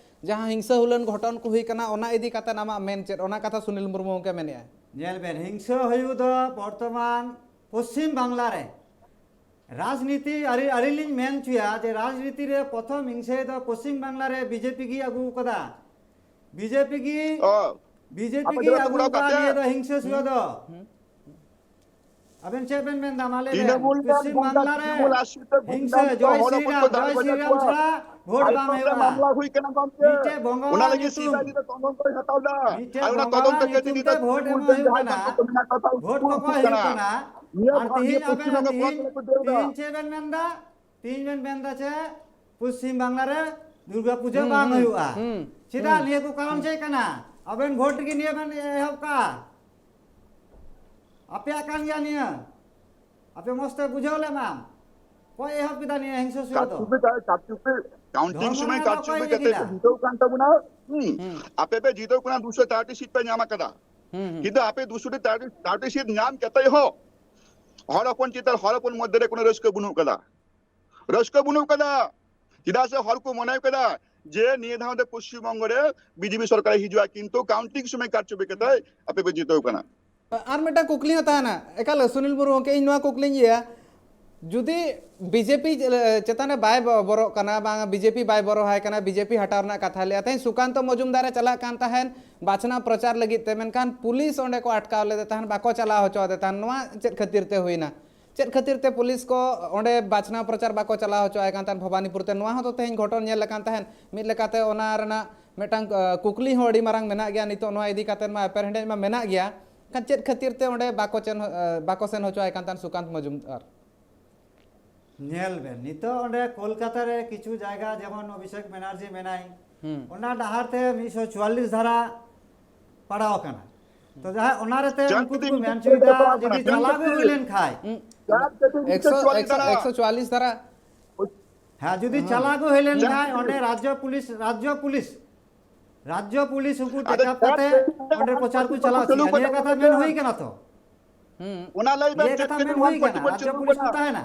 ᱡᱟᱦᱟᱸ ᱦᱤᱝᱥᱟᱹ ᱦᱩᱞᱟᱹᱱ ᱜᱷᱚᱴᱚᱱ ᱠᱚ ᱦᱩᱭ ᱠᱟᱱᱟ, ᱚᱱᱟ ᱤᱫᱤ ᱠᱟᱛᱮ ᱟᱢᱟᱜ ᱢᱮᱱ ᱪᱮᱫ? ᱚᱱᱟ ᱠᱟᱛᱷᱟ ᱥᱩᱱᱤᱞ ᱢᱩᱨᱢᱩ ᱜᱚᱝᱠᱮ ᱢᱮᱱᱮᱫᱼᱟ᱾ ᱧᱮᱞ ᱵᱮᱱ, ᱦᱤᱝᱥᱟᱹ ᱦᱩᱭᱩᱜ ᱫᱚ ᱵᱚᱨᱛᱚᱢᱟᱱ ᱯᱚᱥᱪᱤᱢ ᱵᱟᱝᱞᱟ ᱨᱮ ᱨᱟᱡᱽᱱᱤᱛᱤ, ᱟᱹᱞᱤᱧ, ᱟᱹᱞᱤᱧ ᱞᱤᱧ ᱢᱮᱱ ᱦᱚᱪᱚᱭᱟ ᱡᱮ ᱨᱟᱡᱽᱱᱤᱛᱤ ᱨᱮ ᱯᱨᱚᱛᱷᱚᱢ ᱦᱤᱝᱥᱟᱹ ᱫᱚ ᱯᱚᱥᱪᱤᱢ ᱵᱟᱝᱞᱟ ᱨᱮ ᱵᱤᱡᱮᱯᱤ ᱜᱮ ᱟᱹᱜᱩ ᱟᱠᱟᱫᱟ᱾ ᱵᱤᱡᱮᱯᱤ ᱜᱮ, ᱚ, ᱵᱤᱡᱮᱯᱤ ᱟᱯᱮ ᱜᱮ ᱫᱚ ᱟᱹᱜᱩ ᱵᱟᱯᱮ ᱟᱠᱟᱫ ᱠᱟᱛᱮ? ᱱᱤᱭᱟᱹ ᱫᱚ ᱦᱤᱝᱥᱟᱹ ᱥᱩᱭᱟᱹ ᱫᱚ᱾ ᱦᱩᱸ᱾ ᱟᱵᱮᱱ ᱪᱮᱫ ᱵᱮᱱ ᱢᱮᱱᱫᱟ? ᱢᱟ ᱞᱟᱹᱭ ᱵᱮᱱ᱾ ᱛᱨᱤᱱᱚᱢᱩᱞ ᱨᱮᱱ ᱯᱚᱥᱪᱤᱢ ᱜᱩᱱᱰᱟ, ᱵᱟᱝᱞᱟ ᱨᱮ ᱛᱨᱤᱱᱚᱢᱩᱞ ᱟᱥᱨᱤᱛ ᱨᱮ ᱜᱩᱱᱰᱟ ᱦᱤᱝᱥᱟᱹ, ᱠᱚ ᱡᱚᱭ ᱦᱚᱲ ᱦᱚᱯᱚᱱ ᱠᱚ ᱥᱨᱤᱨᱟᱢ, ᱫᱟᱞ ᱡᱚᱭ ᱜᱚᱡᱮᱫ ᱥᱨᱤᱨᱟᱢ ᱠᱚᱣᱟ᱾ ᱪᱷᱟᱲᱟ ᱵᱷᱳᱴ ᱦᱟᱭ ᱵᱟᱝ ᱠᱳᱨᱴ ᱨᱮ ᱦᱩᱭᱩᱜᱼᱟ᱾ ᱢᱟᱢᱞᱟ ᱦᱩᱭ ᱠᱟᱱᱟ ᱜᱚᱢᱠᱮ᱾ ᱢᱤᱫᱴᱮᱡ ᱵᱚᱸᱜᱟ ᱚᱱᱟ ᱞᱟᱹᱜᱤᱫ ᱧᱩᱛᱩᱢ, ᱥᱤᱵᱤᱟᱭᱰᱤ ᱨᱮ ᱛᱚᱫᱚᱱᱛᱚᱭ ᱦᱟᱛᱟᱣ ᱫᱟ᱾ ᱢᱤᱫᱴᱮᱡ ᱟᱨ ᱚᱱᱟ ᱵᱚᱸᱜᱟ ᱛᱚᱫᱚᱱᱛᱚ ᱧᱩᱛᱩᱢ ᱠᱷᱟᱹᱛᱤᱨ ᱛᱮ ᱱᱤᱛᱚᱜ ᱵᱷᱳᱴ ᱛᱨᱤᱱᱚᱢᱩᱞ ᱮᱢ ᱨᱮᱱ ᱦᱩᱭᱩᱜ ᱡᱟᱦᱟᱸᱭ ᱠᱟᱱᱟ, ᱠᱚ ᱢᱮᱱᱟᱜ ᱠᱚᱣᱟ, ᱛᱟᱦᱚᱞᱮ ᱵᱷᱳᱴ ᱩᱱᱠᱩ ᱠᱚᱠᱚ ᱩᱰᱩᱠ ᱦᱩᱭᱩᱜ ᱠᱟᱱᱟ᱾ ᱠᱟᱱᱟ᱾ ᱱᱤᱭᱟᱹ ᱟᱨ ᱵᱷᱳᱴ ᱛᱤᱦᱤᱧ ᱱᱤᱭᱟᱹ ᱟᱵᱮᱱ ᱯᱚᱥᱪᱤᱢ ᱵᱟᱝᱞᱟ ᱛᱤᱦᱤᱧ, ᱠᱚ ᱫᱟᱹᱲ ᱫᱟ᱾ ᱛᱤᱦᱤᱧ ᱪᱮᱫ ᱵᱮᱱ ᱢᱮᱱᱫᱟ? ᱛᱤᱦᱤᱧ ᱵᱮᱱ ᱢᱮᱱᱫᱟ ᱪᱮᱫ ᱯᱚᱥᱪᱤᱢ ᱵᱟᱝᱞᱟ ᱨᱮ ᱫᱩᱨᱜᱟ ᱯᱩᱡᱟᱹ ᱦᱩᱸ, ᱵᱟᱝ ᱦᱩᱸ, ᱦᱩᱭᱩᱜᱼᱟ? ᱦᱩᱸ, ᱪᱮᱫᱟᱜ? ᱦᱩᱸ, ᱱᱤᱭᱟᱹ ᱠᱚ ᱠᱟᱨᱚᱱ ᱦᱩᱸ᱾ ᱪᱮᱫ ᱠᱟᱱᱟ? ᱟᱵᱮᱱ ᱵᱷᱳᱴ ᱨᱮᱜᱮ ᱱᱤᱭᱟᱹ ᱵᱮᱱ ᱮᱦᱚᱵ ᱠᱟᱜᱼᱟ᱾ ᱟᱯᱮᱭᱟᱜ ᱠᱟᱱ ᱜᱮᱭᱟ ᱱᱤᱭᱟᱹ, ᱟᱯᱮ ᱢᱚᱸᱡᱽ ᱛᱮ ᱵᱩᱡᱷᱟᱹᱣ ᱞᱮᱢᱟ᱾ ᱚᱠᱚᱭ ᱮᱦᱚᱵ ᱠᱮᱫᱟ ᱱᱤᱭᱟᱹ ᱦᱤᱝᱥᱟᱹ ᱥᱩᱭᱟᱹ ᱫᱚ? ᱠᱟᱨᱪᱩᱯᱤ ᱠᱟᱨᱪᱩᱯᱤ ᱠᱟᱣᱩᱱᱴᱤᱝ ᱫᱷᱚᱨᱢᱚ ᱥᱚᱢᱚᱭ ᱱᱟᱜᱟᱢ ᱠᱟᱨᱪᱩᱯᱤ ᱚᱠᱚᱭ ᱠᱟᱛᱮ ᱤᱫᱤ ᱠᱚ ᱠᱮᱫᱟ? ᱡᱤᱛᱟᱹᱣ ᱠᱟᱱ ᱛᱟᱵᱚᱱᱟ᱾ ᱦᱩᱸ᱾ ᱦᱩᱸ᱾ ᱟᱯᱮ ᱯᱮ ᱡᱤᱛᱟᱹᱣ ᱠᱟᱱᱟ ᱫᱩᱥᱚ ᱴᱤ ᱥᱤᱴ ᱯᱮ ᱧᱟᱢ ᱟᱠᱟᱫᱟ᱾ ᱦᱩᱸ, ᱦᱩᱸ᱾ ᱠᱤᱱᱛᱩ ᱟᱯᱮ ᱫᱩᱥᱚ ᱴᱤ ᱴᱟᱨᱜᱮᱴ ᱥᱤᱴ ᱧᱟᱢ ᱠᱟᱛᱮ ᱦᱚᱸ ᱦᱚᱲ ᱦᱚᱯᱚᱱ ᱪᱮᱛᱟᱱ, ᱦᱚᱲ ᱦᱚᱯᱚᱱ ᱢᱚᱫᱽᱫᱷᱮ ᱨᱮ ᱠᱳᱱᱳ ᱨᱟᱹᱥᱠᱟᱹ ᱵᱟᱹᱱᱩᱜ ᱠᱟᱫᱟ᱾ ᱨᱟᱹᱥᱠᱟᱹ ᱵᱟᱹᱱᱩᱜ ᱠᱟᱫᱟ᱾ ᱪᱮᱫᱟᱜ ᱥᱮ ᱦᱚᱲ ᱠᱚ ᱢᱚᱱᱮ ᱠᱟᱫᱟ ᱡᱮ ᱱᱤᱭᱟᱹ ᱫᱷᱟᱣ ᱫᱚ ᱯᱚᱥᱪᱤᱢ ᱵᱚᱝᱜᱚ ᱨᱮ ᱵᱤᱡᱮᱯᱤ ᱥᱚᱨᱠᱟᱨ ᱦᱤᱡᱩᱜᱼᱟ, ᱠᱤᱱᱛᱩ ᱠᱟᱣᱩᱱᱴᱤᱝ ᱥᱚᱢᱚᱭ ᱠᱟᱨᱪᱩᱯᱤ ᱠᱟᱛᱮ ᱟᱯᱮ ᱯᱮ ᱡᱤᱛᱟᱹᱣ ᱠᱟᱱᱟ᱾ ᱟᱨ ᱢᱤᱫᱴᱟᱝ ᱠᱩᱠᱞᱤ ᱦᱚᱸ ᱛᱟᱦᱮᱱᱟ, ᱮᱠᱟᱞ ᱥᱩᱱᱤᱞ ᱢᱩᱨᱢᱩ ᱜᱚᱢᱠᱮ, ᱤᱧ ᱱᱚᱣᱟ ᱠᱩᱠᱞᱤᱧ ᱤᱭᱟᱹᱭᱟ, ᱡᱩᱫᱤ ᱵᱤᱡᱮᱯᱤ ᱪᱮᱛᱟᱱ ᱨᱮ ᱵᱟᱭ ᱵᱚᱨᱚᱜ ᱠᱟᱱᱟ, ᱵᱟᱝ ᱵᱤᱡᱮᱯᱤ ᱵᱟᱭ ᱵᱚᱨᱚ ᱟᱭ ᱠᱟᱱᱟ, ᱵᱤᱡᱮᱯᱤ ᱦᱟᱴᱟᱣ ᱨᱮᱱᱟᱜ ᱠᱟᱛᱷᱟ ᱞᱟᱹᱭᱟ, ᱛᱮᱦᱮᱧ ᱥᱩᱠᱟᱱᱛᱚ ᱢᱚᱡᱩᱢᱫᱟᱨ ᱮ ᱪᱟᱞᱟᱜ ᱠᱟᱱ ᱛᱟᱦᱮᱸᱱ ᱵᱟᱪᱷᱱᱟᱣ ᱯᱨᱚᱪᱟᱨ ᱞᱟᱹᱜᱤᱫ ᱛᱮ, ᱢᱮᱱᱠᱷᱟᱱ ᱯᱩᱞᱤᱥ ᱚᱸᱰᱮ ᱠᱚ ᱟᱴᱠᱟᱣ ᱞᱮᱫᱮ ᱛᱟᱦᱮᱸᱱ, ᱵᱟᱠᱚ ᱪᱟᱞᱟᱣ ᱦᱚᱪᱚ ᱟᱫᱮ ᱛᱟᱦᱮᱸᱱ᱾ ᱱᱚᱣᱟ ᱪᱮᱫ ᱠᱷᱟᱹᱛᱤᱨ ᱛᱮ ᱦᱩᱭᱱᱟ? ᱪᱮᱫ ᱠᱷᱟᱹᱛᱤᱨ ᱛᱮ ᱯᱩᱞᱤᱥ ᱠᱚ ᱚᱸᱰᱮ ᱵᱟᱪᱷᱱᱟᱣ ᱯᱨᱚᱪᱟᱨ ᱵᱟᱠᱚ ᱪᱟᱞᱟᱣ ᱦᱚᱪᱚ ᱟᱭ ᱠᱟᱱ ᱛᱟᱦᱮᱸᱱ ᱵᱷᱚᱵᱟᱱᱤᱯᱩᱨ ᱛᱮ? ᱱᱚᱣᱟ ᱦᱚᱸ ᱛᱚ ᱛᱮᱦᱮᱧ ᱜᱷᱚᱴᱚᱱ ᱧᱮᱞ ᱟᱠᱟᱱ ᱛᱟᱦᱮᱸᱱ᱾ ᱢᱤᱫ ᱞᱮᱠᱟᱛᱮ ᱚᱱᱟ ᱨᱮᱱᱟᱜ ᱢᱤᱫᱴᱟᱝ, ᱟ, ᱠᱩᱠᱞᱤ ᱦᱚᱸ ᱟᱹᱰᱤ ᱢᱟᱨᱟᱝ ᱢᱮᱱᱟᱜ ᱜᱮᱭᱟ᱾ ᱱᱤᱛᱚᱜ ᱱᱚᱣᱟ ᱤᱫᱤ ᱠᱟᱛᱮ ᱢᱟ ᱮᱯᱮᱨᱦᱮᱸᱰᱮᱡ ᱢᱟ ᱢᱮᱱᱟᱜ ᱜᱮᱭᱟ, ᱮᱱᱠᱷᱟᱱ ᱪᱮᱫ ᱠᱷᱟᱹᱛᱤᱨ ᱛᱮ ᱚᱸᱰᱮ ᱵᱟᱠᱚ ᱪᱮᱱ-, ᱟ, ᱵᱟᱠᱚ ᱥᱮᱱ ᱦᱚᱪᱚ ᱟᱭ ᱠᱟᱱ ᱛᱟᱦᱮᱸᱱ ᱥᱩᱠᱟᱱᱛ ᱢᱚᱡᱩᱢᱫᱟᱨ? ᱧᱮᱞ ᱵᱮᱱ, ᱱᱤᱛᱚᱜ ᱚᱸᱰᱮ ᱠᱳᱞᱠᱟᱛᱟ ᱨᱮ ᱠᱤᱪᱷᱩ ᱡᱟᱭᱜᱟ, ᱡᱮᱢᱚᱱ ᱚᱵᱷᱤᱥᱮᱠ ᱵᱮᱱᱟᱨᱡᱤ ᱢᱮᱱᱟᱭ, ᱦᱩᱸ᱾ ᱚᱱᱟ ᱰᱟᱦᱟᱨ ᱛᱮ ᱢᱤᱫᱥᱚ ᱪᱩᱣᱟᱞᱞᱤᱥ ᱫᱷᱟᱨᱟ ᱯᱟᱲᱟᱣ ᱟᱠᱟᱱᱟ᱾ ᱛᱚ ᱡᱟᱦᱟᱸ ᱚᱱᱟ ᱨᱮᱛᱮ ᱪᱟᱨ ᱩᱱᱠᱩ ᱠᱟᱹᱴᱤᱡ ᱫᱚᱠᱚ ᱢᱮᱱ ᱢᱤᱫᱴᱮᱡ ᱦᱚᱪᱚᱭᱮᱫᱟ, ᱯᱟᱲᱟᱣ ᱡᱩᱫᱤ ᱟᱠᱟᱱᱟ, ᱪᱟᱨ ᱪᱟᱞᱟᱣ ᱜᱮ ᱠᱟᱹᱴᱤᱡ᱾ ᱦᱩᱭ ᱞᱮᱱ ᱠᱷᱟᱡ, ᱦᱩᱸ᱾ ᱪᱟᱨ ᱠᱟᱹᱴᱤᱡ ᱢᱤᱫᱴᱮᱡ ᱮᱠᱥᱚ, ᱪᱩᱣᱟᱞᱞᱤᱥ ᱮᱠᱥᱚ, ᱫᱷᱟᱨᱟ᱾ ᱮᱠᱥᱚ ᱪᱩᱣᱟᱞᱞᱤᱥ ᱫᱷᱟᱨᱟ᱾ ᱦᱮᱸ, ᱡᱩᱫᱤ ᱦᱩᱸ᱾ ᱪᱟᱞᱟᱣ ᱜᱮ ᱦᱩᱭ ᱞᱮᱱ ᱪᱟᱨ ᱠᱷᱟᱡ, ᱠᱟᱹᱴᱤᱡ᱾ ᱚᱸᱰᱮ ᱨᱟᱡᱽᱡᱚ ᱯᱩᱞᱤᱥ, ᱨᱟᱡᱽᱡᱚ ᱯᱩᱞᱤᱥ, ᱨᱟᱡᱽᱡᱚ ᱯᱩᱞᱤᱥ ᱩᱱᱠᱩ ᱟᱫᱚ ᱴᱮᱠᱟᱯ ᱪᱟᱨ ᱠᱟᱛᱮ ᱠᱟᱹᱴᱤᱡ ᱢᱤᱫᱴᱮᱡ ᱚᱸᱰᱮ ᱦᱟᱱᱟ ᱯᱨᱚᱪᱟᱨ ᱠᱚ ᱯᱟᱹᱴᱤ ᱪᱟᱞᱟᱣ ᱵᱟᱠᱚ ᱪᱟᱹᱞᱩ ᱦᱚᱪᱚᱭᱟ᱾ ᱱᱤᱭᱟᱹ ᱠᱟᱫᱟ ᱠᱟᱛᱷᱟ ᱵᱚᱞᱮ᱾ ᱢᱮᱱ ᱦᱩᱭ ᱠᱟᱱᱟ ᱛᱚ? ᱦᱩᱸ᱾ ᱚᱱᱟ ᱞᱟᱹᱭ ᱵᱮᱱ, ᱱᱤᱭᱟᱹ ᱪᱮᱫ ᱠᱟᱛᱷᱟ ᱠᱷᱟᱹᱛᱤᱨ ᱢᱮᱱ ᱚᱱᱟ ᱦᱩᱭ ᱠᱟᱱᱟ, ᱯᱚᱨᱤᱵᱚᱨᱛᱚᱱ ᱨᱟᱡᱽᱡᱚ ᱪᱟᱹᱞᱩ ᱯᱩᱞᱤᱥ ᱠᱚ ᱠᱟᱱᱟ? ᱛᱟᱦᱮᱱᱟ᱾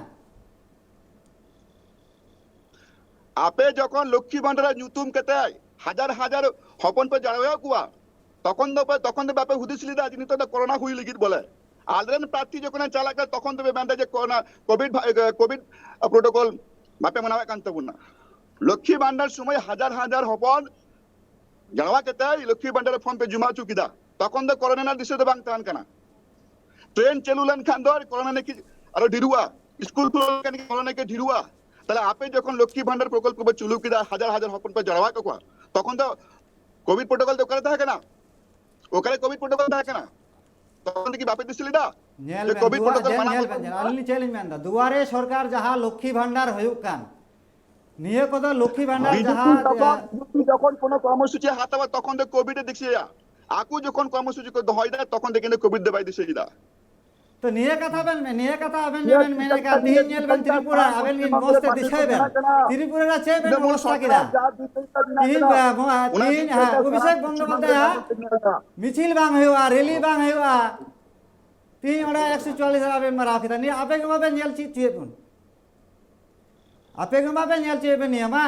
ᱟᱯᱮ ᱡᱚᱠᱷᱚᱱ ᱞᱚᱠᱠᱷᱤ ᱵᱷᱟᱱᱰᱟᱨ ᱧᱩᱛᱩᱢ ᱠᱟᱛᱮ ᱦᱟᱡᱟᱨ ᱦᱟᱡᱟᱨ ᱦᱚᱯᱚᱱ ᱯᱮ ᱡᱟᱨᱣᱟᱭᱮᱫ ᱠᱚᱣᱟ, ᱛᱚᱠᱷᱚᱱ ᱫᱚ ᱯᱮ, ᱛᱚᱠᱷᱚᱱ ᱫᱚ ᱵᱟᱯᱮ ᱦᱩᱫᱤᱥ ᱞᱮᱫᱟ ᱡᱮ ᱱᱤᱛᱚᱜ ᱫᱚ ᱠᱚᱨᱳᱱᱟ ᱦᱩᱭ ᱞᱟᱹᱜᱤᱫ ᱵᱚᱞᱮ? ᱟᱞᱮᱨᱮᱱ ᱯᱨᱟᱨᱛᱷᱤ ᱡᱚᱠᱷᱚᱱᱮ ᱪᱟᱞᱟᱜ ᱠᱟᱱᱟ, ᱛᱚᱠᱷᱚᱱ ᱫᱚᱯᱮ ᱢᱮᱱᱫᱟ ᱡᱮ ᱠᱚᱨᱳᱱᱟ, ᱠᱳᱵᱷᱤᱰ ᱵᱷᱟ-, ᱮ, ᱠᱳᱵᱷᱤᱰ ᱯᱨᱳᱴᱳᱠᱚᱞ ᱵᱟᱯᱮ ᱢᱟᱱᱟᱣᱮᱫ ᱠᱟᱱ ᱛᱟᱵᱚᱱᱟ᱾ ᱞᱚᱠᱠᱷᱤ ᱵᱷᱟᱱᱰᱟᱨ ᱥᱚᱢᱚᱭ ᱦᱟᱡᱟᱨ ᱦᱟᱡᱟᱨ ᱦᱚᱯᱚᱱ ᱡᱟᱨᱣᱟ ᱠᱟᱛᱮ ᱞᱚᱠᱠᱷᱤ ᱵᱷᱟᱱᱰᱟᱨ ᱨᱮ ᱯᱷᱚᱨᱢ ᱯᱮ ᱡᱚᱢᱟ ᱦᱚᱪᱚ ᱠᱮᱫᱟ, ᱛᱚᱠᱷᱚᱱ ᱫᱚ ᱠᱚᱨᱳᱱᱟ ᱨᱮᱱᱟᱜ ᱫᱤᱥᱟᱹ ᱫᱚ ᱵᱟᱝ ᱛᱟᱦᱮᱱ ᱠᱟᱱᱟ᱾ ᱴᱨᱮᱱ ᱪᱟᱹᱞᱩ ᱞᱮᱱᱠᱷᱟᱱ ᱫᱚ ᱠᱚᱨᱳᱱᱟ ᱱᱟᱠᱤ ᱟᱨᱚ ᱰᱷᱮᱨᱩᱜᱼᱟ, ᱥᱠᱩᱞ ᱠᱷᱩᱞᱟᱹᱣ ᱞᱮᱱᱠᱷᱟᱱ ᱜᱮ ᱠᱚᱨᱳᱱᱟ ᱱᱟᱠᱤ ᱰᱷᱮᱨᱩᱜᱼᱟ᱾ ᱛᱟᱦᱞᱮ ᱟᱯᱮ ᱡᱚᱠᱷᱚᱱ ᱞᱚᱠᱠᱷᱤ ᱵᱷᱟᱱᱰᱟᱨ ᱯᱨᱚᱠᱚᱞᱯᱚ ᱯᱮ ᱪᱟᱹᱞᱩ ᱠᱮᱫᱟ, ᱦᱟᱡᱟᱨ ᱦᱟᱡᱟᱨ ᱦᱚᱯᱚᱱ ᱯᱮ ᱡᱟᱨᱣᱟ ᱠᱟᱠᱚᱣᱟ, ᱛᱚᱠᱷᱚᱱ ᱫᱚ ᱠᱳᱵᱷᱤᱰ ᱯᱨᱳᱴᱳᱠᱚᱞ ᱫᱚ ᱚᱠᱟᱨᱮ ᱛᱟᱦᱮᱸ ᱠᱟᱱᱟ? ᱚᱠᱟᱨᱮ ᱠᱳᱵᱷᱤᱰ ᱯᱨᱳᱴᱳᱠᱚᱞ ᱛᱟᱦᱮᱸ ᱠᱟᱱᱟ? ᱛᱚᱠᱷᱚᱱ ᱫᱚ ᱠᱤ ᱵᱟᱯᱮ ᱫᱤᱥᱟᱹ ᱞᱮᱫᱟ ᱧᱮᱞ ᱡᱮ ᱵᱮᱱ, ᱠᱳᱵᱷᱤᱰ ᱫᱩᱣᱟᱨ, ᱯᱨᱳᱴᱳᱠᱚᱞ ᱧᱮᱞ, ᱢᱟᱱᱟᱣ ᱧᱮᱞ ᱵᱟᱝ ᱵᱮᱱ, ᱧᱮᱞ, ᱦᱩᱭᱩᱜᱼᱟ? ᱟᱹᱞᱤᱧ ᱞᱤᱧ ᱪᱮᱫ ᱞᱤᱧ ᱢᱮᱱᱫᱟ, ᱫᱩᱣᱟᱨᱮ ᱥᱚᱨᱠᱟᱨ ᱡᱟᱦᱟᱸ ᱞᱚᱠᱠᱷᱤ ᱵᱷᱟᱱᱰᱟᱨ ᱦᱩᱭᱩᱜ ᱠᱟᱱ, ᱱᱤᱭᱟᱹ ᱠᱚᱫᱚ ᱞᱚᱠᱠᱷᱤ ᱵᱷᱟᱱᱰᱟᱨ ᱵᱤᱡᱮᱯᱤ ᱡᱟᱦᱟᱸ, ᱡᱚᱠᱷᱚᱱ, ᱵᱤᱡᱮᱯᱤ ᱡᱚᱠᱷᱚᱱ ᱠᱳᱱᱳ ᱠᱚᱨᱢᱚᱥᱩᱪᱤ ᱦᱟᱛᱟᱣᱟ, ᱛᱚᱠᱷᱚᱱ ᱫᱚ ᱠᱳᱵᱷᱤᱰ ᱮ ᱫᱤᱥᱟᱹᱭᱟ᱾ ᱟᱠᱚ ᱡᱚᱠᱷᱚᱱ ᱠᱚᱨᱢᱚᱥᱩᱪᱤ ᱠᱚ ᱫᱚᱦᱚᱭᱮᱫᱟ, ᱛᱚᱠᱷᱚᱱ ᱫᱚ ᱠᱤᱱᱛᱩ ᱠᱳᱵᱷᱤᱰ ᱫᱚ ᱵᱟᱭ ᱫᱤᱥᱟᱹᱭᱮᱫᱟ᱾ ᱛᱚ ᱱᱤᱭᱟᱹ ᱠᱟᱛᱷᱟ ᱵᱮᱱ ᱱᱤᱭᱟᱹ ᱠᱟᱛᱷᱟ ᱟᱵᱮᱱ ᱵᱮᱱ ᱢᱮᱱᱮᱫ ᱠᱟᱱ, ᱛᱤᱦᱤᱧ ᱧᱮᱞ ᱵᱮᱱ ᱛᱨᱤᱯᱩᱨᱟ, ᱟᱵᱮᱱ ᱵᱤᱱ ᱢᱚᱡᱽ ᱛᱮ ᱫᱤᱥᱟᱹᱭ ᱵᱮᱱ, ᱛᱨᱤᱯᱩᱨᱟ ᱨᱮ ᱪᱮᱫ ᱵᱮᱱ ᱚᱵᱚᱥᱛᱟ ᱠᱮᱫᱟ? ᱛᱤᱦᱤᱧ ᱵᱚᱸᱜᱟ ᱛᱤᱦᱤᱧ ᱚᱵᱷᱤᱥᱮᱠ ᱵᱚᱱᱫᱚ ᱠᱟᱛᱮ ᱢᱤᱪᱷᱤᱞ ᱵᱟᱝ ᱦᱩᱭᱩᱜᱼᱟ, ᱨᱮᱞᱤ ᱵᱟᱝ ᱦᱩᱭᱩᱜᱼᱟ᱾ ᱛᱤᱦᱤᱧ ᱚᱸᱰᱮ ᱮᱠᱥᱚ ᱪᱩᱣᱟᱞᱤᱥ ᱟᱵᱮᱱ ᱢᱟᱨᱟᱣ ᱠᱮᱫᱟ, ᱱᱤᱭᱟᱹ ᱟᱯᱮ ᱜᱮ ᱵᱟᱵᱮᱱ ᱧᱮᱞ ᱪᱮᱫ ᱦᱚᱪᱚᱭᱮᱫ ᱵᱚᱱ, ᱟᱯᱮ ᱜᱮ ᱵᱟᱵᱮᱱ ᱧᱮᱞ ᱪᱮᱫ ᱵᱮᱱ ᱱᱤᱭᱟᱹ ᱢᱟ᱾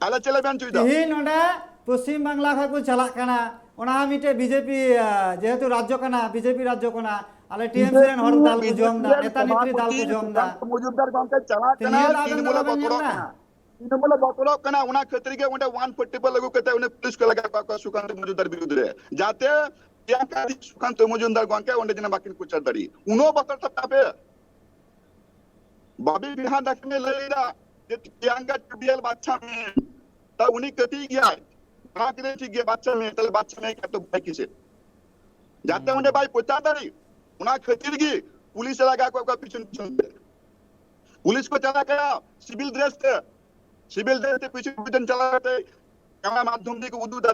ᱟᱞᱮ ᱪᱮᱫ ᱞᱮ ᱢᱮᱱ ᱦᱚᱪᱚᱭᱮᱫᱟ? ᱛᱤᱦᱤᱧ ᱱᱚᱰᱮ ᱯᱚᱥᱪᱤᱢ ᱵᱟᱝᱞᱟ ᱠᱷᱚᱱ ᱠᱚ ᱪᱟᱞᱟᱜ ᱠᱟᱱᱟ, ᱚᱱᱟ ᱦᱚᱸ ᱢᱤᱫᱴᱮᱡ ᱵᱤᱡᱮᱯᱤ, ᱡᱮᱦᱮᱛᱩ ᱨᱟᱡᱽᱡᱚ ᱠᱟᱱᱟ, ᱵᱤᱡᱮᱯᱤ ᱨᱟᱡᱽᱡᱚ ᱠᱟᱱᱟ, ᱟᱞᱮ ᱴᱤᱮᱢᱥᱤ ᱨᱮᱱ ᱦᱚᱲ ᱫᱟᱞ ᱠᱚ ᱡᱚᱢ ᱫᱟ, ᱱᱮᱛᱟ ᱱᱮᱛᱨᱤ ᱫᱟᱞ ᱠᱚ ᱡᱚᱢ ᱫᱟ᱾ ᱥᱩᱠᱟᱱᱛᱚ ᱢᱚᱡᱩᱢᱫᱟᱨ ᱜᱚᱝᱠᱮ ᱪᱟᱞᱟᱜ ᱠᱟᱱᱟ, ᱱᱤᱭᱟᱹ ᱫᱚ ᱟᱵᱮᱱ ᱛᱤᱱ ᱵᱚᱞᱮ ᱵᱟᱵᱮᱱ ᱧᱮᱞ ᱵᱚᱛᱚᱨᱚᱜ ᱫᱟ? ᱠᱟᱱᱟ, ᱛᱤᱱ ᱵᱚᱞᱮ ᱵᱚᱛᱚᱨᱚᱜ ᱠᱟᱱᱟ, ᱚᱱᱟ ᱠᱷᱟᱹᱛᱤᱨ ᱜᱮ ᱚᱸᱰᱮ ᱚᱣᱟᱱ ᱯᱷᱳᱨᱴᱤ ᱯᱷᱳᱨ ᱞᱟᱹᱜᱩ ᱠᱟᱛᱮ ᱩᱱᱤ ᱯᱩᱞᱤᱥ ᱠᱚ ᱞᱟᱜᱟ ᱠᱚᱣᱟ ᱥᱩᱠᱟᱱᱛᱚ ᱢᱚᱡᱩᱢᱫᱟᱨ ᱵᱤᱨᱩᱫᱷ ᱨᱮ, ᱡᱟᱛᱮ ᱯᱨᱤᱭᱟᱝᱠᱟ ᱥᱩᱠᱟᱱᱛᱚ ᱢᱚᱡᱩᱢᱫᱟᱨ ᱜᱚᱝᱠᱮ ᱚᱸᱰᱮ ᱡᱮᱱᱚ ᱵᱟᱠᱤᱱ ᱯᱨᱚᱪᱟᱨ ᱫᱟᱲᱮ᱾ ᱩᱱᱟᱹᱜ ᱵᱚᱛᱚᱨ ᱛᱟᱯᱮ? ᱵᱟᱵᱤ ᱵᱤᱨᱦᱟᱱ ᱫᱟᱠᱤᱱ ᱞᱟᱹᱭ ᱮᱫᱟ ᱡᱮ ᱯᱨᱤᱭᱟᱝᱠᱟ ᱪᱩᱰᱤᱭᱟᱞ ᱵᱟᱪᱪᱟ ᱢᱮ, ᱛᱟ ᱩᱱᱤ ᱠᱟᱹᱴᱤᱡ ᱜᱮᱭᱟᱭ, ᱚᱱᱟ ᱠᱷᱟᱹᱛᱤᱨ ᱴᱷᱤᱠ ᱜᱮᱭᱟ, ᱵᱟᱪᱪᱟ ᱢᱮ, ᱛᱟᱦᱞᱮ ᱵᱟᱪᱪᱟ ᱢᱮ ᱠᱷᱟᱱ ᱛᱚ ᱵᱷᱟᱭ ᱠᱤᱥᱮ? ᱡᱟᱛᱮ ᱚᱸᱰᱮ ᱵᱟᱭ ᱯᱨᱚᱪᱟᱨ ᱫᱟᱲᱮ, ᱚᱱᱟ ᱠᱷᱟᱹᱛᱤᱨ ᱜᱮ ᱯᱩᱞᱤᱥ ᱮ ᱞᱟᱜᱟ ᱠᱚᱣᱟ ᱯᱤᱪᱷᱚᱱ ᱯᱤᱪᱷᱚᱱ ᱛᱮ᱾ ᱯᱩᱞᱤᱥ ᱠᱚ ᱪᱟᱞᱟᱜ ᱠᱟᱱᱟ ᱥᱤᱵᱤᱞ ᱰᱨᱮᱥ ᱛᱮ, ᱥᱤᱵᱤᱞ ᱰᱨᱮᱥ ᱛᱮ ᱯᱤᱪᱷᱚᱱ ᱯᱤᱪᱷᱚᱱ ᱪᱟᱞᱟᱣ ᱠᱟᱛᱮ ᱠᱮᱢᱮᱨᱟ ᱢᱟᱫᱽᱫᱷᱚᱢ ᱛᱮᱠᱚ ᱩᱫᱩᱜ ᱮᱫᱟ,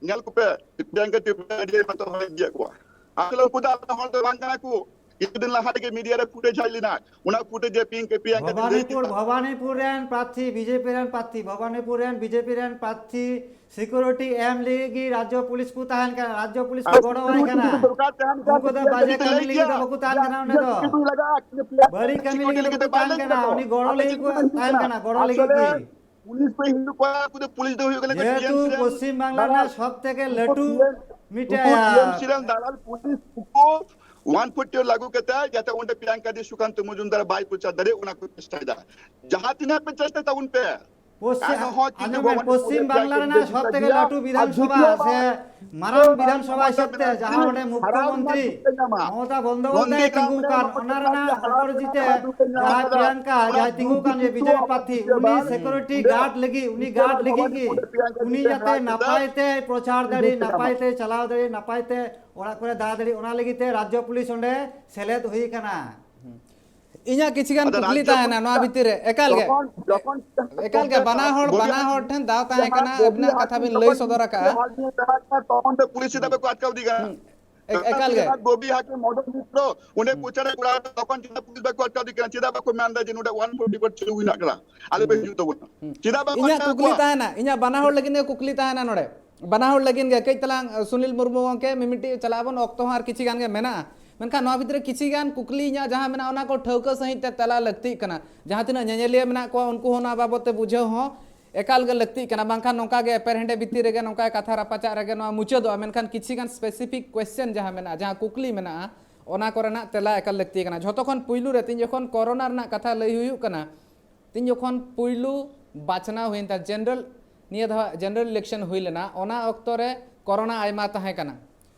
ᱧᱮᱞ ᱠᱚᱯᱮ, ᱯᱨᱤᱭᱟᱝᱠᱟ ᱪᱳᱯᱲᱟ ᱟᱹᱰᱤ ᱟᱭᱢᱟ ᱛᱚ ᱦᱚᱲ ᱤᱫᱤᱭᱮᱫ ᱠᱚᱣᱟ᱾ ᱟᱥᱚᱞᱮ ᱩᱱᱠᱩ ᱫᱚ ᱟᱵᱚ ᱦᱚᱲ ᱫᱚ ᱵᱟᱝ ᱠᱟᱱᱟ ᱠᱚ᱾ ᱠᱤᱪᱷᱩ ᱫᱤᱱ ᱞᱟᱦᱟ ᱨᱮᱜᱮ ᱢᱤᱰᱤᱭᱟ ᱨᱮ ᱯᱷᱩᱴᱮᱡᱽ ᱦᱮᱡ ᱞᱮᱱᱟ, ᱚᱱᱟ ᱯᱷᱩᱴᱮᱡᱽ ᱨᱮ ᱯᱤᱝ-, ᱯᱨᱤᱭᱟᱝᱠᱟ ᱫᱤᱫᱤ ᱞᱟᱹᱭ ᱵᱷᱚᱵᱟᱱᱤᱯᱩᱨ, ᱠᱮᱫᱟ᱾ ᱵᱷᱚᱵᱟᱱᱤᱯᱩᱨ ᱨᱮᱱ ᱯᱨᱟᱨᱛᱷᱤ, ᱵᱤᱡᱮᱯᱤ ᱨᱮᱱ ᱯᱨᱟᱨᱛᱷᱤ, ᱵᱷᱚᱵᱟᱱᱤᱯᱩᱨ ᱨᱮᱱ ᱵᱤᱡᱮᱯᱤ ᱨᱮᱱ ᱯᱨᱟᱨᱛᱷᱤ ᱥᱤᱠᱩᱨᱤᱴᱤ ᱮᱢ ᱞᱟᱹᱜᱤᱫ ᱜᱮ ᱨᱟᱡᱽᱡᱚ ᱯᱩᱞᱤᱥ ᱠᱚ ᱛᱟᱦᱮᱱ ᱠᱟᱱᱟ, ᱨᱟᱡᱽᱡᱚ ᱯᱩᱞᱤᱥ ᱠᱚ ᱟᱨ ᱜᱚᱲᱚ ᱟᱭ ᱥᱤᱠᱩᱨᱤᱴᱤ ᱠᱟᱱᱟ᱾ ᱫᱚᱨᱠᱟᱨ ᱛᱟᱦᱮᱱ ᱠᱷᱟᱱ ᱩᱱᱠᱩ ᱫᱚ ᱯᱨᱤᱭᱟᱝᱠᱟ ᱵᱟᱡᱮ ᱫᱤᱫᱤ ᱠᱟᱹᱢᱤ ᱞᱟᱹᱭ ᱞᱟᱹᱜᱤᱫ ᱫᱚ ᱠᱮᱭᱟ, ᱵᱟᱠᱚ ᱛᱟᱦᱮᱱ ᱡᱟ ᱠᱟᱱᱟ ᱚᱸᱰᱮ ᱫᱚ᱾ ᱥᱤᱠᱩᱨᱤᱴᱤ ᱞᱟᱜᱟᱜᱼᱟ, ᱠᱤᱱᱛᱩ ᱯᱨᱤᱭᱟᱝᱠᱟ ᱵᱟᱹᱲᱤᱡ ᱫᱤᱫᱤ ᱠᱟᱹᱢᱤ ᱥᱤᱠᱩᱨᱤᱴᱤ ᱞᱟᱹᱜᱤᱫ ᱫᱚ ᱵᱟᱭ ᱞᱟᱹᱭ ᱠᱟᱱᱟ᱾ ᱟᱥᱚᱞᱮ ᱯᱩᱞᱤᱥ ᱯᱮ ᱦᱤᱡᱩᱜ ᱠᱟᱱᱟ, ᱦᱤᱡᱩᱜ ᱠᱟᱱᱟ᱾ ᱯᱩᱞᱤᱥ ᱫᱚ ᱦᱤᱡᱩᱜ ᱠᱟᱱᱟ, ᱩᱱᱠᱩ ᱫᱚ ᱯᱩᱞᱤᱥ ᱫᱚ ᱦᱩᱭᱩᱜ ᱠᱟᱱᱟ ᱡᱮᱦᱮᱛᱩ ᱴᱤ ᱮᱢ ᱥᱤ ᱨᱮᱱ ᱯᱚᱥᱪᱤᱢ ᱵᱟᱝᱞᱟ ᱨᱮᱱᱟᱜ ᱫᱟᱞᱟᱞ᱾ ᱥᱚᱵ ᱛᱷᱮᱠᱮ ᱩᱱᱠᱩ ᱞᱟᱹᱴᱩ ᱴᱤ ᱮᱢ, ᱢᱤᱫᱴᱮᱡ, ᱩᱱᱠᱩ ᱴᱤ ᱮᱢ ᱥᱤ ᱨᱮᱱ ᱫᱟᱞᱟᱞ ᱯᱩᱞᱤᱥ ᱩᱱᱠᱩ ᱚᱣᱟᱱ ᱯᱷᱳᱨᱴᱤ ᱞᱟᱹᱜᱩ ᱠᱟᱛᱮ ᱡᱟᱛᱮ ᱚᱸᱰᱮ ᱯᱨᱤᱭᱟᱝᱠᱟ ᱫᱤ ᱥᱩᱠᱟᱱᱛᱚ ᱢᱚᱡᱩᱢᱫᱟᱨ ᱵᱟᱭ ᱯᱨᱚᱪᱟᱨ ᱫᱟᱲᱮᱭᱟᱜ, ᱚᱱᱟ ᱠᱚ ᱪᱮᱥᱴᱟᱭᱮᱫᱟ᱾ ᱡᱟᱦᱟᱸ ᱛᱤᱱᱟᱹᱜ ᱯᱮ ᱪᱮᱥᱴᱟ ᱛᱟᱵᱚᱱ ᱯᱮ, ᱯᱚᱥᱪᱤᱢ, ᱮᱱᱦᱚᱸ ᱠᱤᱱᱛᱩ ᱟᱸᱡᱚᱢ ᱵᱮᱱ, ᱵᱚᱱ ᱯᱚᱥᱪᱤᱢ ᱵᱟᱝᱞᱟ ᱨᱮᱱᱟᱜ ᱥᱚᱵ ᱛᱷᱮᱠᱮ ᱞᱟᱹᱴᱩ ᱵᱤᱫᱷᱟᱱ ᱥᱚᱵᱷᱟ ᱥᱮ ᱢᱟᱨᱟᱝ ᱵᱤᱫᱷᱟᱱ ᱥᱚᱵᱷᱟ ᱦᱤᱥᱟᱹᱵ ᱛᱮ ᱡᱟᱦᱟᱸ ᱚᱸᱰᱮ ᱢᱩᱠᱷᱭᱚ ᱢᱚᱱᱛᱨᱤ ᱢᱚᱢᱚᱛᱟ ᱵᱚᱱᱫᱳᱯᱟᱫᱽᱫᱷᱟᱭ ᱛᱤᱸᱜᱩ ᱠᱟᱱ, ᱚᱱᱟ ᱨᱮᱱᱟᱜ ᱚᱯᱚᱨᱡᱤᱛᱮ ᱡᱟᱦᱟᱸᱭ ᱯᱨᱤᱭᱟᱝᱠᱟ, ᱡᱟᱦᱟᱸᱭ ᱛᱤᱸᱜᱩ ᱠᱟᱱ ᱡᱮ ᱵᱤᱡᱚᱭ ᱯᱨᱟᱨᱛᱷᱤ, ᱩᱱᱤ ᱥᱤᱠᱩᱨᱤᱴᱤ ᱜᱟᱨᱰ ᱞᱟᱹᱜᱤᱫ, ᱩᱱᱤ ᱜᱟᱨᱰ ᱞᱟᱹᱜᱤᱫ ᱜᱮ ᱩᱱᱤ ᱡᱟᱛᱮ ᱱᱟᱯᱟᱭ ᱛᱮ ᱯᱨᱚᱪᱟᱨ ᱫᱟᱲᱮ, ᱱᱟᱯᱟᱭ ᱛᱮ ᱪᱟᱞᱟᱣ ᱫᱟᱲᱮ, ᱱᱟᱯᱟᱭ ᱛᱮ ᱚᱲᱟᱜ ᱠᱚᱨᱮ ᱫᱟᱬᱟ ᱫᱟᱲᱮ, ᱚᱱᱟ ᱞᱟᱹᱜᱤᱫ ᱛᱮ ᱨᱟᱡᱽᱡᱚ ᱯᱩᱞᱤᱥ ᱚᱸᱰᱮ ᱥᱮᱞᱮᱫ ᱦᱩᱭ ᱟᱠᱟᱱᱟ᱾ ᱤᱧᱟᱹᱜ ᱠᱤᱪᱷᱤ ᱜᱟᱱ ᱟᱫᱚ ᱠᱩᱠᱞᱤ ᱨᱟᱡᱽᱡᱚ ᱛᱟᱦᱮᱱᱟ ᱱᱚᱣᱟ ᱵᱷᱤᱛᱤᱨ ᱨᱮ, ᱮᱠᱟᱞ ᱜᱮ, ᱡᱚᱠᱷᱚᱱ, ᱡᱚᱠᱷᱚᱱ ᱮᱠᱟᱞ ᱜᱮ, ᱵᱟᱱᱟ ᱦᱚᱲ, ᱵᱟᱱᱟ ᱦᱚᱲ ᱴᱷᱮᱱ ᱫᱟᱣ ᱛᱟᱦᱮᱸ ᱠᱟᱱᱟ, ᱟᱹᱵᱤᱱᱟᱜ ᱠᱟᱛᱷᱟ ᱵᱤᱱ ᱞᱟᱹᱭ ᱥᱚᱫᱚᱨ ᱟᱠᱟᱜᱼᱟ᱾ ᱛᱚᱠᱷᱚᱱ ᱫᱚ ᱯᱩᱞᱤᱥ ᱪᱮᱫᱟᱜ ᱵᱟᱠᱚ ᱟᱴᱠᱟᱣ ᱤᱫᱤ ᱠᱟᱱᱟ? ᱦᱩᱸ᱾ ᱮᱠ- ᱮᱠᱟᱞ ᱜᱮ᱾ ᱜᱳᱵᱤ ᱦᱟᱴ ᱢᱚᱫᱚᱱ ᱢᱤᱛᱨᱚ ᱚᱸᱰᱮ ᱯᱨᱚᱪᱟᱨ ᱮ ᱠᱚᱨᱟᱣ ᱮᱫᱟ, ᱛᱚᱠᱷᱚᱱ ᱪᱮᱫᱟᱜ ᱯᱩᱞᱤᱥ ᱵᱟᱠᱚ ᱟᱴᱠᱟᱣ ᱫᱮ ᱠᱟᱱᱟ? ᱪᱮᱫᱟᱜ ᱵᱟᱠᱚ ᱢᱮᱱ ᱮᱫᱟ ᱡᱮ ᱱᱚᱰᱮ ᱚᱣᱟᱱ ᱯᱷᱳᱨᱴᱤ ᱯᱷᱳᱨ ᱪᱟᱹᱞᱩ ᱦᱮᱱᱟᱜ ᱠᱟᱱᱟ, ᱟᱞᱚ ᱯᱮ ᱦᱤᱡᱩᱜ ᱛᱟᱵᱚᱱᱟ? ᱪᱮᱫᱟᱜ ᱵᱟᱠᱚ ᱤᱧᱟᱹᱜ ᱟᱴᱠᱟᱣ ᱠᱩᱠᱞᱤ ᱠᱚᱣᱟ? ᱛᱟᱦᱮᱱᱟ, ᱤᱧᱟᱹᱜ ᱵᱟᱱᱟ ᱦᱚᱲ ᱞᱟᱹᱜᱤᱫ ᱜᱮ ᱠᱩᱠᱞᱤ ᱛᱟᱦᱮᱱᱟ ᱱᱚᱰᱮ, ᱵᱟᱱᱟ ᱦᱚᱲ ᱞᱟᱹᱜᱤᱫ ᱜᱮ᱾ ᱠᱟᱹᱡ ᱛᱟᱞᱟᱝ ᱥᱩᱱᱤᱞ ᱢᱩᱨᱢᱩ ᱜᱚᱢᱠᱮ, ᱢᱤᱢᱤᱫᱴᱤᱡ ᱪᱟᱞᱟᱜ ᱟᱵᱚᱱ, ᱚᱠᱛᱚ ᱦᱚᱸ ᱟᱨ ᱠᱤᱪᱷᱤ ᱜᱟᱱ ᱜᱮ ᱢᱮᱱᱟᱜᱼᱟ, ᱢᱮᱱᱠᱷᱟᱱ ᱱᱚᱣᱟ ᱵᱷᱤᱛᱨᱤ ᱠᱤᱪᱷᱤ ᱜᱟᱱ ᱠᱩᱠᱞᱤ ᱤᱧᱟᱹᱜ ᱡᱟᱦᱟᱸ ᱢᱮᱱᱟᱜᱼᱟ ᱚᱱᱟ ᱠᱚ ᱴᱷᱟᱹᱣᱠᱟᱹ ᱥᱟᱺᱦᱤᱡ ᱛᱮ ᱛᱮᱞᱟ ᱞᱟᱹᱠᱛᱤᱜ ᱠᱟᱱᱟ᱾ ᱡᱟᱦᱟᱸ ᱛᱤᱱᱟᱹᱜ ᱧᱮᱧᱮᱞᱤᱭᱟᱹ ᱢᱮᱱᱟᱜ ᱠᱚᱣᱟ ᱩᱱᱠᱩ ᱦᱚᱸ ᱱᱚᱣᱟ ᱵᱟᱵᱚᱫ ᱛᱮ ᱵᱩᱡᱷᱟᱹᱣ ᱦᱚᱸ ᱮᱠᱟᱞ ᱜᱮ ᱞᱟᱹᱠᱛᱤᱜ ᱠᱟᱱᱟ, ᱵᱟᱝᱠᱷᱟᱱ ᱱᱚᱝᱠᱟ ᱜᱮ ᱮᱯᱮᱨᱦᱮᱸᱰᱮ ᱵᱷᱤᱛᱤᱨ ᱨᱮᱜᱮ ᱱᱚᱝᱠᱟ ᱠᱟᱛᱷᱟ ᱨᱟᱯᱟᱪᱟᱜ ᱨᱮᱜᱮ ᱱᱚᱣᱟ ᱢᱩᱪᱟᱹᱫᱚᱜᱼᱟ᱾ ᱢᱮᱱᱠᱷᱟᱱ ᱠᱤᱪᱷᱤ ᱜᱟᱱ specific question ᱡᱟᱦᱟᱸ ᱢᱮᱱᱟᱜᱼᱟ, ᱡᱟᱦᱟᱸ ᱠᱩᱠᱞᱤ ᱢᱮᱱᱟᱜᱼᱟ, ᱚᱱᱟ ᱠᱚᱨᱮᱱᱟᱜ ᱛᱮᱞᱟ ᱮᱠᱟᱞ ᱞᱟᱹᱠᱛᱤ ᱠᱟᱱᱟ᱾ ᱡᱷᱚᱛᱚ ᱠᱷᱚᱱ ᱯᱩᱭᱞᱩ ᱨᱮ ᱛᱤᱧ ᱡᱚᱠᱷᱚᱱ ᱠᱚᱨᱳᱱᱟ ᱨᱮᱱᱟᱜ ᱠᱟᱛᱷᱟ ᱞᱟᱹᱭ ᱦᱩᱭᱩᱜ ᱠᱟᱱᱟ, ᱛᱤᱧ ᱡᱚᱠᱷᱚᱱ ᱯᱩᱭᱞᱩ ᱵᱟᱪᱷᱱᱟᱣ ᱦᱩᱭᱮᱱ ᱛᱟᱦᱮᱸᱫ, ᱡᱮᱱᱟᱨᱮᱞ, ᱱᱤᱭᱟᱹ ᱫᱷᱟᱣ ᱡᱮᱱᱟᱨᱮᱞ ᱤᱞᱮᱠᱥᱚᱱ ᱦᱩᱭ ᱞᱮᱱᱟ, ᱚᱱᱟ ᱚᱠᱛᱚ ᱨᱮ ᱠᱚᱨᱳᱱᱟ ᱟᱭᱢᱟ ᱛᱟᱦᱮᱸ ᱠᱟᱱᱟ᱾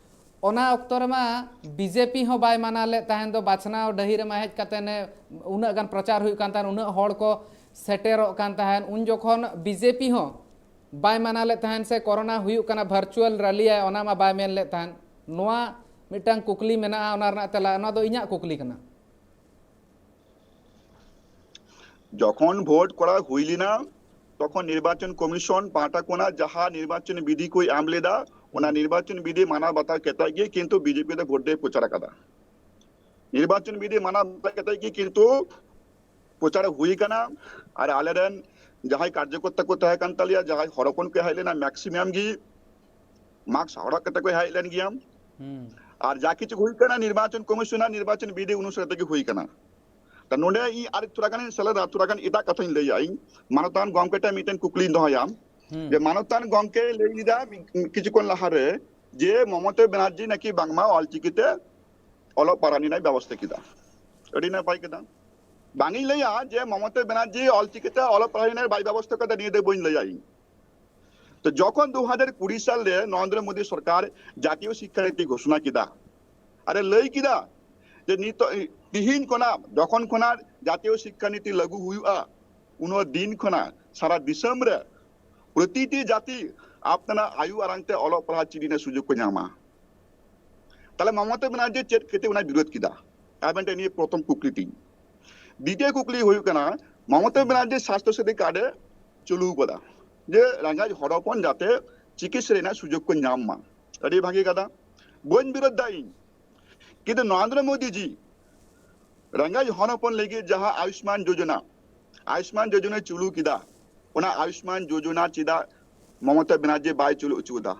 ᱚᱱᱟ ᱚᱠᱛᱚ ᱨᱮᱢᱟ ᱵᱤᱡᱮᱯᱤ ᱦᱚᱸ ᱵᱟᱭ ᱢᱟᱱᱟ ᱞᱮᱫ ᱛᱟᱦᱮᱸᱫ ᱫᱚ, ᱵᱟᱪᱷᱱᱟᱣ ᱰᱟᱹᱦᱤ ᱨᱮᱢᱟ ᱦᱮᱡ ᱠᱟᱛᱮ ᱱᱮ ᱩᱱᱟᱹᱜ ᱜᱟᱱ ᱯᱨᱚᱪᱟᱨ ᱦᱩᱭᱩᱜ ᱠᱟᱱ ᱛᱟᱦᱮᱸᱫ, ᱩᱱᱟᱹᱜ ᱦᱚᱲ ᱠᱚ ᱥᱮᱴᱮᱨᱚᱜ ᱠᱟᱱ ᱛᱟᱦᱮᱸᱫ, ᱩᱱ ᱡᱚᱠᱷᱚᱱ ᱵᱤᱡᱮᱯᱤ ᱦᱚᱸ ᱵᱟᱭ ᱢᱟᱱᱟ ᱞᱮᱫ ᱛᱟᱦᱮᱸᱫ ᱥᱮ ᱠᱚᱨᱳᱱᱟ ᱦᱩᱭᱩᱜ ᱠᱟᱱᱟ, ᱵᱷᱟᱨᱪᱩᱣᱟᱞ ᱨᱟᱞᱤᱭᱟᱭ, ᱚᱱᱟ ᱢᱟ ᱵᱟᱭ ᱢᱮᱱ ᱞᱮᱫ ᱛᱟᱦᱮᱸᱫ᱾ ᱱᱚᱣᱟ ᱢᱤᱫᱴᱟᱝ ᱠᱩᱠᱞᱤ ᱢᱮᱱᱟᱜᱼᱟ, ᱚᱱᱟ ᱨᱮᱱᱟᱜ ᱛᱮᱞᱟ, ᱱᱚᱣᱟ ᱫᱚ ᱤᱧᱟᱹᱜ ᱠᱩᱠᱞᱤ ᱠᱟᱱᱟ᱾ ᱡᱚᱠᱷᱚᱱ ᱵᱷᱳᱴ ᱠᱚᱨᱟᱣ ᱦᱩᱭ ᱞᱮᱱᱟ, ᱛᱚᱠᱷᱚᱱ ᱱᱤᱨᱵᱟᱪᱚᱱ ᱠᱚᱢᱤᱥᱚᱱ ᱯᱟᱦᱴᱟ ᱠᱷᱚᱱᱟᱜ ᱡᱟᱦᱟᱸ ᱱᱤᱨᱵᱟᱪᱚᱱ ᱵᱤᱫᱷᱤ ᱠᱚ ᱮᱢ ᱞᱮᱫᱟ, ᱚᱱᱟ ᱱᱤᱨᱵᱟᱪᱚᱱ ᱵᱤᱫᱷᱤ ᱢᱟᱱᱟᱣ ᱵᱟᱛᱟᱣ ᱠᱟᱛᱮ ᱜᱮ ᱠᱤᱱᱛᱩ ᱵᱤᱡᱮᱯᱤ ᱫᱚ ᱵᱷᱳᱴ ᱫᱚᱭ ᱯᱨᱚᱪᱟᱨ ᱟᱠᱟᱫᱟ᱾ ᱱᱤᱨᱵᱟᱪᱚᱱ ᱵᱤᱫᱷᱤ ᱢᱟᱱᱟᱣ ᱵᱟᱛᱟᱣ ᱠᱟᱛᱮ ᱜᱮ ᱠᱤᱱᱛᱩ ᱯᱨᱚᱪᱟᱨ ᱦᱩᱭ ᱟᱠᱟᱱᱟ᱾ ᱟᱨ ᱟᱞᱮᱨᱮᱱ ᱡᱟᱦᱟᱸᱭ ᱠᱟᱨᱡᱚᱠᱚᱨᱛᱟ ᱠᱚ ᱛᱟᱦᱮᱸ ᱠᱟᱱ ᱛᱟᱞᱮᱭᱟ, ᱡᱟᱦᱟᱸᱭ ᱦᱚᱲ ᱦᱚᱯᱚᱱ ᱠᱚ ᱦᱮᱡ ᱞᱮᱱᱟ, ᱢᱮᱠᱥᱤᱢᱟᱢ ᱜᱮ ᱢᱟᱥᱠ ᱦᱚᱨᱚᱜ ᱠᱟᱛᱮ ᱠᱚ ᱦᱮᱡ ᱞᱮᱱ ᱜᱮᱭᱟ᱾ ᱟᱨ ᱡᱟ ᱠᱤᱪᱷᱩ ᱦᱩᱭ ᱠᱟᱱᱟ, ᱱᱤᱨᱵᱟᱪᱚᱱ ᱠᱚᱢᱤᱥᱚᱱᱟᱜ ᱱᱤᱨᱵᱟᱪᱚᱱ ᱵᱤᱫᱷᱤ ᱚᱱᱩᱥᱟᱨ ᱛᱮᱜᱮ ᱦᱩᱭ ᱠᱟᱱᱟ᱾ ᱛᱟ ᱱᱚᱰᱮ ᱤᱧ ᱟᱨ ᱛᱷᱚᱲᱟ ᱜᱟᱱᱤᱧ ᱥᱮᱞᱮᱫᱟ, ᱛᱷᱚᱲᱟ ᱜᱟᱱ ᱮᱴᱟᱜ ᱠᱟᱛᱷᱟᱧ ᱞᱟᱹᱭᱟ᱾ ᱤᱧ ᱢᱟᱱᱚᱛᱟᱱ ᱜᱚᱢᱠᱮ ᱴᱷᱮᱱ ᱢᱤᱫᱴᱮᱱ ᱠᱩᱠᱞᱤᱧ ᱫᱚᱦᱚᱭᱟ ᱡᱮ ᱢᱟᱱᱚᱛᱟᱱ ᱜᱚᱢᱠᱮ ᱞᱟᱹᱭ ᱞᱮᱫᱟ ᱠᱤᱪᱷᱩ ᱠᱷᱚᱱ ᱞᱟᱦᱟᱨᱮ ᱡᱮ ᱢᱚᱢᱚᱛᱟ ᱵᱟᱱᱟᱨᱡᱤ ᱱᱟᱠᱤ ᱵᱟᱝᱢᱟ ᱚᱞᱪᱤᱠᱤᱛᱮ ᱚᱞᱚᱜ ᱯᱟᱲᱦᱟᱣ ᱨᱮᱱᱟᱜ ᱵᱮᱵᱚᱥᱛᱷᱟ ᱠᱮᱫᱟ᱾ ᱟᱹᱰᱤ ᱱᱟᱯᱟᱭ ᱠᱮᱫᱟ᱾ ᱵᱟᱝ ᱤᱧ ᱞᱟᱹᱭᱟ ᱡᱮ ᱢᱚᱢᱚᱛᱟ ᱵᱟᱱᱟᱨᱡᱤ ᱚᱞᱪᱤᱠᱤᱛᱮ ᱚᱞᱚᱜ ᱯᱟᱲᱦᱟᱣ ᱨᱮᱱᱟᱜ ᱵᱟᱭ ᱵᱮᱵᱚᱥᱛᱷᱟ ᱠᱟᱫᱟ, ᱱᱤᱭᱟᱹ ᱫᱚ ᱵᱟᱹᱧ ᱞᱟᱹᱭᱟ ᱤᱧ᱾ ᱛᱚ ᱡᱚᱠᱷᱚᱱ ᱫᱩ ᱦᱟᱡᱟᱨ ᱠᱩᱲᱤ ᱥᱟᱞ ᱨᱮ ᱱᱚᱨᱮᱱᱫᱨᱚ ᱢᱳᱫᱤ ᱥᱚᱨᱠᱟᱨ ᱡᱟᱛᱤᱭᱚ ᱥᱤᱠᱠᱷᱟ ᱱᱤᱛᱤ ᱜᱷᱳᱥᱚᱱᱟ ᱠᱮᱫᱟ, ᱟᱨᱮ ᱞᱟᱹᱭ ᱠᱮᱫᱟ ᱡᱮ ᱱᱤᱛᱚᱜ, ᱛᱤᱦᱤᱧ ᱠᱷᱚᱱᱟᱜ, ᱡᱚᱠᱷᱚᱱ ᱠᱷᱚᱱᱟᱜ ᱡᱟᱛᱤᱭᱚ ᱥᱤᱠᱠᱷᱟ ᱱᱤᱛᱤ ᱞᱟᱹᱜᱩ ᱦᱩᱭᱩᱜᱼᱟ, ᱩᱱᱟᱹᱜ ᱫᱤᱱ ᱠᱷᱚᱱᱟᱜ ᱥᱟᱨᱟ ᱫᱤᱥᱚᱢ ᱨᱮ ᱯᱨᱚᱛᱤᱴᱤ ᱡᱟᱹᱛᱤ ᱟᱯᱱᱟᱨᱟᱜ ᱟᱭᱳ ᱟᱲᱟᱝ ᱛᱮ ᱚᱞᱚᱜ ᱯᱟᱲᱦᱟᱣ ᱪᱮᱫ ᱨᱮᱱᱟᱜ ᱥᱩᱡᱳᱜᱽ ᱠᱚ ᱧᱟᱢᱟ᱾ ᱛᱟᱦᱞᱮ ᱢᱚᱢᱚᱛᱟ ᱵᱟᱱᱟᱨᱡᱤ ᱪᱮᱫ ᱠᱷᱟᱹᱛᱤᱨ ᱚᱱᱟ ᱵᱤᱨᱳᱫ ᱠᱮᱫᱟ? ᱟᱵᱮᱱ ᱴᱷᱮᱱ ᱱᱤᱭᱟᱹ ᱯᱨᱚᱛᱷᱚᱢ ᱠᱩᱠᱞᱤ ᱛᱤᱧ᱾ ᱫᱤᱛᱤᱭᱚ ᱠᱩᱠᱞᱤ ᱦᱩᱭᱩᱜ ᱠᱟᱱᱟ, ᱢᱚᱢᱚᱛᱟ ᱵᱟᱱᱟᱨᱡᱤ ᱥᱟᱥᱛᱷᱚ ᱥᱟᱛᱷᱤ ᱠᱟᱨᱰ ᱮ ᱪᱟᱹᱞᱩ ᱠᱟᱫᱟ ᱡᱮ ᱨᱮᱸᱜᱮᱡ ᱦᱚᱲ ᱦᱚᱯᱚᱱ ᱡᱟᱛᱮ ᱪᱤᱠᱤᱛᱥᱟ ᱨᱮᱱᱟᱜ ᱥᱩᱡᱳᱜᱽ ᱠᱚ ᱧᱟᱢ ᱢᱟ᱾ ᱟᱹᱰᱤ ᱵᱷᱟᱜᱮ ᱠᱟᱛᱷᱟ᱾ ᱵᱟᱹᱧ ᱵᱤᱨᱳᱫᱷ ᱫᱟ ᱤᱧ, ᱠᱤᱱᱛᱩ ᱱᱚᱨᱮᱱᱫᱨᱚ ᱢᱳᱫᱤ ᱡᱤ ᱨᱮᱸᱜᱮᱡ ᱦᱚᱲ ᱦᱚᱯᱚᱱ ᱞᱟᱹᱜᱤᱫ ᱡᱟᱦᱟᱸ ᱟᱭᱩᱥᱢᱟᱱ ᱡᱳᱡᱚᱱᱟ, ᱟᱭᱩᱥᱢᱟᱱ ᱡᱳᱡᱚᱱᱟᱭ ᱪᱩᱞᱩ ᱠᱮᱫᱟ, ᱚᱱᱟ ᱟᱭᱩᱥᱢᱟᱱ ᱡᱳᱡᱚᱱᱟ ᱪᱮᱫᱟᱜ ᱢᱚᱢᱚᱛᱟ ᱵᱮᱱᱟᱨᱡᱤ ᱵᱟᱭ ᱪᱩᱞᱩ ᱦᱚᱪᱚ ᱮᱫᱟ?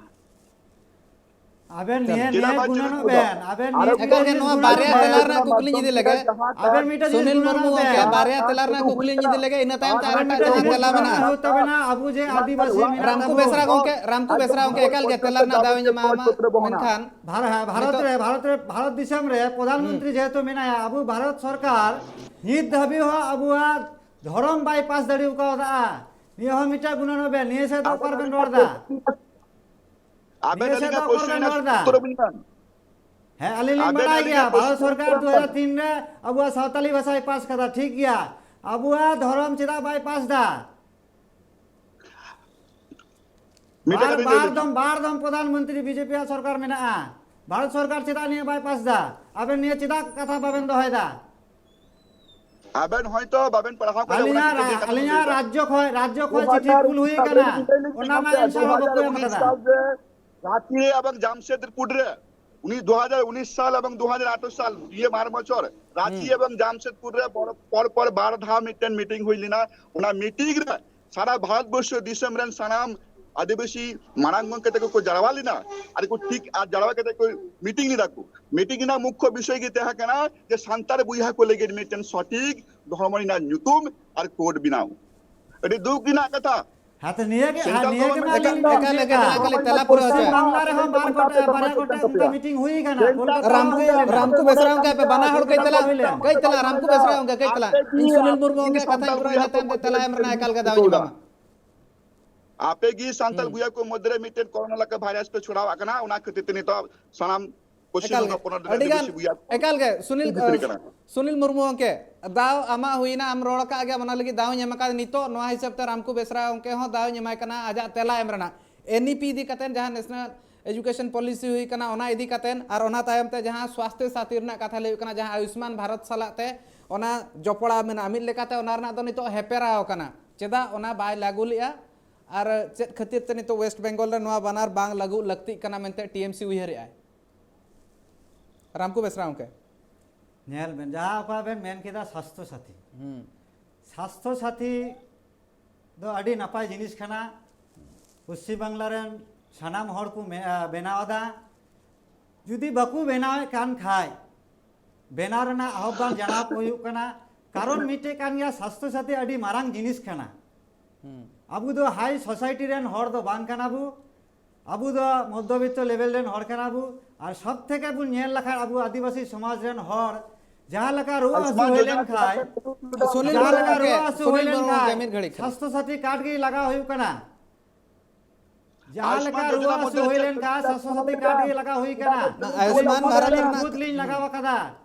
ᱟᱵᱮᱱ ᱱᱤᱭᱟᱹ, ᱪᱮᱫᱟᱜ ᱱᱤᱭᱟᱹ ᱵᱟᱭ ᱪᱩᱞᱩ ᱜᱩᱱᱟᱹᱱᱚᱜ ᱦᱚᱪᱚ ᱮᱫᱟ? ᱵᱮᱱ, ᱟᱵᱮᱱ ᱟᱨᱚ ᱱᱤᱭᱟᱹ ᱮᱠᱟᱞ ᱜᱮ ᱱᱚᱣᱟ ᱵᱟᱨᱭᱟ ᱛᱮᱞᱟ ᱨᱮᱱᱟᱜ ᱠᱩᱠᱞᱤ ᱡᱩᱫᱤ ᱞᱮᱜᱮ, ᱟᱵᱮᱱ ᱢᱤᱫᱴᱮᱡ ᱡᱤᱱᱤᱥ ᱥᱩᱱᱤᱞ ᱜᱩᱱᱟᱹᱱᱚᱜ ᱢᱩᱨᱢᱩ ᱵᱮᱱ᱾ ᱜᱚᱢᱠᱮ, ᱵᱟᱨᱭᱟ ᱛᱮᱞᱟ ᱨᱮᱱᱟᱜ ᱠᱩᱠᱞᱤ ᱡᱩᱫᱤ ᱞᱮᱜᱮ, ᱤᱱᱟᱹ ᱛᱟᱭᱚᱢ ᱛᱮ ᱟᱵᱮᱱ ᱟᱨᱦᱚᱸ ᱢᱤᱫᱴᱮᱡ ᱮᱴᱟᱜ ᱡᱟᱦᱟᱸ ᱡᱤᱱᱤᱥ ᱛᱮᱞᱟ ᱜᱩᱱᱟᱹᱱᱚᱜ ᱢᱮᱱᱟᱜᱼᱟ᱾ ᱦᱩᱭᱩᱜ ᱛᱟᱵᱮᱱᱟ, ᱟᱵᱚ ᱡᱮ ᱟᱹᱫᱤᱵᱟᱹᱥᱤ ᱢᱮᱱᱟᱜ ᱨᱟᱢᱠᱩ ᱛᱟᱵᱚᱱ, ᱵᱮᱥᱨᱟ ᱜᱚᱢᱠᱮ, ᱨᱟᱢᱠᱩ ᱵᱮᱥᱨᱟ ᱜᱚᱢᱠᱮ, ᱮᱠᱟᱞ ᱜᱮ ᱛᱮᱞᱟ ᱨᱮᱱᱟᱜ ᱫᱟᱣ ᱤᱧ ᱮᱢᱟᱢᱟ᱾ ᱢᱮᱱᱠᱷᱟᱱ ᱵᱷᱟᱨ-, ᱵᱷᱟᱨᱚᱛ ᱱᱤᱛᱚᱜ ᱨᱮ, ᱵᱷᱟᱨᱚᱛ ᱨᱮ, ᱵᱷᱟᱨᱚᱛ ᱫᱤᱥᱚᱢ ᱨᱮ ᱯᱨᱚᱫᱷᱟᱱ ᱦᱩᱸ᱾ ᱢᱚᱱᱛᱨᱤ ᱡᱮᱦᱮᱛᱩ ᱢᱮᱱᱟᱭᱟ, ᱟᱵᱚ ᱵᱷᱟᱨᱚᱛ ᱥᱚᱨᱠᱟᱨ ᱱᱤᱛ ᱫᱷᱟᱹᱵᱤᱡ ᱦᱚᱸ ᱟᱵᱚᱣᱟᱜ ᱫᱷᱚᱨᱚᱢ ᱵᱟᱭ ᱯᱟᱥ ᱫᱟᱲᱮ ᱟᱠᱟᱣᱫᱟ᱾ ᱱᱤᱭᱟᱹ ᱦᱚᱸ ᱢᱤᱫᱴᱮᱡ ᱜᱩᱱᱟᱹᱱᱚᱜ ᱵᱮᱱ, ᱱᱤᱭᱟᱹ ᱥᱮᱫ ᱫᱚ ᱚᱠᱟ ᱨᱮᱵᱮᱱ ᱨᱚᱲ ᱮᱫᱟ? ᱟᱵᱮᱱ ᱱᱤᱭᱟᱹ ᱥᱮᱫ ᱫᱚ ᱟᱹᱞᱤᱧᱟᱜ ᱚᱠᱟ question ᱨᱮᱵᱮᱱ ᱨᱮᱱᱟᱜ ᱨᱚᱲ ᱮᱫᱟ? ᱩᱛᱛᱚᱨ ᱵᱟᱹᱧ ᱧᱟᱢ᱾ ᱦᱮᱸ, ᱟᱹᱞᱤᱧ ᱞᱤᱧ ᱟᱵᱮᱱ ᱵᱟᱰᱟᱭ ᱜᱮᱭᱟ, ᱟᱹᱞᱤᱧᱟᱜ ᱵᱷᱟᱨᱚᱛ question ᱥᱚᱨᱠᱟᱨ ᱨᱮᱱᱟᱜ ᱫᱩ ᱦᱟᱡᱟᱨ ᱛᱤᱱ ᱨᱮ ᱟᱵᱚᱣᱟᱜ ᱥᱟᱶᱛᱟᱞᱤ ᱵᱷᱟᱥᱟᱭ ᱯᱟᱥ ᱠᱟᱫᱟ, ᱴᱷᱤᱠ ᱜᱮᱭᱟ᱾ ᱟᱵᱚᱣᱟᱜ ᱫᱷᱚᱨᱚᱢ ᱪᱮᱫᱟᱜ ᱵᱟᱭ ᱯᱟᱥ ᱫᱟ? ᱢᱤᱫᱴᱮᱡ ᱵᱟᱨ, ᱠᱟᱛᱷᱟᱧ ᱞᱟᱹᱭ ᱵᱟᱨ ᱞᱮᱜᱮ᱾ ᱫᱚᱢ, ᱵᱟᱨ ᱫᱚᱢ ᱯᱨᱚᱫᱷᱟᱱ ᱢᱚᱱᱛᱨᱤ ᱵᱤᱡᱮᱯᱤ ᱟᱜ ᱥᱚᱨᱠᱟᱨ ᱢᱮᱱᱟᱜᱼᱟ᱾ ᱵᱷᱟᱨᱚᱛ ᱥᱚᱨᱠᱟᱨ ᱪᱮᱫᱟᱜ ᱱᱤᱭᱟᱹ ᱵᱟᱭ ᱯᱟᱥ ᱫᱟ? ᱟᱵᱮᱱ ᱱᱤᱭᱟᱹ ᱪᱮᱫᱟᱜ ᱠᱟᱛᱷᱟ ᱵᱟᱵᱮᱱ ᱫᱚᱦᱚᱭ ᱫᱟ? ᱟᱵᱮᱱ ᱦᱚᱭᱛᱚ ᱵᱟᱵᱮᱱ ᱯᱟᱲᱦᱟᱣ ᱠᱟᱫᱟ, ᱚᱱᱟ ᱟᱹᱞᱤᱧᱟᱜ ᱠᱷᱟᱹᱛᱤᱨ ᱛᱮ ᱨᱟ-, ᱱᱤᱭᱟᱹ ᱠᱟᱛᱷᱟ ᱞᱤᱧ ᱟᱹᱞᱤᱧᱟᱜ ᱞᱟᱹᱭ ᱫᱟ᱾ ᱨᱟᱡᱽᱡᱚ ᱠᱷᱚᱡ, ᱨᱟᱡᱽᱡᱚ ᱠᱷᱚᱡ ᱫᱩ ᱦᱟᱡᱟᱨ ᱪᱤᱴᱷᱤ ᱠᱩᱞ ᱦᱩᱭ ᱠᱟᱱᱟ, ᱚᱱᱟ ᱨᱮᱱᱟᱜ answer ᱦᱚᱸ ᱵᱟᱠᱚ ᱮᱢ ᱠᱟᱫᱟ᱾ ᱫᱩ ᱦᱟᱡᱟᱨ ᱩᱱᱤᱥ ᱥᱟᱞ ᱨᱮ ᱨᱟᱸᱪᱤ ᱨᱮ ᱮᱵᱚᱝ ᱡᱟᱢᱥᱮᱫᱽᱯᱩᱨ ᱨᱮ, ᱩᱱᱤ ᱫᱩ ᱦᱟᱡᱟᱨ ᱩᱱᱤᱥ ᱥᱟᱞ ᱮᱵᱚᱝ ᱫᱩ ᱦᱟᱡᱟᱨ ᱟᱴᱷᱨᱚ ᱥᱟᱞ, ᱱᱤᱭᱟᱹ ᱵᱟᱨ ᱵᱚᱪᱷᱚᱨ ᱨᱟᱸᱪᱤ ᱦᱩᱸ᱾ ᱮᱵᱚᱝ ᱡᱟᱢᱥᱮᱫᱽᱯᱩᱨ ᱨᱮ ᱯᱚᱨ, ᱯᱚᱨ, ᱯᱚᱨ ᱵᱟᱨ ᱫᱷᱟᱣ ᱢᱤᱫᱴᱮᱱ meeting ᱦᱩᱭ ᱞᱮᱱᱟ᱾ ᱚᱱᱟ meeting ᱨᱮ ᱥᱟᱨᱟ ᱵᱷᱟᱨᱚᱛ ᱵᱚᱨᱥᱚ ᱫᱤᱥᱚᱢ ᱨᱮᱱ ᱥᱟᱱᱟᱢ ᱟᱹᱫᱤᱵᱟᱹᱥᱤ ᱢᱟᱨᱟᱝ ᱜᱚᱢᱠᱮ ᱛᱟᱠᱚ ᱠᱚ ᱡᱟᱨᱣᱟ ᱞᱮᱱᱟ, ᱟᱨ ᱠᱚ ᱴᱷᱤᱠ, ᱟᱨ ᱡᱟᱨᱣᱟ ᱠᱟᱛᱮ ᱠᱚ meeting ᱞᱮᱫᱟ ᱠᱚ᱾ Meeting ᱨᱮᱱᱟᱜ ᱢᱩᱠᱠᱷᱚ ᱵᱤᱥᱚᱭ ᱜᱮ ᱛᱟᱦᱮᱸ ᱠᱟᱱᱟ ᱡᱮ ᱥᱟᱱᱛᱟᱲ ᱵᱚᱭᱦᱟ ᱠᱚ ᱞᱟᱹᱜᱤᱫ ᱢᱤᱫᱴᱮᱱ ᱥᱚᱴᱷᱤᱠ ᱫᱷᱚᱨᱢᱚ ᱨᱮᱱᱟᱜ ᱧᱩᱛᱩᱢ ᱟᱨ code ᱵᱮᱱᱟᱣ᱾ ᱟᱹᱰᱤ ᱫᱩᱠ ᱨᱮᱱᱟᱜ ᱠᱟᱛᱷᱟ, ᱦᱮᱸ, ᱛᱚ ᱱᱤᱭᱟᱹ ᱜᱮ, ᱦᱮᱸ, central ᱱᱤᱭᱟᱹ ᱜᱮ government ᱛᱟᱹᱞᱤᱧ ᱮᱠᱟᱞ, ᱞᱤᱧ ᱮᱠᱟᱞ, ᱪᱮᱫ ᱮᱠᱟᱞ, ᱠᱟᱱᱟ᱾ ᱮᱠᱟᱞ, ᱛᱮᱞᱟ ᱯᱩᱨᱟᱹ ᱯᱚᱥᱪᱤᱢ ᱦᱚᱪᱚᱭ᱾ ᱵᱟᱝᱞᱟ ᱨᱮᱦᱚᱸ ᱵᱟᱨ ᱜᱚᱴᱮᱡ, ᱵᱟᱨᱭᱟ ᱜᱚᱴᱮᱡ ᱚᱱᱠᱟ meeting ᱦᱩᱭ ᱠᱟᱱᱟ, ᱠᱳᱞᱠᱟᱛᱟ ᱨᱮᱦᱚᱸ ᱨᱟᱢᱠᱩ, ᱦᱩᱭ ᱞᱮᱱᱟ᱾ ᱨᱟᱢᱠᱩ ᱵᱮᱥᱨᱟ ᱜᱚᱢᱠᱮ ᱟᱯᱮ ᱵᱟᱱᱟ ᱦᱚᱲ ᱠᱟᱹᱡ ᱛᱮᱞᱟ, ᱠᱟᱹᱡ ᱛᱮᱞᱟ, ᱨᱟᱢᱠᱩ ᱵᱮᱥᱨᱟ ᱜᱚᱢᱠᱮ ᱠᱟᱹᱡ ᱛᱮᱞᱟ᱾ ᱟᱯᱮ ᱜᱮ, ᱤᱧ ᱥᱩᱱᱤᱞ ᱟᱯᱮ ᱢᱩᱨᱢᱩ ᱜᱮ ᱜᱚᱢᱠᱮ ᱠᱟᱛᱷᱟᱧ ᱥᱟᱱᱛᱟᱲ ᱯᱩᱨᱟᱹᱣ ᱵᱚᱭᱦᱟ ᱤᱱᱟᱹ ᱠᱚ ᱛᱟᱭᱚᱢ ᱛᱮ ᱢᱚᱫᱽᱫᱷᱮ ᱛᱮᱞᱟ ᱨᱮ ᱮᱢ ᱨᱮᱱᱟᱜ ᱢᱤᱫᱴᱮᱱ ᱮᱠᱟᱞ ᱜᱮ ᱫᱟᱣ ᱤᱧ ᱪᱤᱠᱟᱹᱣ ᱮᱢᱟᱢᱟ᱾ ᱫᱟ᱾ ᱟᱯᱮ ᱜᱮ ᱥᱟᱱᱛᱟᱲ ᱦᱩᱸ᱾ ᱵᱚᱭᱦᱟ ᱠᱚ ᱢᱚᱫᱽᱫᱷᱮ ᱨᱮ ᱢᱤᱫᱴᱮᱱ ᱠᱚᱨᱳᱱᱟ ᱞᱮᱠᱟ virus ᱯᱮ ᱪᱷᱚᱲᱟᱣ ᱟᱠᱟᱱᱟ, ᱚᱱᱟ ᱠᱷᱟᱹᱛᱤᱨ ᱛᱮ ᱱᱤᱛᱚᱜ ᱥᱟᱱᱟᱢ ᱯᱚᱥᱪᱤᱢ ᱮᱠᱟᱞ ᱵᱚᱝᱜᱚ ᱜᱮ, ᱯᱚᱱᱚᱛ ᱨᱮᱱ ᱟᱹᱰᱤ ᱜᱟᱱ, ᱟᱹᱫᱤᱵᱟᱹᱥᱤ ᱵᱚᱭᱦᱟ ᱠᱚ ᱮᱠᱟᱞ ᱜᱮ, ᱥᱩᱱᱤᱞ, ᱵᱷᱤᱛᱨᱤ ᱠᱟᱱᱟ᱾ ᱥᱩᱱᱤᱞ ᱢᱩᱨᱢᱩ ᱜᱚᱢᱠᱮ, ᱫᱟᱣ ᱟᱢᱟᱜ ᱦᱩᱭᱱᱟ, ᱟᱢ ᱨᱚᱲ ᱟᱠᱟᱫ ᱜᱮᱭᱟ, ᱚᱱᱟ ᱞᱟᱹᱜᱤᱫ ᱫᱟᱣ ᱤᱧ ᱮᱢ ᱟᱠᱟᱫᱟ᱾ ᱱᱤᱛᱚᱜ ᱱᱚᱣᱟ ᱦᱤᱥᱟᱹᱵ ᱛᱮ ᱨᱟᱢᱠᱩ ᱵᱮᱥᱨᱟ ᱜᱚᱢᱠᱮ ᱦᱚᱸ ᱫᱟᱣ ᱤᱧ ᱮᱢᱟᱭ ᱠᱟᱱᱟ ᱟᱡᱟᱜ ᱛᱮᱞᱟ ᱮᱢ ᱨᱮᱱᱟᱜ᱾ NEP ᱤᱫᱤ ᱠᱟᱛᱮ ᱡᱟᱦᱟᱸ National Education Policy ᱦᱩᱭ ᱠᱟᱱᱟ, ᱚᱱᱟ ᱤᱫᱤ ᱠᱟᱛᱮ, ᱟᱨ ᱚᱱᱟ ᱛᱟᱭᱚᱢ ᱛᱮ ᱡᱟᱦᱟᱸ ᱥᱣᱟᱥᱛᱷᱭᱚ ᱥᱟᱛᱷᱤ ᱨᱮᱱᱟᱜ ᱠᱟᱛᱷᱟ ᱞᱟᱹᱭ ᱦᱩᱭᱩᱜ ᱠᱟᱱᱟ, ᱡᱟᱦᱟᱸ ᱟᱭᱩᱥᱢᱟᱱ ᱵᱷᱟᱨᱚᱛ ᱥᱟᱞᱟᱜ ᱛᱮ ᱚᱱᱟ ᱡᱚᱯᱲᱟᱣ ᱢᱮᱱᱟᱜᱼᱟ, ᱢᱤᱫ ᱞᱮᱠᱟᱛᱮ ᱚᱱᱟ ᱨᱮᱱᱟᱜ ᱫᱚ ᱱᱤᱛᱚᱜ ᱦᱮᱯᱮᱨᱟᱣ ᱠᱟᱱᱟ᱾ ᱪᱮᱫᱟᱜ ᱚᱱᱟ ᱵᱟᱭ ᱞᱟᱹᱜᱩ ᱞᱮᱜᱼᱟ? ᱟᱨ ᱪᱮᱫ ᱠᱷᱟᱹᱛᱤᱨ ᱛᱮ ᱱᱤᱛᱚᱜ West Bengal ᱨᱮ ᱱᱚᱣᱟ ᱵᱟᱱᱟᱨ ᱵᱟᱝ ᱞᱟᱹᱜᱩ ᱞᱟᱹᱠᱛᱤᱜ ᱠᱟᱱᱟ ᱢᱮᱱᱛᱮ TMC ᱩᱭᱦᱟᱹᱨᱮᱜᱼᱟᱭ? ᱨᱟᱢᱠᱩ ᱵᱮᱥᱨᱟ ᱜᱚᱢᱠᱮ᱾ ᱧᱮᱞ ᱵᱮᱱ, ᱡᱟᱦᱟᱸ ᱚᱠᱟ ᱵᱮᱱ ᱢᱮᱱ ᱠᱮᱫᱟ ᱥᱟᱥᱛᱷᱚ ᱥᱟᱛᱷᱤ, ᱦᱩᱸ᱾ ᱥᱟᱥᱛᱷᱚ ᱥᱟᱛᱷᱤ ᱫᱚ ᱟᱹᱰᱤ ᱱᱟᱯᱟᱭ ᱡᱤᱱᱤᱥ ᱠᱟᱱᱟ᱾ ᱯᱚᱥᱪᱤᱢ ᱵᱟᱝᱞᱟ ᱨᱮᱱ ᱥᱟᱱᱟᱢ ᱦᱚᱲ ᱠᱚ ᱢᱮ- ᱟ, ᱵᱮᱱᱟᱣ ᱮᱫᱟ᱾ ᱡᱩᱫᱤ ᱵᱟᱠᱚ ᱵᱮᱱᱟᱣᱮᱫ ᱠᱟᱱ ᱠᱷᱟᱡ, ᱵᱮᱱᱟᱣ ᱨᱮᱱᱟᱜ ᱟᱦᱵᱟᱱ ᱡᱟᱱᱟᱣ ᱠᱚ ᱦᱩᱭᱩᱜ ᱠᱟᱱᱟ᱾ ᱠᱟᱨᱚᱱ ᱢᱤᱫᱴᱮᱡ ᱠᱟᱱ ᱜᱮᱭᱟ, ᱥᱟᱥᱛᱷᱚ ᱥᱟᱛᱷᱤ ᱟᱹᱰᱤ ᱢᱟᱨᱟᱝ ᱡᱤᱱᱤᱥ ᱠᱟᱱᱟ᱾ ᱦᱩᱸ᱾ ᱟᱵᱚ ᱫᱚ ᱦᱟᱭ ᱥᱳᱥᱟᱭᱴᱤ ᱨᱮᱱ ᱦᱚᱲ ᱫᱚ ᱵᱟᱝ ᱠᱟᱱᱟ ᱵᱚ, ᱟᱵᱚ ᱫᱚ ᱢᱚᱫᱽᱫᱷᱚᱵᱤᱛᱛᱚ ᱞᱮᱵᱮᱞ ᱨᱮᱱ ᱦᱚᱲ ᱠᱟᱱᱟ ᱵᱚ᱾ ᱟᱨ ᱥᱚᱵ ᱛᱷᱮᱠᱮ ᱵᱚᱱ ᱧᱮᱞ ᱞᱮᱠᱷᱟᱱ ᱟᱵᱚ ᱟᱹᱫᱤᱵᱟᱹᱥᱤ ᱥᱚᱢᱟᱡᱽ ᱨᱮᱱ ᱦᱚᱲ ᱡᱟᱦᱟᱸ ᱞᱮᱠᱟ ᱨᱩᱣᱟᱹ ᱦᱟᱹᱥᱩ ᱦᱩᱭ ᱞᱮᱱ ᱠᱷᱟᱡ, ᱥᱩᱱᱤᱞ ᱡᱟᱦᱟᱸ ᱢᱩᱨᱢᱩ ᱞᱮᱠᱟ ᱜᱚᱢᱠᱮ, ᱨᱩᱣᱟᱹ ᱦᱟᱹᱥᱩ ᱦᱩᱭ ᱥᱩᱱᱤᱞ ᱞᱮᱱ ᱢᱩᱨᱢᱩ ᱜᱚᱢᱠᱮ, ᱠᱷᱟᱡ ᱢᱤᱫ ᱜᱷᱟᱹᱲᱤᱡ ᱠᱷᱟᱹᱞᱤ᱾ ᱥᱟᱥᱛᱷᱚ ᱥᱟᱛᱷᱤ ᱠᱟᱨᱰ ᱜᱮ ᱞᱟᱜᱟᱣ ᱦᱩᱭᱩᱜ ᱠᱟᱱᱟ᱾ ᱡᱟᱦᱟᱸ ᱞᱮᱠᱟ ᱨᱩᱣᱟᱹ ᱦᱟᱹᱥᱩ ᱦᱩᱭ ᱞᱮᱱ ᱠᱷᱟᱡ ᱥᱟᱥᱛᱷᱚ ᱥᱟᱛᱷᱤ ᱠᱟᱨᱰ ᱜᱮ ᱞᱟᱜᱟᱣ ᱦᱩᱭ ᱠᱟᱱᱟ᱾ ᱱᱟ ᱟᱭᱩᱥᱢᱟᱱ ᱟᱹᱞᱤᱧ ᱵᱷᱟᱨᱚᱛ ᱟᱹᱞᱤᱧ ᱨᱮᱱᱟᱜ ᱵᱩᱛᱷ ᱞᱤᱧ ᱞᱟᱜᱟᱣ ᱟᱠᱟᱫᱟ᱾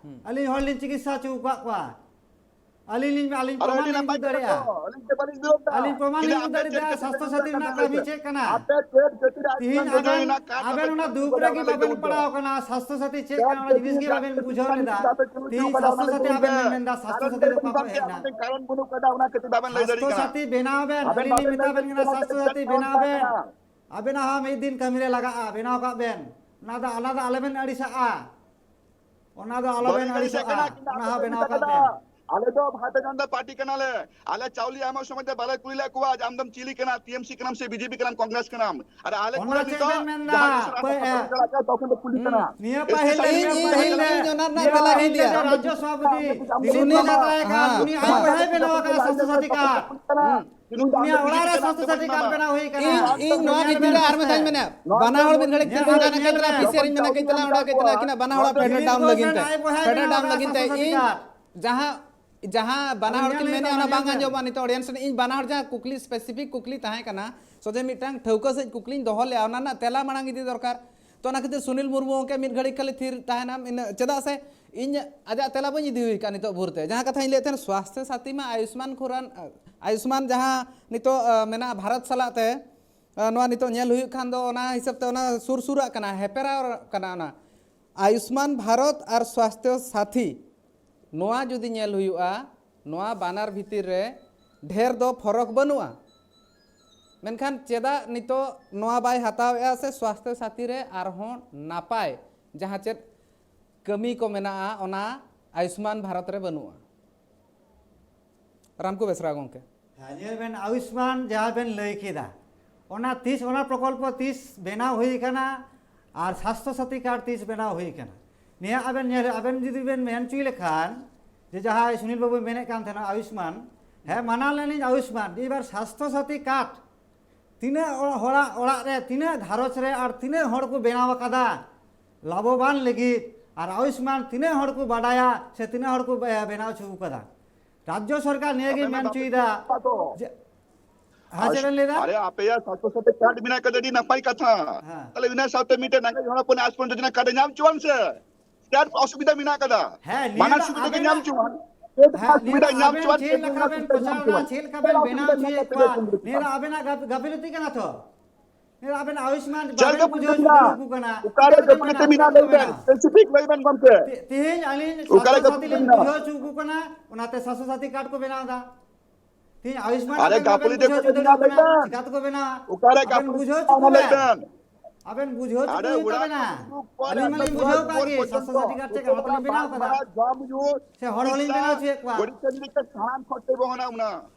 ᱟᱹᱞᱤᱧ ᱦᱚᱲ ᱞᱤᱧ ᱪᱤᱠᱤᱛᱥᱟ ᱦᱚᱪᱚ ᱟᱠᱟᱫ ᱠᱚᱣᱟ᱾ ᱟᱹᱞᱤᱧ ᱞᱤᱧ ᱟᱹᱞᱤᱧ ᱟᱨ ᱯᱨᱚᱢᱟᱱ ᱟᱹᱰᱤ ᱞᱤᱧ ᱱᱟᱯᱟᱭ ᱩᱫᱩᱜ ᱫᱟᱲᱮᱭᱟᱜᱼᱟ᱾ ᱠᱟᱛᱷᱟ, ᱟᱹᱞᱤᱧ ᱪᱮᱫ ᱵᱟᱹᱞᱤᱧ ᱵᱤᱨᱳᱫᱷ ᱫᱟ? ᱟᱹᱞᱤᱧ ᱯᱨᱚᱢᱟᱱ ᱞᱤᱧ ᱛᱤᱱᱟᱹᱜ ᱩᱫᱩᱜ ᱜᱟᱱ ᱫᱟᱲᱮᱭᱟᱜᱼᱟ ᱪᱮᱫ ᱥᱟᱥᱛᱷᱚ ᱪᱮᱫ ᱥᱟᱛᱷᱤ ᱨᱮᱱᱟᱜ ᱠᱟᱹᱢᱤ ᱠᱟᱹᱢᱤ ᱪᱮᱫ ᱪᱮᱫ ᱠᱟᱱᱟ᱾ ᱠᱟᱱᱟ᱾ ᱟᱯᱮ ᱪᱮᱫ ᱪᱮᱫ ᱛᱤᱦᱤᱧ ᱟᱹᱭᱩᱥᱢᱟᱱ ᱡᱳᱡᱚᱱᱟ ᱟᱵᱮᱱ ᱨᱮᱱᱟᱜ ᱠᱟᱨᱰ ᱟᱵᱮᱱ ᱵᱟᱝ ᱚᱱᱟ ᱯᱮ ᱫᱩᱠ ᱯᱩᱨᱟᱹᱣ ᱨᱮᱜᱮ ᱫᱟᱲᱮᱭᱟᱜ ᱵᱟᱵᱮᱱ ᱞᱟᱹᱜᱤᱫ ᱯᱟᱲᱟᱣ ᱫᱚ? ᱠᱟᱱᱟ᱾ ᱥᱟᱥᱛᱷᱚ ᱥᱟᱛᱷᱤ ᱪᱮᱫ ᱠᱟᱱᱟ ᱚᱱᱟ ᱡᱤᱱᱤᱥ ᱜᱮ ᱵᱟᱵᱮᱱ ᱵᱩᱡᱷᱟᱹᱣ ᱞᱮᱫᱟ᱾ ᱛᱤᱦᱤᱧ ᱥᱟᱥᱛᱷᱚ ᱥᱟᱛᱷᱤ ᱟᱵᱮᱱ ᱵᱮᱱ ᱢᱮᱱᱫᱟ ᱥᱟᱥᱛᱷᱚ ᱥᱟᱛᱷᱤ ᱫᱚ ᱚᱠᱟ ᱠᱷᱚᱱ ᱦᱮᱡ ᱮᱱᱟ? ᱠᱟᱨᱚᱱ ᱵᱟᱹᱱᱩᱜ ᱠᱟᱫᱟ, ᱚᱱᱟ ᱠᱷᱟᱹᱛᱤᱨ ᱵᱟᱵᱮᱱ ᱞᱟᱹᱭ ᱫᱟᱲᱮᱭᱟᱜ ᱥᱟᱥᱛᱷᱚ ᱠᱟᱱᱟ᱾ ᱥᱟᱛᱷᱤ ᱵᱮᱱᱟᱣ ᱵᱮᱱ, ᱟᱵᱮᱱ ᱟᱹᱞᱤᱧ ᱞᱤᱧ ᱵᱟᱵᱮᱱ ᱢᱮᱛᱟ ᱵᱮᱱ ᱠᱟᱱᱟ ᱵᱩᱡᱷᱟᱹᱣ ᱥᱟᱥᱛᱷᱚ ᱫᱟᱲᱮᱭᱟᱜ ᱥᱟᱛᱷᱤ ᱠᱟᱱᱟ᱾ ᱵᱮᱱᱟᱣ ᱵᱮᱱ᱾ ᱟᱵᱮᱱ ᱵᱟᱵᱮᱱ ᱞᱟᱹᱭ ᱫᱟᱲᱮᱭᱟᱜ ᱠᱟᱱᱟ᱾ ᱟᱵᱮᱱᱟᱜ ᱦᱚᱸ ᱢᱤᱫ ᱫᱤᱱ ᱠᱟᱹᱢᱤ ᱨᱮ ᱞᱟᱜᱟᱜᱼᱟ, ᱵᱮᱱᱟᱣ ᱠᱟᱜ ᱵᱮᱱ᱾ ᱚᱱᱟ ᱫᱚ ᱟᱞᱟᱫᱟ ᱟᱞᱚᱵᱮᱱ ᱟᱹᱲᱤᱥᱟᱜᱼᱟ, ᱚᱱᱟ ᱫᱚ ᱟᱞᱚᱵᱮᱱ ᱵᱟᱹᱞᱤᱧ ᱟᱹᱲᱤᱥᱟᱜ ᱟᱹᱲᱤᱥᱟᱜᱼᱟ, ᱠᱟᱱᱟ, ᱠᱤᱱᱛᱩ ᱚᱱᱟ ᱟᱯᱮ ᱦᱚᱸ ᱯᱮ ᱵᱮᱱᱟᱣ ᱢᱮᱱ ᱠᱟᱜ ᱠᱟᱫᱟ, ᱵᱮᱱ᱾ ᱟᱞᱮ ᱫᱚ ᱵᱷᱟᱨᱚᱛᱤᱭᱚ ᱡᱚᱱᱚᱛᱟ ᱯᱟᱨᱴᱤ ᱠᱟᱱᱟᱞᱮ, ᱟᱞᱮ ᱪᱟᱣᱞᱮ ᱟᱭᱢᱟ ᱥᱚᱢᱚᱭ ᱫᱚ ᱵᱟᱞᱮ ᱠᱩᱞᱤ ᱞᱮᱫ ᱠᱚᱣᱟ ᱡᱮ ᱟᱢ ᱫᱚᱢ ᱪᱤᱞᱤ ᱠᱟᱱᱟ, ᱴᱤ ᱮᱢ ᱥᱤ ᱠᱟᱱᱟᱢ ᱥᱮ ᱵᱤ ᱡᱮ ᱯᱤ ᱠᱟᱱᱟᱢ, ᱠᱚᱝᱜᱨᱮᱥ ᱠᱟᱱᱟᱢ᱾ ᱟᱨ ᱟᱞᱮ ᱚᱱᱟ ᱠᱚᱨᱮ ᱪᱮᱫ ᱱᱤᱛᱚᱜ ᱵᱮᱱ ᱢᱮᱱᱫᱟ? ᱡᱟᱦᱟᱸ ᱛᱤᱥ ᱨᱟᱥᱛᱟ ᱚᱠᱚᱭ, ᱠᱚ ᱮ, ᱵᱟᱹᱧ ᱪᱟᱞᱟᱜ ᱠᱟᱱᱟ, ᱛᱚᱠᱷᱚᱱ ᱫᱚ ᱠᱩᱞᱤ ᱦᱩᱸ, ᱠᱟᱱᱟ᱾ ᱱᱤᱭᱟᱹ ᱮᱥ ᱴᱤ ᱯᱟᱹᱦᱤᱞ ᱤᱧ, ᱨᱮ, ᱤᱧ, ᱱᱤᱭᱟᱹ ᱤᱧ ᱯᱟᱹᱦᱤᱞ ᱚᱱᱟ ᱨᱮᱱᱟᱜ ᱨᱮ, ᱛᱮᱞᱟ ᱱᱤᱭᱟᱹ ᱜᱤᱧ ᱯᱟᱹᱦᱤᱞ ᱤᱫᱤᱭᱟ᱾ ᱨᱮ ᱨᱟᱡᱽᱡᱚ ᱥᱚᱵᱷᱟᱯᱚᱛᱤ ᱥᱩᱱᱤᱞ ᱫᱤᱞᱤᱯ ᱢᱮᱛᱟᱭ ᱠᱟᱱ, ᱦᱮᱸ᱾ ᱩᱱᱤ ᱟᱡ ᱵᱚᱭᱦᱟᱭ ᱵᱮᱱᱟᱣ ᱟᱠᱟᱫ ᱥᱟᱥᱛᱷᱚ ᱥᱟᱛᱷᱤ ᱠᱟᱨᱰ ᱵᱮᱱᱟᱣ ᱦᱩᱭ ᱠᱟᱱᱟ᱾ ᱤᱧ, ᱤᱧ ᱱᱚᱣᱟ ᱵᱷᱤᱛᱤᱨ ᱨᱮ ᱟᱨ ᱢᱤᱫᱴᱟᱝ ᱠᱟᱛᱷᱟ ᱵᱟᱹᱧ ᱢᱮᱱᱟ᱾ ᱵᱟᱱᱟ ᱦᱚᱲ ᱢᱤᱫ ᱜᱷᱟᱹᱲᱤᱡ ᱛᱤᱸᱜᱩ ᱠᱟᱱᱟ, ᱠᱟᱹᱡ ᱛᱟᱞᱟᱝ ᱚᱸᱰᱮ ᱠᱟᱹᱡ ᱛᱟᱞᱟᱝ ᱠᱤᱱᱟ ᱵᱟᱱᱟ ᱦᱚᱲᱟᱜ ᱯᱷᱮᱰ ᱰᱟᱣᱩᱱ ᱞᱟᱹᱜᱤᱫ ᱛᱮ᱾ ᱯᱷᱮᱰ ᱰᱟᱣᱩᱱ ᱞᱟᱹᱜᱤᱫ ᱛᱮ ᱤᱧ ᱡᱟᱦᱟᱸ, ᱡᱟᱦᱟᱸ ᱵᱟᱱᱟ ᱦᱚᱲ ᱠᱤᱱ ᱢᱮᱱᱮᱫᱼᱟ, ᱚᱱᱟ ᱵᱟᱝ ᱟᱸᱡᱚᱢᱚᱜᱼᱟ ᱱᱤᱛᱚᱜ ᱚᱰᱤᱭᱮᱱᱥ ᱨᱮ᱾ ᱤᱧ ᱵᱟᱱᱟ ᱦᱚᱲ ᱡᱟᱦᱟᱸ ᱠᱩᱠᱞᱤ, ᱥᱯᱮᱥᱤᱯᱷᱤᱠ ᱠᱩᱠᱞᱤ ᱛᱟᱦᱮᱸ ᱠᱟᱱᱟ, ᱥᱚᱡᱷᱮ ᱢᱤᱫᱴᱟᱝ ᱴᱷᱟᱹᱣᱠᱟᱹ ᱥᱟᱺᱦᱤᱡ ᱠᱩᱠᱞᱤᱧ ᱫᱚᱦᱚ ᱞᱮᱜᱼᱟ, ᱚᱱᱟ ᱨᱮᱱᱟᱜ ᱛᱮᱞᱟ ᱢᱟᱲᱟᱝ ᱤᱫᱤ ᱫᱚᱨᱠᱟᱨ᱾ ᱛᱚ, ᱚᱱᱟ ᱠᱷᱟᱹᱛᱤᱨ ᱥᱩᱱᱤᱞ ᱢᱩᱨᱢᱩ ᱜᱚᱢᱠᱮ ᱢᱤᱫ ᱜᱷᱟᱹᱲᱤ ᱠᱷᱟᱹᱞᱤ ᱛᱷᱤᱨ ᱛᱟᱦᱮᱱᱟᱢ, ᱤᱱᱟᱹ, ᱪᱮᱫᱟᱜ ᱥᱮ ᱤᱧ ᱟᱡᱟᱜ ᱛᱮᱞᱟ ᱵᱟᱹᱧ ᱤᱫᱤ ᱦᱩᱭ ᱠᱟᱜᱼᱟ ᱱᱤᱛᱚᱜ ᱵᱷᱳᱨ ᱛᱮ᱾ ᱡᱟᱦᱟᱸ ᱠᱟᱛᱷᱟᱧ ᱞᱟᱹᱭᱮᱫ ᱛᱟᱦᱮᱱ, ᱥᱣᱟᱥᱛᱷᱚ ᱥᱟᱛᱷᱤ ᱢᱟ ᱟᱭᱩᱥᱢᱟᱱ ᱠᱷᱩᱨᱟᱱ, ᱟᱭᱩᱥᱢᱟᱱ ᱡᱟᱦᱟᱸ ᱱᱤᱛᱚᱜ, ᱟ, ᱢᱮᱱᱟᱜᱼᱟ ᱵᱷᱟᱨᱚᱛ ᱥᱟᱞᱟᱜ ᱛᱮ, ᱟ, ᱱᱚᱣᱟ ᱱᱤᱛᱚᱜ ᱧᱮᱞ ᱦᱩᱭᱩᱜ ᱠᱷᱟᱱ ᱫᱚ ᱚᱱᱟ ᱦᱤᱥᱟᱹᱵ ᱛᱮ ᱚᱱᱟ ᱥᱩᱨ ᱥᱩᱨᱟᱜ ᱠᱟᱱᱟ, ᱦᱮᱯᱮᱨᱟᱣ ᱠᱟᱱᱟ ᱚᱱᱟ᱾ ᱟᱭᱩᱥᱢᱟᱱ ᱵᱷᱟᱨᱚᱛ ᱟᱨ ᱥᱣᱟᱥᱛᱷᱚ ᱥᱟᱛᱷᱤ, ᱱᱚᱣᱟ ᱡᱩᱫᱤ ᱧᱮᱞ ᱦᱩᱭᱩᱜᱼᱟ, ᱱᱚᱣᱟ ᱵᱟᱱᱟᱨ ᱵᱷᱤᱛᱤᱨ ᱨᱮ ᱰᱷᱮᱨ ᱫᱚ ᱯᱷᱚᱨᱚᱠ ᱵᱟᱹᱱᱩᱜᱼᱟ᱾ ᱢᱮᱱᱠᱷᱟᱱ ᱪᱮᱫᱟᱜ ᱱᱤᱛᱚᱜ ᱱᱚᱣᱟ ᱵᱟᱭ ᱦᱟᱛᱟᱣᱮᱫᱼᱟ ᱥᱮ ᱥᱣᱟᱥᱛᱷᱚ ᱥᱟᱛᱷᱤ ᱨᱮ ᱟᱨᱦᱚᱸ ᱱᱟᱯᱟᱭ, ᱡᱟᱦᱟᱸ ᱪᱮᱫ ᱠᱟᱹᱢᱤ ᱠᱚ ᱢᱮᱱᱟᱜᱼᱟ, ᱚᱱᱟ ᱟᱭᱩᱥᱢᱟᱱ ᱵᱷᱟᱨᱚᱛ ᱨᱮ ᱵᱟᱹᱱᱩᱜᱼᱟ᱾ ᱨᱟᱢᱠᱚ ᱵᱮᱥᱨᱟ ᱜᱚᱢᱠᱮ᱾ ᱦᱮᱸ, ᱧᱮᱞ ᱵᱮᱱ, ᱟᱭᱩᱥᱢᱟᱱ ᱡᱟᱦᱟᱸ ᱵᱮᱱ ᱞᱟᱹᱭ ᱠᱮᱫᱟ, ᱚᱱᱟ ᱛᱤᱥ, ᱚᱱᱟ ᱯᱨᱚᱠᱚᱞᱯᱚ ᱛᱤᱥ ᱵᱮᱱᱟᱣ ᱦᱩᱭ ᱠᱟᱱᱟ ᱟᱨ ᱥᱟᱥᱛᱷᱚ ᱥᱟᱛᱷᱤ ᱠᱟᱨᱰ ᱛᱤᱥ ᱵᱮᱱᱟᱣ ᱦᱩᱭ ᱠᱟᱱᱟ? ᱱᱤᱭᱟᱹ ᱟᱵᱮᱱ ᱧᱮᱞ, ᱟᱵᱮᱱ ᱡᱩᱫᱤ ᱵᱮᱱ ᱢᱮᱱ ᱦᱚᱪᱚᱭ ᱞᱮᱠᱷᱟᱱ ᱡᱮ ᱡᱟᱦᱟᱸᱭ ᱥᱩᱱᱤᱞ ᱵᱟᱹᱵᱩᱭ ᱢᱮᱱᱮᱫ ᱠᱟᱱ ᱛᱟᱦᱮᱱᱟ ᱟᱭᱩᱥᱢᱟᱱ, ᱦᱮᱸ, ᱢᱟᱱᱟᱣ ᱞᱮᱱᱤᱧ ᱟᱭᱩᱥᱢᱟᱱ, ᱮᱵᱟᱨ ᱥᱟᱥᱛᱷᱚ ᱥᱟᱛᱷᱤ ᱠᱟᱨᱰ ᱛᱤᱱᱟᱹᱜ ᱚᱲ-, ᱦᱚᱲᱟᱜ ᱚᱲᱟᱜ ᱨᱮ, ᱛᱤᱱᱟᱹᱜ ᱜᱷᱟᱨᱚᱸᱡᱽ ᱨᱮ ᱟᱨ ᱛᱤᱱᱟᱹᱜ ᱦᱚᱲ ᱠᱚ ᱵᱮᱱᱟᱣ ᱟᱠᱟᱫᱟ ᱞᱟᱵᱷᱚᱵᱟᱱ ᱞᱟᱹᱜᱤᱫ, ᱟᱨ ᱟᱭᱩᱥᱢᱟᱱ ᱛᱤᱱᱟᱹᱜ ᱦᱚᱲ ᱠᱚ ᱵᱟᱰᱟᱭᱟ ᱥᱮ ᱛᱤᱱᱟᱹᱜ ᱦᱚᱲ ᱠᱚ ᱵᱮ-, ᱵᱮᱱᱟᱣ ᱦᱚᱪᱚ ᱟᱠᱟᱫᱟ? ᱨᱟᱡᱽᱡᱚ ᱥᱚᱨᱠᱟᱨ ᱱᱤᱭᱟᱹ ᱜᱮ ᱟᱯᱮ ᱢᱟ ᱢᱮᱱ ᱵᱟᱯᱮ ᱦᱚᱪᱚᱭᱮᱫᱟ ᱵᱮᱱᱟᱣ ᱛᱚ᱾ ᱡᱮ, ᱦᱮᱸ, ᱪᱮᱫ ᱵᱮᱱ ᱞᱟᱹᱭᱫᱟ? ᱟᱨᱮ, ᱟᱯᱮᱭᱟᱜ ᱥᱟᱥᱛᱷᱚ ᱥᱟᱛᱷᱤ ᱠᱟᱨᱰ ᱢᱮᱱᱟᱜ ᱠᱟᱫᱟ, ᱟᱹᱰᱤ ᱱᱟᱯᱟᱭ ᱠᱟᱛᱷᱟ᱾ ᱦᱮᱸ᱾ ᱛᱟᱦᱞᱮ ᱤᱱᱟᱹ ᱥᱟᱶᱛᱮ ᱢᱤᱫᱴᱮᱱ ᱨᱮᱸᱜᱮᱡ ᱦᱚᱲ ᱦᱚᱯᱚᱱ ᱟᱭᱩᱥᱢᱟᱱ ᱡᱳᱡᱚᱱᱟ ᱠᱟᱨᱰ ᱮ ᱧᱟᱢ ᱦᱚᱪᱚᱣᱟᱱ ᱥᱮ? ᱪᱮᱫ ᱚᱥᱩᱵᱤᱫᱷᱟ ᱢᱮᱱᱟᱜ ᱠᱟᱫᱟ? ᱦᱮᱸ, ᱱᱤᱭᱟᱹ ᱵᱟᱱᱟᱨ ᱫᱚ ᱥᱩᱵᱤᱫᱷᱟ ᱟᱵᱮᱱᱟᱜ ᱧᱟᱢ ᱦᱚᱪᱚᱣᱟᱱ᱾ ᱪᱮᱫ ᱦᱮᱸ, ᱱᱤᱭᱟᱹ ᱥᱩᱵᱤᱫᱷᱟ ᱫᱚ ᱧᱟᱢ ᱟᱵᱮᱱ ᱦᱚᱪᱚᱣᱟᱱ? ᱪᱮᱫ ᱞᱮᱠᱟ ᱵᱮᱱ ᱯᱨᱚᱪᱟᱨ ᱮᱫᱟ, ᱪᱮᱫ ᱞᱮᱠᱟ ᱵᱮᱱ ᱵᱮᱱᱟᱣ ᱦᱚᱪᱚᱭᱮᱫ ᱠᱚᱣᱟ, ᱱᱤᱭᱟᱹ ᱫᱚ ᱟᱵᱮᱱᱟᱜ ᱜᱟᱯ-, ᱜᱟᱯᱷᱤᱞᱚᱛᱤ ᱠᱟᱱᱟ ᱛᱚ᱾ ᱱᱤᱭᱟᱹ ᱫᱚ ᱟᱵᱮᱱᱟᱜ ᱜᱟᱯ-, ᱜᱟᱯᱷᱤᱞᱚᱛᱤ ᱠᱟᱱᱟ ᱛᱚ᱾ ᱱᱤᱭᱟᱹ ᱫᱚ ᱟᱵᱮᱱ ᱟᱭᱩᱥᱢᱟᱱ ᱪᱮᱫ ᱵᱟᱵᱮᱱ ᱵᱩᱡᱷᱟᱹᱣ ᱜᱟᱯᱷᱤᱞᱚᱛᱤ ᱦᱚᱪᱚ ᱢᱮᱱᱟᱜᱼᱟ? ᱫᱟᱲᱮᱭᱟᱠᱚ ᱠᱟᱱᱟ᱾ ᱚᱠᱟᱨᱮ ᱪᱤᱠᱟᱹᱛᱮ ᱵᱮᱱᱟᱣ ᱜᱟᱯᱷᱤᱞᱚᱛᱤ ᱠᱟᱨᱰ ᱢᱮᱱᱟᱜ? ᱠᱚ ᱞᱟᱹᱭ ᱵᱮᱱ, ᱵᱮᱱᱟᱣᱟ? Specific ᱞᱟᱹᱭ ᱵᱮᱱ ᱜᱚᱢᱠᱮ᱾ ᱛᱮ-, ᱛᱮᱦᱮᱧ ᱟᱹᱞᱤᱧ ᱚᱠᱟᱨᱮ ᱥᱟᱥᱛᱷᱚ ᱥᱟᱛᱷᱤ ᱜᱟᱯᱷᱤᱞᱚᱛᱤ ᱞᱤᱧ ᱢᱮᱱᱟᱜᱼᱟ? ᱵᱩᱡᱷᱟᱹᱣ ᱦᱚᱪᱚ ᱟᱠᱚ ᱠᱟᱱᱟ, ᱚᱱᱟᱛᱮ ᱥᱟᱥᱛᱷᱚ ᱥᱟᱛᱷᱤ ᱠᱟᱨᱰ ᱠᱚ ᱵᱮᱱᱟᱣ ᱮᱫᱟ᱾ ᱛᱮᱦᱮᱧ ᱟᱭᱩᱥᱢᱟᱱ ᱟᱨᱮ ᱟᱵᱮᱱ ᱵᱟᱵᱮᱱ ᱜᱟᱯᱷᱤᱞᱚᱛᱤ ᱵᱩᱡᱷᱟᱹᱣ ᱚᱠᱟᱨᱮ ᱦᱚᱪᱚ ᱢᱮᱱᱟᱜᱼᱟ? ᱫᱟᱲᱮᱭᱟᱠᱚ ᱞᱟᱹᱭ ᱠᱟᱱᱟ, ᱵᱮᱱ᱾ ᱪᱤᱠᱟ ᱛᱮᱠᱚ ᱵᱮᱱᱟᱣᱟ? ᱚᱠᱟᱨᱮ ᱟᱵᱮᱱ ᱜᱟᱯᱷᱤᱞᱚᱛᱤ ᱵᱩᱡᱷᱟᱹᱣ ᱦᱚᱪᱚ ᱚᱱᱟ ᱟᱠᱚ ᱞᱟᱹᱭ ᱵᱮᱱ᱾ ᱵᱮᱱ᱾ ᱟᱵᱮᱱ ᱵᱩᱡᱷᱟᱹᱣ ᱦᱚᱪᱚ ᱟᱨᱮ ᱠᱚ ᱦᱩᱭᱩᱜ ᱚᱲᱟᱜ ᱛᱟᱵᱮᱱᱟ᱾ ᱠᱷᱚᱱ ᱩᱰᱩᱠ ᱯᱚᱨ ᱟᱹᱞᱤᱧ ᱮᱠᱫᱚᱢ ᱢᱟᱞᱤᱧ ᱵᱩᱡᱷᱟᱹᱣ ᱫᱩᱣᱟᱹᱨ ᱟᱠᱟᱫ ᱜᱮ, ᱯᱚᱨᱡᱚᱱᱛᱚ ᱥᱟᱥᱛᱷᱚ ᱥᱟᱛᱷᱤ ᱠᱟᱨᱰ ᱪᱮᱫ ᱠᱟᱱᱟ, ᱡᱚᱛᱚ ᱢᱟᱛᱚ ᱞᱤᱧ ᱵᱮᱱᱟᱣ ᱚᱲᱟᱜ ᱦᱚᱪᱚᱭᱮᱫ ᱫᱩᱣᱟᱹᱨ ᱠᱚᱣᱟ᱾ ᱯᱚᱨᱡᱚᱱᱛᱚ ᱥᱮ ᱦᱚᱲ ᱦᱚᱸᱞᱤᱧ ᱵᱮᱱᱟᱣ ᱦᱚᱪᱚᱭᱮᱫ ᱠᱚᱣᱟ᱾ ᱜᱚᱨᱤᱵ ᱯᱷᱮᱢᱤᱞᱤ ᱛᱮ ᱥᱟᱱᱟᱢ ᱠᱷᱚᱨᱪᱟ ᱵᱚᱦᱚᱱᱟ ᱚᱱᱟ᱾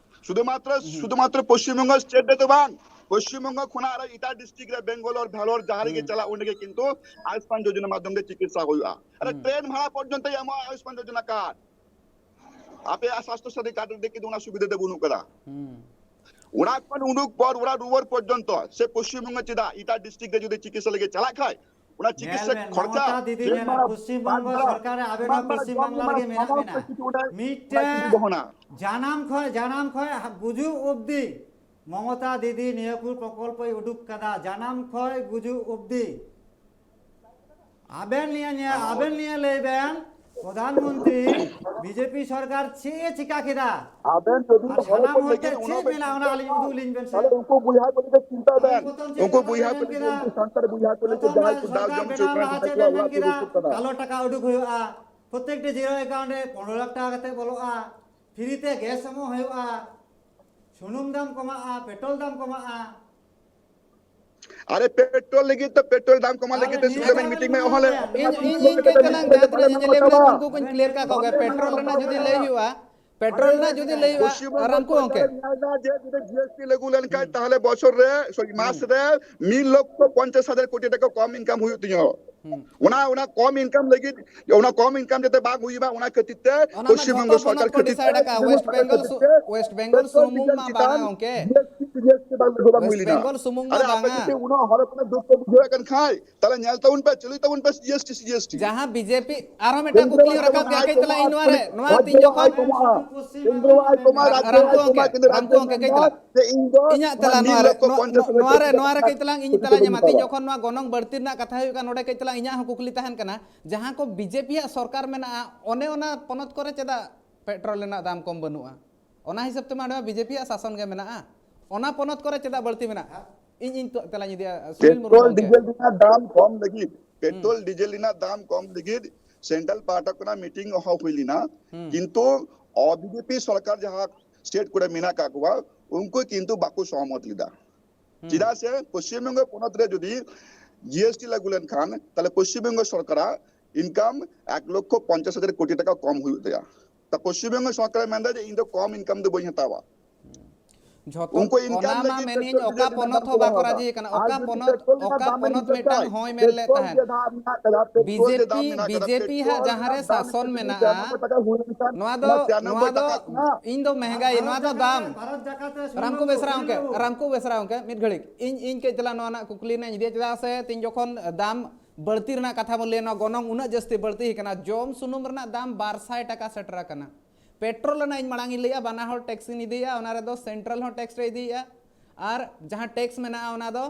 ᱥᱩᱫᱷᱩᱢᱟᱛᱨᱚ, ᱥᱩᱫᱷᱩᱢᱟᱛᱨᱚ ᱯᱚᱥᱪᱤᱢ ᱵᱚᱝᱜᱚ ᱥᱴᱮᱴ ᱨᱮᱫᱚ ᱵᱟᱝ, ᱯᱚᱥᱪᱤᱢ ᱵᱚᱝᱜᱚ ᱠᱷᱚᱱᱟᱜ ᱟᱨᱚ ᱮᱴᱟᱜ ᱰᱤᱥᱴᱨᱤᱠᱴ ᱨᱮ, ᱵᱮᱝᱜᱟᱞᱳᱨ, ᱵᱷᱮᱞᱳᱨ, ᱡᱟᱦᱟᱸ ᱨᱮᱜᱮ ᱪᱟᱞᱟᱜ, ᱚᱸᱰᱮ ᱜᱮ ᱠᱤᱱᱛᱩ ᱟᱭᱩᱥᱢᱟᱱ ᱡᱳᱡᱚᱱᱟ ᱢᱟᱫᱽᱫᱷᱚᱢ ᱜᱮ ᱪᱤᱠᱤᱛᱥᱟ ᱦᱩᱭᱩᱜᱼᱟ᱾ ᱟᱨᱮ ᱴᱨᱮᱱ ᱵᱷᱟᱲᱟ ᱯᱚᱨᱡᱚᱱᱛᱚ ᱮᱢᱚᱜᱼᱟ ᱟᱭᱩᱥᱢᱟᱱ ᱡᱳᱡᱚᱱᱟ ᱠᱟᱨᱰ᱾ ᱟᱯᱮᱭᱟᱜ ᱥᱟᱥᱛᱷᱚ ᱥᱟᱛᱷᱤ ᱠᱟᱨᱰ ᱨᱮ ᱠᱤᱱᱛᱩ ᱚᱱᱟ ᱥᱩᱵᱤᱫᱷᱟ ᱫᱚ ᱵᱟᱹᱱᱩᱜ ᱠᱟᱫᱟ᱾ ᱚᱲᱟᱜ ᱠᱷᱚᱱ ᱩᱰᱩᱠ ᱯᱚᱨ ᱚᱲᱟᱜ ᱨᱩᱣᱟᱹᱲ ᱯᱚᱨᱡᱚᱱᱛᱚ ᱥᱮ ᱯᱚᱥᱪᱤᱢ ᱵᱚᱝᱜᱚ ᱪᱮᱫᱟᱜ ᱮᱴᱟᱜ ᱰᱤᱥᱴᱨᱤᱠᱴ ᱨᱮ ᱡᱩᱫᱤ ᱪᱤᱠᱤᱛᱥᱟ ᱞᱟᱹᱜᱤᱫ ᱪᱟᱞᱟᱜ ᱠᱷᱟᱡ, ᱚᱱᱟ ᱧᱮᱞ ᱪᱤᱠᱤᱛᱥᱟ ᱵᱮᱱ, ᱠᱷᱚᱨᱪᱟ ᱢᱚᱢᱚᱛᱟ ᱫᱤᱫᱤ ᱴᱨᱮᱱ ᱢᱮᱱᱟ, ᱵᱷᱟᱲᱟ, ᱯᱚᱥᱪᱤᱢ ᱵᱟᱥ ᱵᱚᱝᱜᱚ ᱵᱷᱟᱲᱟ, ᱥᱚᱨᱠᱟᱨ ᱨᱮ ᱟᱵᱮᱱ ᱡᱚᱢ ᱦᱚᱸ ᱵᱷᱟᱲᱟ, ᱯᱚᱥᱪᱤᱢ ᱡᱚᱢ ᱵᱟᱝᱞᱟ ᱵᱷᱟᱲᱟ, ᱨᱮᱜᱮ ᱢᱮᱱᱟᱜ ᱥᱟᱱᱟᱢ ᱵᱮᱱᱟ᱾ ᱠᱤᱪᱷᱩ ᱚᱸᱰᱮ ᱢᱤᱫᱴᱮᱱ ᱵᱚᱦᱚᱱᱟ᱾ ᱡᱟᱱᱟᱢ ᱠᱷᱚᱱ, ᱡᱟᱱᱟᱢ ᱠᱷᱚᱱ ᱦᱟ-, ᱜᱩᱡᱩᱜ ᱚᱵᱫᱤ ᱢᱚᱢᱚᱛᱟ ᱫᱤᱫᱤ ᱱᱤᱭᱟᱹ ᱠᱚ ᱯᱨᱚᱠᱚᱞᱯᱚᱭ ᱩᱰᱩᱠ ᱠᱟᱫᱟ, ᱡᱟᱱᱟᱢ ᱠᱷᱚᱱ ᱜᱩᱡᱩᱜ ᱚᱵᱫᱤ᱾ ᱟᱵᱮᱱ ᱱᱤᱭᱟᱹ, ᱱᱤᱭᱟᱹ, ᱟᱵᱮᱱ ᱱᱤᱭᱟᱹ ᱞᱟᱹᱭ ᱵᱮᱱ, ᱯᱨᱚᱫᱷᱟᱱ ᱢᱚᱱᱛᱨᱤ ᱵᱤᱡᱮᱯᱤ ᱥᱚᱨᱠᱟᱨ ᱪᱮᱫ ᱮ ᱪᱤᱠᱟ ᱠᱮᱫᱟ? ᱟᱵᱮᱱ ᱡᱩᱫᱤ ᱟᱨ ᱦᱚᱲ ᱥᱟᱱᱟᱢ ᱦᱚᱯᱚᱱ ᱦᱚᱲ ᱞᱟᱹᱜᱤᱫ ᱴᱷᱮᱱ ᱩᱱᱟᱹᱜ ᱪᱮᱫ ᱵᱮᱱ ᱢᱮᱱᱟᱜᱼᱟ, ᱚᱱᱟ ᱪᱤᱱᱛᱟᱹᱭᱟ, ᱟᱹᱞᱤᱧ ᱩᱫᱩᱜ ᱞᱤᱧ ᱵᱮᱱ ᱥᱮ᱾ ᱛᱟᱦᱞᱮ ᱩᱱᱠᱩ ᱵᱚᱭᱦᱟ ᱠᱚ ᱞᱟᱹᱜᱤᱫ ᱪᱤᱱᱛᱟᱹᱭ ᱵᱮᱱ᱾ ᱯᱨᱚᱛᱷᱚᱢ ᱪᱮᱫ ᱩᱱᱠᱩ ᱠᱟᱛᱷᱟ ᱵᱚᱭᱦᱟ ᱵᱮᱱ ᱠᱚ ᱢᱮᱱ ᱞᱟᱹᱜᱤᱫ, ᱠᱮᱫᱟ? ᱩᱱᱠᱩ ᱥᱟᱱᱛᱟᱲ ᱵᱚᱭᱦᱟ ᱠᱚ ᱞᱟᱹᱜᱤᱫ, ᱯᱨᱚᱛᱷᱚᱢ ᱡᱟᱦᱟᱸᱭ ᱢᱟ ᱠᱚ ᱫᱟᱣ ᱥᱚᱨᱠᱟᱨ ᱡᱚᱢ ᱦᱚᱪᱚ ᱵᱮᱱᱟᱣ ᱠᱚ ᱞᱟᱦᱟ ᱦᱩᱭᱩᱜ ᱪᱮᱫ ᱠᱟᱱᱟ᱾ ᱵᱮᱱ ᱢᱮᱱ ᱠᱮᱫᱟ? ᱠᱟᱞᱚ ᱴᱟᱠᱟ ᱩᱰᱩᱠ ᱦᱩᱭᱩᱜᱼᱟ᱾ ᱯᱨᱚᱛᱮᱠᱴᱤ ᱡᱤᱨᱳ ᱮᱠᱟᱣᱩᱱᱴ ᱨᱮ ᱯᱚᱱᱨᱚ ᱞᱟᱠᱷ ᱴᱟᱠᱟ ᱠᱟᱛᱮ ᱵᱚᱞᱚᱜᱼᱟ᱾ ᱯᱷᱨᱤ ᱛᱮ ᱜᱮᱥ ᱮᱢᱚᱜ ᱦᱩᱭᱩᱜᱼᱟ᱾ ᱥᱩᱱᱩᱢ ᱫᱟᱢ ᱠᱚᱢᱟᱜᱼᱟ, ᱯᱮᱴᱨᱳᱞ ᱫᱟᱢ ᱠᱚᱢᱟᱜᱼᱟ᱾ ᱟᱨᱮ, ᱯᱮᱴᱨᱳᱞ ᱞᱟᱹᱜᱤᱫ ᱛᱚ, ᱯᱮᱴᱨᱳᱞ ᱫᱟᱢ ᱠᱚᱢᱟᱣ ᱞᱟᱹᱜᱤᱫ ᱛᱮ ᱥᱩᱫᱷᱩ ᱢᱤᱫᱴᱤᱝ ᱢᱮ ᱦᱚᱦᱚ ᱞᱮ᱾ ᱤᱧ ᱤᱧ ᱤᱧ ᱠᱟᱹᱡ ᱛᱟᱞᱟᱝ ᱡᱟᱦᱟᱸ ᱛᱤᱱᱟᱹᱜ ᱧᱮᱧᱮᱞᱤᱭᱟᱹ ᱢᱮᱱᱟᱜ ᱠᱚ ᱩᱱᱠᱩ ᱠᱚᱧ ᱠᱞᱤᱭᱟᱨ ᱠᱟᱜ ᱠᱚᱜᱮ᱾ ᱯᱮᱴᱨᱳᱞ ᱨᱮᱱᱟᱜ ᱡᱩᱫᱤ ᱞᱟᱹᱭ ᱦᱩᱭᱩᱜᱼᱟ, ᱯᱮᱴᱨᱳᱞ ᱨᱮᱱᱟᱜ ᱡᱩᱫᱤ ᱞᱟᱹᱭ ᱦᱩᱭᱩᱜᱼᱟ, ᱯᱚᱥᱪᱤᱢ ᱵᱚᱝᱜᱚ ᱨᱟᱢᱠᱩ ᱜᱚᱢᱠᱮ᱾ ᱥᱚᱨᱠᱟᱨᱮ ᱧᱮᱞ ᱮᱫᱟ ᱡᱮ ᱡᱩᱫᱤ ᱡᱤ ᱮᱥ ᱴᱤ ᱞᱟᱹᱜᱩ ᱞᱮᱱᱠᱷᱟᱱ, ᱦᱩᱸ᱾ ᱛᱟᱦᱚᱞᱮ ᱵᱚᱪᱷᱚᱨ ᱨᱮ, ᱥᱚᱨᱤ, ᱢᱟᱥ ᱦᱩᱸ᱾ ᱨᱮ ᱢᱤᱫ ᱞᱚᱠᱷᱚ ᱯᱚᱧᱪᱟᱥ ᱦᱟᱡᱟᱨ ᱠᱳᱴᱤ ᱴᱟᱠᱟ ᱠᱚᱢ ᱤᱱᱠᱟᱢ ᱦᱩᱭᱩᱜ ᱛᱤᱧᱟᱹ᱾ ᱦᱩᱸ᱾ ᱚᱱᱟ, ᱚᱱᱟ ᱠᱚᱢ ᱤᱱᱠᱟᱢ ᱞᱟᱹᱜᱤᱫ, ᱚᱱᱟ ᱠᱚᱢ ᱤᱱᱠᱟᱢ ᱡᱟᱛᱮ ᱵᱟᱝ ᱦᱩᱭᱩᱜᱼᱟ, ᱚᱱᱟ ᱠᱷᱟᱹᱛᱤᱨ ᱛᱮ ᱚᱱᱟ ᱢᱟ ᱯᱚᱥᱪᱤᱢ ᱡᱷᱚᱛᱚ ᱵᱚᱝᱜᱚ ᱯᱚᱱᱚᱛ ᱥᱚᱨᱠᱟᱨ ᱠᱚ ᱠᱷᱟᱹᱛᱤᱨ ᱰᱤᱥᱟᱭᱤᱰ ᱛᱮ, ᱟᱠᱟᱫᱼᱟ᱾ ᱯᱚᱥᱪᱤᱢ ᱵᱚᱝᱜᱚ ᱣᱮᱥᱴ ᱥᱚᱨᱠᱟᱨ ᱵᱮᱝᱜᱚᱞ ᱠᱷᱟᱹᱛᱤᱨ ᱥᱩ-, ᱛᱮ ᱣᱮᱥᱴ ᱵᱮᱝᱜᱚᱞ ᱯᱮᱴᱨᱳᱞ ᱥᱩᱢᱩᱝ ᱰᱤᱡᱮᱞ ᱢᱟ ᱪᱮᱛᱟᱱ ᱵᱟᱝᱟ ᱜᱚᱢᱠᱮ᱾ G S T, G S T ᱵᱟᱝ ᱞᱟᱹᱜᱩ ᱵᱟᱝ ᱦᱩᱭ ᱣᱮᱥᱴ ᱞᱮᱱᱟ᱾ ᱵᱮᱝᱜᱚᱞ ᱥᱩᱢᱩᱝ ᱢᱟ ᱟᱨᱮ, ᱟᱯᱮ ᱵᱟᱝᱟ᱾ ᱡᱩᱫᱤ ᱩᱱᱟᱹᱜ ᱦᱚᱲ ᱦᱚᱯᱚᱱᱟᱜ ᱫᱩᱠ ᱯᱮ ᱵᱩᱡᱷᱟᱹᱣᱮᱫ ᱠᱟᱱ ᱠᱷᱟᱡ, ᱛᱟᱦᱞᱮ ᱧᱮᱞ ᱛᱟᱵᱚᱱ ᱯᱮ, ᱪᱟᱹᱞᱩᱭ ᱛᱟᱵᱚᱱ ᱯᱮ G S T, G S T. ᱡᱟᱦᱟᱸ ᱵᱤ ᱡᱮ ᱯᱤ, ᱟᱨᱦᱚᱸ ᱢᱤᱫᱴᱟᱝ ᱠᱮᱱᱫᱨᱚ ᱠᱩᱠᱞᱤ ᱟᱭ ᱨᱟᱠᱟᱵ ᱠᱚᱢᱟ, ᱜᱮᱭᱟ, ᱟᱭ ᱠᱟᱹᱡ ᱛᱟᱞᱟᱝ ᱠᱚᱢᱟ, ᱤᱧ ᱱᱚᱣᱟ ᱨᱮ, ᱱᱚᱣᱟ ᱨᱟᱡᱽᱡᱚ ᱛᱤᱧ ᱡᱚᱠᱷᱚᱱ ᱟᱭ ᱠᱚᱢᱟ, ᱠᱮᱱᱫᱨᱚ ᱟᱭ ᱠᱚᱢᱟ, ᱨᱟ-, ᱨᱟᱡᱽᱡᱚ ᱨᱟᱢᱠᱚ ᱟᱭ ᱜᱚᱢᱠᱮ, ᱠᱚᱢᱟ, ᱠᱮᱱᱫᱨᱚ ᱨᱟᱢᱠᱚ ᱟᱡ ᱜᱚᱢᱠᱮ, ᱠᱟᱹᱡ ᱢᱮᱱᱫᱟ ᱛᱟᱞᱟᱝ᱾ ᱡᱮ ᱤᱧ ᱫᱚ ᱤᱧᱟᱹᱜ ᱱᱚᱣᱟ ᱛᱮᱞᱟ ᱢᱤᱫ ᱱᱚᱣᱟ ᱨᱮ, ᱞᱚᱠᱷᱚ ᱱᱚ-, ᱯᱚᱧᱪᱟᱥ ᱱᱚ-, ᱦᱟᱡᱟᱨ ᱱᱚᱣᱟ ᱨᱮ, ᱠᱳᱴᱤ ᱱᱚᱣᱟ ᱨᱮ ᱴᱟᱠᱟ ᱠᱟᱹᱡ ᱛᱟᱞᱟᱝ ᱤᱧ ᱠᱷᱚᱨᱪᱟ ᱛᱟᱞᱟᱧ ᱠᱚ ᱮᱢᱟ᱾ ᱛᱤᱧ ᱦᱟᱛᱟᱣᱟ᱾ ᱡᱚᱠᱷᱚᱱ ᱱᱚᱣᱟ ᱜᱚᱱᱚᱝ ᱵᱟᱹᱲᱛᱤ ᱨᱮᱱᱟᱜ ᱠᱟᱛᱷᱟ ᱦᱩᱭᱩᱜ ᱠᱟᱱᱟ, ᱱᱚᱰᱮ ᱠᱟᱹᱡ ᱛᱟᱞᱟᱝ ᱤᱧᱟᱹᱜ ᱦᱚᱸ ᱠᱩᱠᱞᱤ ᱛᱟᱦᱮᱱ ᱠᱟᱱᱟ, ᱡᱟᱦᱟᱸ ᱠᱚ ᱵᱤ ᱡᱮ ᱯᱤ ᱟᱜ ᱥᱚᱨᱠᱟᱨ ᱢᱮᱱᱟᱜᱼᱟ, ᱚᱱᱮ ᱚᱱᱟ ᱯᱚᱱᱚᱛ ᱠᱚᱨᱮ ᱪᱮᱫᱟᱜ ᱯᱮᱴᱨᱳᱞ ᱨᱮᱱᱟᱜ ᱫᱟᱢ ᱠᱚᱢ ᱵᱟᱹᱱᱩᱜᱼᱟ? ᱚᱱᱟ ᱦᱤᱥᱟᱹᱵ ᱛᱮᱢᱟ ᱱᱚᱰᱮ ᱢᱟ ᱵᱤ ᱡᱮ ᱯᱤ ᱟᱜ ᱥᱟᱥᱚᱱ ᱜᱮ ᱢᱮᱱᱟᱜᱼᱟ᱾ ᱚᱱᱟ ᱯᱚᱱᱚᱛ ᱠᱚᱨᱮ ᱪᱮᱫᱟᱜ ᱵᱟᱹᱲᱛᱤ ᱢᱮᱱᱟᱜᱼᱟ? ᱤᱧ, ᱤᱧ ᱛᱚ-, ᱛᱮᱞᱟᱧ ᱤᱫᱤᱭᱟ, ᱥᱩᱱᱤᱞ ᱢᱩᱨᱢᱩ ᱯᱮᱴᱨᱳᱞ ᱜᱚᱢᱠᱮ᱾ ᱰᱤᱡᱮᱞ ᱨᱮᱱᱟᱜ ᱫᱟᱢ ᱠᱚᱢ ᱞᱟᱹᱜᱤᱫ, ᱦᱩᱸ᱾ ᱯᱮᱴᱨᱳᱞ ᱰᱤᱡᱮᱞ ᱨᱮᱱᱟᱜ ᱫᱟᱢ ᱠᱚᱢ ᱞᱟᱹᱜᱤᱫ ᱥᱮᱱᱴᱨᱟᱞ ᱯᱟᱦᱴᱟ ᱠᱷᱚᱱᱟᱜ ᱢᱤᱴᱤᱝ ᱦᱚᱦᱚ ᱦᱩᱭ ᱞᱮᱱᱟ, ᱦᱩᱸ᱾ ᱠᱤᱱᱛᱩ ᱚ ᱵᱤ ᱡᱮ ᱯᱤ ᱥᱚᱨᱠᱟᱨ ᱡᱟᱦᱟᱸ ᱥᱴᱮᱴ ᱠᱚᱨᱮ ᱢᱮᱱᱟᱜ ᱟᱠᱟᱫ ᱠᱚᱣᱟ, ᱩᱱᱠᱩ ᱠᱤᱱᱛᱩ ᱵᱟᱠᱚ ᱥᱚᱦᱚᱢᱚᱛ ᱞᱮᱫᱟ᱾ ᱦᱩᱸ᱾ ᱪᱮᱫᱟᱜ ᱥᱮ ᱯᱚᱥᱪᱤᱢ ᱵᱚᱝᱜᱚ ᱯᱚᱱᱚᱛ ᱨᱮ ᱡᱩᱫᱤ ᱡᱤ ᱮᱥ ᱴᱤ ᱞᱟᱹᱜᱩ ᱞᱮᱱᱠᱷᱟᱱ, ᱛᱟᱦᱞᱮ ᱯᱚᱥᱪᱤᱢ ᱵᱚᱝᱜᱚ ᱥᱚᱨᱠᱟᱨᱟᱜ ᱤᱱᱠᱟᱢ ᱮᱠ ᱞᱚᱠᱷᱚ ᱯᱚᱧᱪᱟᱥ ᱦᱟᱡᱟᱨ ᱠᱳᱴᱤ ᱴᱟᱠᱟ ᱠᱚᱢ ᱦᱩᱭᱩᱜ ᱛᱟᱭᱟ᱾ ᱛᱟ ᱯᱚᱥᱪᱤᱢ ᱵᱚᱝᱜᱚ ᱥᱚᱨᱠᱟᱨᱮ ᱢᱮᱱᱫᱟ ᱡᱮ ᱤᱧ ᱫᱚ ᱠᱚᱢ ᱤᱱᱠᱟᱢ ᱫᱚ ᱵᱟᱹᱧ ᱦᱟᱛᱟᱣᱟ᱾ ᱡᱷᱚᱛᱚ ᱩᱱᱠᱩ ᱤᱱᱠᱟᱢ ᱚᱱᱟ ᱢᱟ ᱞᱟᱹᱜᱤᱫ ᱢᱮᱱᱤᱧ, ᱯᱮᱴᱨᱳᱞ ᱚᱠᱟ ᱰᱤᱡᱮᱞ ᱯᱚᱱᱚᱛ ᱨᱮᱱᱟᱜ ᱦᱚᱸ ᱫᱟᱢ ᱠᱚ ᱵᱟᱠᱚ ᱵᱟᱲᱦᱟᱣ ᱮᱫᱟ᱾ ᱨᱟᱡᱤ ᱟᱠᱟᱱᱟ᱾ ᱟᱨ ᱚᱠᱟ ᱡᱩᱫᱤ ᱯᱚᱱᱚᱛ, ᱯᱮᱴᱨᱳᱞ ᱨᱮᱱᱟᱜ ᱚᱠᱟ ᱫᱟᱢ ᱯᱚᱱᱚᱛ ᱤᱧ ᱢᱤᱫᱴᱟᱝ ᱢᱮᱛᱟᱭ, ᱦᱚᱸᱭ ᱢᱮᱱ ᱞᱮᱫ ᱯᱮᱴᱨᱳᱞ ᱛᱟᱦᱮᱸᱫ? ᱡᱮ ᱫᱟᱢ ᱢᱮᱱᱟᱜ ᱟᱠᱟᱫᱟ, ᱯᱮᱴᱨᱳᱞ ᱵᱤ ᱡᱮ ᱯᱤ, ᱡᱮ ᱫᱟᱢ ᱢᱮᱱᱟᱜ ᱵᱤ ᱡᱮ ᱯᱤ ᱦᱟᱸᱜ ᱟᱠᱟᱫᱟ, ᱡᱟᱦᱟᱸ ᱨᱮ ᱯᱮᱴᱨᱳᱞ ᱥᱟᱥᱚᱱ ᱡᱩᱫᱤ ᱢᱮᱱᱟᱜᱼᱟ, ᱪᱟᱨ ᱱᱚᱢᱵᱚᱨ ᱴᱟᱠᱟ ᱦᱩᱭ ᱞᱮᱱᱠᱷᱟᱱ, ᱱᱚᱣᱟ ᱫᱚ, ᱚᱱᱟ ᱪᱟᱨ ᱱᱚᱣᱟ ᱱᱚᱢᱵᱚᱨ ᱫᱚ ᱴᱟᱠᱟ ᱠᱟᱱᱟ᱾ ᱤᱧ ᱫᱚ ᱢᱮᱦᱮᱸᱜᱟᱭ, ᱱᱚᱣᱟ ᱫᱚ ᱫᱟᱢ᱾ ᱵᱷᱟᱨᱚᱛ ᱡᱟᱠᱟᱛ ᱨᱮ ᱥᱩᱱᱩᱢ ᱨᱟᱢᱠᱚ ᱫᱚ ᱵᱮᱥᱨᱟ ᱥᱩᱱᱩᱢ ᱜᱚᱢᱠᱮ, ᱫᱚ᱾ ᱨᱟᱢᱠᱚ ᱵᱮᱥᱨᱟ ᱜᱚᱢᱠᱮ, ᱢᱤᱫ ᱜᱷᱟᱹᱲᱤᱡ᱾ ᱤᱧ, ᱤᱧ ᱠᱟᱹᱡ ᱪᱟᱞᱟᱝ ᱱᱚᱣᱟ ᱨᱮᱱᱟᱜ ᱠᱩᱠᱞᱤ ᱨᱮᱱᱟᱜ ᱤᱧ ᱤᱫᱤᱭᱟ, ᱪᱮᱫᱟᱜ ᱥᱮ ᱛᱮᱦᱮᱧ ᱡᱚᱠᱷᱚᱱ ᱫᱟᱢ ᱵᱟᱹᱲᱛᱤ ᱨᱮᱱᱟᱜ ᱠᱟᱛᱷᱟ ᱵᱚᱱ ᱞᱟᱹᱭᱟ, ᱱᱚᱣᱟ ᱜᱚᱱᱚᱝ ᱩᱱᱟᱹᱜ ᱡᱟᱹᱥᱛᱤ ᱵᱟᱹᱲᱛᱤ ᱟᱠᱟᱱᱟ, ᱡᱚᱢ ᱥᱩᱱᱩᱢ ᱨᱮᱱᱟᱜ ᱫᱟᱢ ᱵᱟᱨ ᱥᱟᱭ ᱴᱟᱠᱟ ᱥᱮᱴᱮᱨ ᱟᱠᱟᱱᱟ᱾ ᱯᱮᱴᱨᱳᱞ ᱨᱮᱱᱟᱜ ᱤᱧ ᱢᱟᱲᱟᱝ ᱤᱧ ᱞᱟᱹᱭᱟ, ᱵᱟᱱᱟ ᱦᱚᱲ ᱴᱮᱠᱥ ᱤᱧ ᱤᱫᱤᱭᱮᱫᱼᱟ, ᱚᱱᱟ ᱨᱮᱫᱚ ᱥᱮᱱᱴᱨᱟᱞ ᱦᱚᱸ ᱴᱮᱠᱥ ᱨᱮ ᱤᱫᱤᱭᱮᱫᱼᱟ, ᱟᱨ ᱡᱟᱦᱟᱸ ᱴᱮᱠᱥ ᱢᱮᱱᱟᱜᱼᱟ ᱚᱱᱟ ᱫᱚ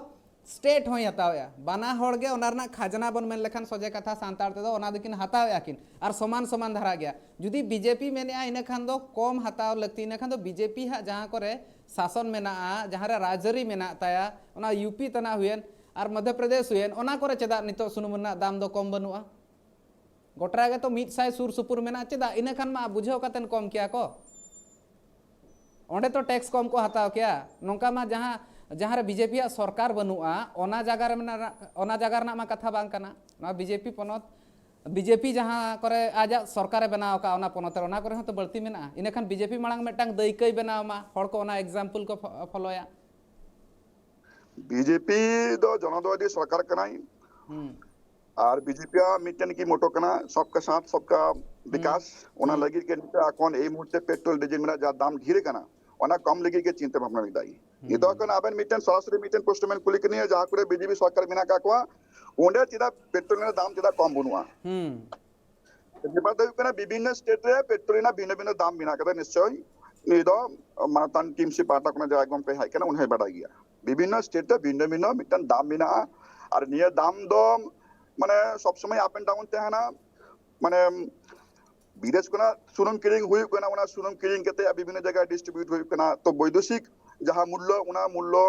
ᱥᱴᱮᱴ ᱦᱚᱸᱭ ᱦᱟᱛᱟᱣᱮᱫᱼᱟ᱾ ᱵᱟᱱᱟ ᱦᱚᱲ ᱜᱮ ᱚᱱᱟ ᱨᱮᱱᱟᱜ ᱠᱷᱟᱡᱽᱱᱟ ᱵᱚᱱ ᱢᱮᱱ ᱞᱮᱠᱷᱟᱱ ᱥᱚᱡᱷᱮ ᱠᱟᱛᱷᱟ ᱥᱟᱱᱛᱟᱲ ᱛᱮᱫᱚ ᱚᱱᱟ ᱫᱚᱠᱤᱱ ᱦᱟᱛᱟᱣᱮᱫᱼᱟ ᱠᱤᱱ, ᱟᱨ ᱥᱚᱢᱟᱱ ᱥᱚᱢᱟᱱ ᱫᱷᱟᱨᱟ ᱜᱮᱭᱟ᱾ ᱡᱩᱫᱤ ᱵᱤ ᱡᱮ ᱯᱤ ᱢᱮᱱᱮᱫᱼᱟ ᱤᱱᱟᱹ ᱠᱷᱟᱱ ᱫᱚ ᱠᱚᱢ ᱦᱟᱛᱟᱣ ᱞᱟᱹᱠᱛᱤ, ᱤᱱᱟᱹ ᱠᱷᱟᱱ ᱫᱚ ᱵᱤ ᱡᱮ ᱯᱤ ᱦᱟᱸᱜ ᱡᱟᱦᱟᱸ ᱠᱚᱨᱮ ᱥᱟᱥᱚᱱ ᱢᱮᱱᱟᱜᱼᱟ, ᱡᱟᱦᱟᱸ ᱨᱮ ᱨᱟᱡᱽᱟᱹᱨᱤ ᱢᱮᱱᱟᱜ ᱛᱟᱭᱟ, ᱚᱱᱟ ᱭᱩ ᱯᱤ ᱛᱟᱱᱟᱜ ᱦᱩᱭᱮᱱ ᱟᱨ ᱢᱚᱫᱽᱫᱷᱚ ᱯᱨᱚᱫᱮᱥ ᱦᱩᱭᱮᱱ, ᱚᱱᱟ ᱠᱚᱨᱮ ᱪᱮᱫᱟᱜ ᱱᱤᱛᱚᱜ ᱥᱩᱱᱩᱢ ᱨᱮᱱᱟᱜ ᱫᱟᱢ ᱫᱚ ᱠᱚᱢ ᱵᱟᱹᱱᱩᱜᱼᱟ? ᱜᱚᱴᱟ ᱜᱮᱛᱚ ᱢᱤᱫ ᱥᱟᱭ ᱥᱩᱨ ᱥᱩᱯᱩᱨ ᱢᱮᱱᱟᱜᱼᱟ, ᱪᱮᱫᱟᱜ? ᱤᱱᱟᱹ ᱠᱷᱟᱱ ᱢᱟ ᱵᱩᱡᱷᱟᱹᱣ ᱠᱟᱛᱮᱱ ᱠᱚᱢ ᱠᱮᱭᱟ ᱠᱚ, ᱚᱸᱰᱮ ᱛᱚ ᱴᱮᱠᱥ ᱠᱚᱢ ᱠᱚ ᱦᱟᱛᱟᱣ ᱠᱮᱭᱟ᱾ ᱱᱚᱝᱠᱟ ᱢᱟ ᱡᱟᱦᱟᱸ ᱡᱟᱦᱟᱸ ᱨᱮ ᱵᱤᱡᱮᱯᱤᱭᱟᱜ ᱥᱚᱨᱠᱟᱨ ᱵᱟᱹᱱᱩᱜᱼᱟ, ᱚᱱᱟ ᱡᱟᱭᱜᱟ ᱨᱮ ᱢᱮᱱᱟᱜ, ᱚᱱᱟ ᱡᱟᱭᱜᱟ ᱨᱮᱱᱟᱜ ᱢᱟ ᱠᱟᱛᱷᱟ ᱵᱟᱝ ᱠᱟᱱᱟ᱾ ᱱᱚᱣᱟ ᱵᱤᱡᱮᱯᱤ ᱯᱚᱱᱚᱛ, ᱵᱤᱡᱮᱯᱤ ᱡᱟᱦᱟᱸ ᱠᱚᱨᱮ ᱟᱡᱟᱜ ᱥᱚᱨᱠᱟᱨᱮ ᱵᱮᱱᱟᱣ ᱟᱠᱟᱫ, ᱚᱱᱟ ᱯᱚᱱᱚᱛ ᱨᱮ, ᱚᱱᱟ ᱠᱚᱨᱮ ᱦᱚᱸ ᱛᱚ ᱵᱟᱹᱲᱛᱤ ᱢᱮᱱᱟᱜᱼᱟ᱾ ᱤᱱᱟᱹᱠᱷᱟᱱ ᱵᱤᱡᱮᱯᱤ ᱢᱟᱲᱟᱝ ᱢᱤᱫᱴᱟᱝ ᱫᱟᱹᱭᱠᱟᱹᱭ ᱵᱮᱱᱟᱣ ᱢᱟ, ᱦᱚᱲ ᱠᱚ ᱚᱱᱟ example ᱠᱚ ᱯᱷᱚ-, ᱯᱷᱚᱞᱳᱭᱟ᱾ ᱵᱤᱡᱮᱯᱤ ᱫᱚ ᱡᱚᱱᱚᱫᱚᱭᱟᱫᱤ ᱥᱚᱨᱠᱟᱨ ᱠᱟᱱᱟᱭ᱾ ᱦᱩᱸ᱾ ᱟᱨ ᱵᱤᱡᱮᱯᱤᱭᱟᱜ ᱢᱤᱫᱴᱮᱱ ᱜᱮ ᱢᱚᱴᱳ ᱠᱟᱱᱟ, ᱥᱚᱵᱠᱟ ᱥᱟᱛᱷ ᱥᱚᱵᱠᱟ ᱵᱤᱠᱟᱥ᱾ ᱚᱱᱟ ᱦᱩᱸ᱾ ᱞᱟᱹᱜᱤᱫ ᱜᱮ ᱱᱤᱛᱚᱜ ᱮᱠᱷᱚᱱ ᱮᱭ ᱢᱩᱦᱩᱨᱛᱮ ᱯᱮᱴᱨᱳᱞ ᱰᱤᱡᱮᱞ ᱨᱮᱱᱟᱜ ᱡᱟ ᱫᱟᱢ ᱰᱷᱮᱨ ᱠᱟᱱᱟ, ᱚᱱᱟ ᱠᱚᱢ ᱞᱟᱹᱜᱤᱫ ᱜᱮ ᱪᱤᱱᱛᱟᱹ ᱵᱷᱟᱵᱽᱱᱟ ᱞᱮᱫᱟᱭ᱾ ᱦᱩᱸ᱾ ᱱᱤᱛᱚᱜ ᱠᱷᱚᱱ ᱟᱵᱮᱱ ᱢᱤᱫᱴᱮᱱ ᱥᱚᱨᱟᱥᱚᱨᱤ ᱢᱤᱫᱴᱮᱱ question ᱵᱮᱱ ᱠᱩᱞᱤ ᱠᱮᱫᱤᱧᱟ, ᱡᱟᱦᱟᱸ ᱠᱚᱨᱮ ᱵᱤᱡᱮᱯᱤ ᱥᱚᱨᱠᱟᱨ ᱢᱮᱱᱟᱜ ᱟᱠᱟᱫ ᱠᱚᱣᱟ, ᱚᱸᱰᱮ ᱪᱮᱫᱟᱜ ᱯᱮᱴᱨᱳᱞ ᱨᱮᱱᱟᱜ ᱫᱟᱢ ᱪᱮᱫᱟᱜ ᱠᱚᱢ ᱵᱟᱹᱱᱩᱜᱼᱟ? ᱦᱩᱸ᱾ ᱵᱮᱯᱟᱨ ᱫᱚ ᱦᱩᱭᱩᱜ ᱠᱟᱱᱟ, ᱵᱤᱵᱷᱤᱱᱱᱚ ᱥᱴᱮᱴ ᱨᱮ ᱯᱮᱴᱨᱳᱞ ᱨᱮᱱᱟᱜ ᱵᱷᱤᱱᱱᱚ ᱵᱷᱤᱱᱱᱚ ᱫᱟᱢ ᱢᱮᱱᱟᱜ ᱠᱟᱫᱟ᱾ ᱱᱤᱥᱪᱚᱭ ᱱᱤᱭᱟᱹ ᱫᱚ ᱢᱟᱱᱚᱛᱟᱱ ᱴᱤᱢᱥᱤ ᱯᱟᱦᱴᱟ ᱠᱷᱚᱱᱟᱜ ᱡᱟᱦᱟᱸᱭ ᱜᱚᱢᱠᱮ ᱦᱮᱡ ᱠᱟᱱᱟ, ᱩᱱᱤ ᱦᱚᱸᱭ ᱵᱟᱰᱟᱭ ᱜᱮᱭᱟ᱾ ᱵᱤᱵᱷᱤᱱᱱᱚ ᱥᱴᱮᱴ ᱨᱮ ᱵᱷᱤᱱᱱᱚ ᱵᱷᱤᱱᱱᱚ ᱢᱤᱫᱴᱟᱝ ᱫᱟᱢ ᱢᱮᱱᱟᱜᱼᱟ᱾ ᱟᱨ ᱱᱤᱭᱟᱹ ᱫᱟᱢ ᱫᱚ ᱢᱟᱱᱮ ᱥᱚᱵ ᱥᱚᱢᱚᱭ up and down ᱛᱟᱦᱮᱱᱟ᱾ ᱢᱟᱱᱮ ᱵᱤᱫᱮᱥ ᱠᱷᱚᱱᱟᱜ ᱥᱩᱱᱩᱢ ᱠᱤᱨᱤᱧ ᱦᱩᱭᱩᱜ ᱠᱟᱱᱟ, ᱚᱱᱟ ᱥᱩᱱᱩᱢ ᱠᱤᱨᱤᱧ ᱠᱟᱛᱮ ᱵᱤᱵᱷᱤᱱᱱᱚ ᱡᱟᱭᱜᱟ distribute ᱦᱩᱭᱩᱜ ᱠᱟᱱᱟ᱾ ᱛᱚ ᱵᱳᱭᱫᱮᱥᱤᱠ ᱡᱟᱦᱟᱸ ᱢᱩᱞᱞᱚ, ᱚᱱᱟ ᱢᱩᱞᱞᱚ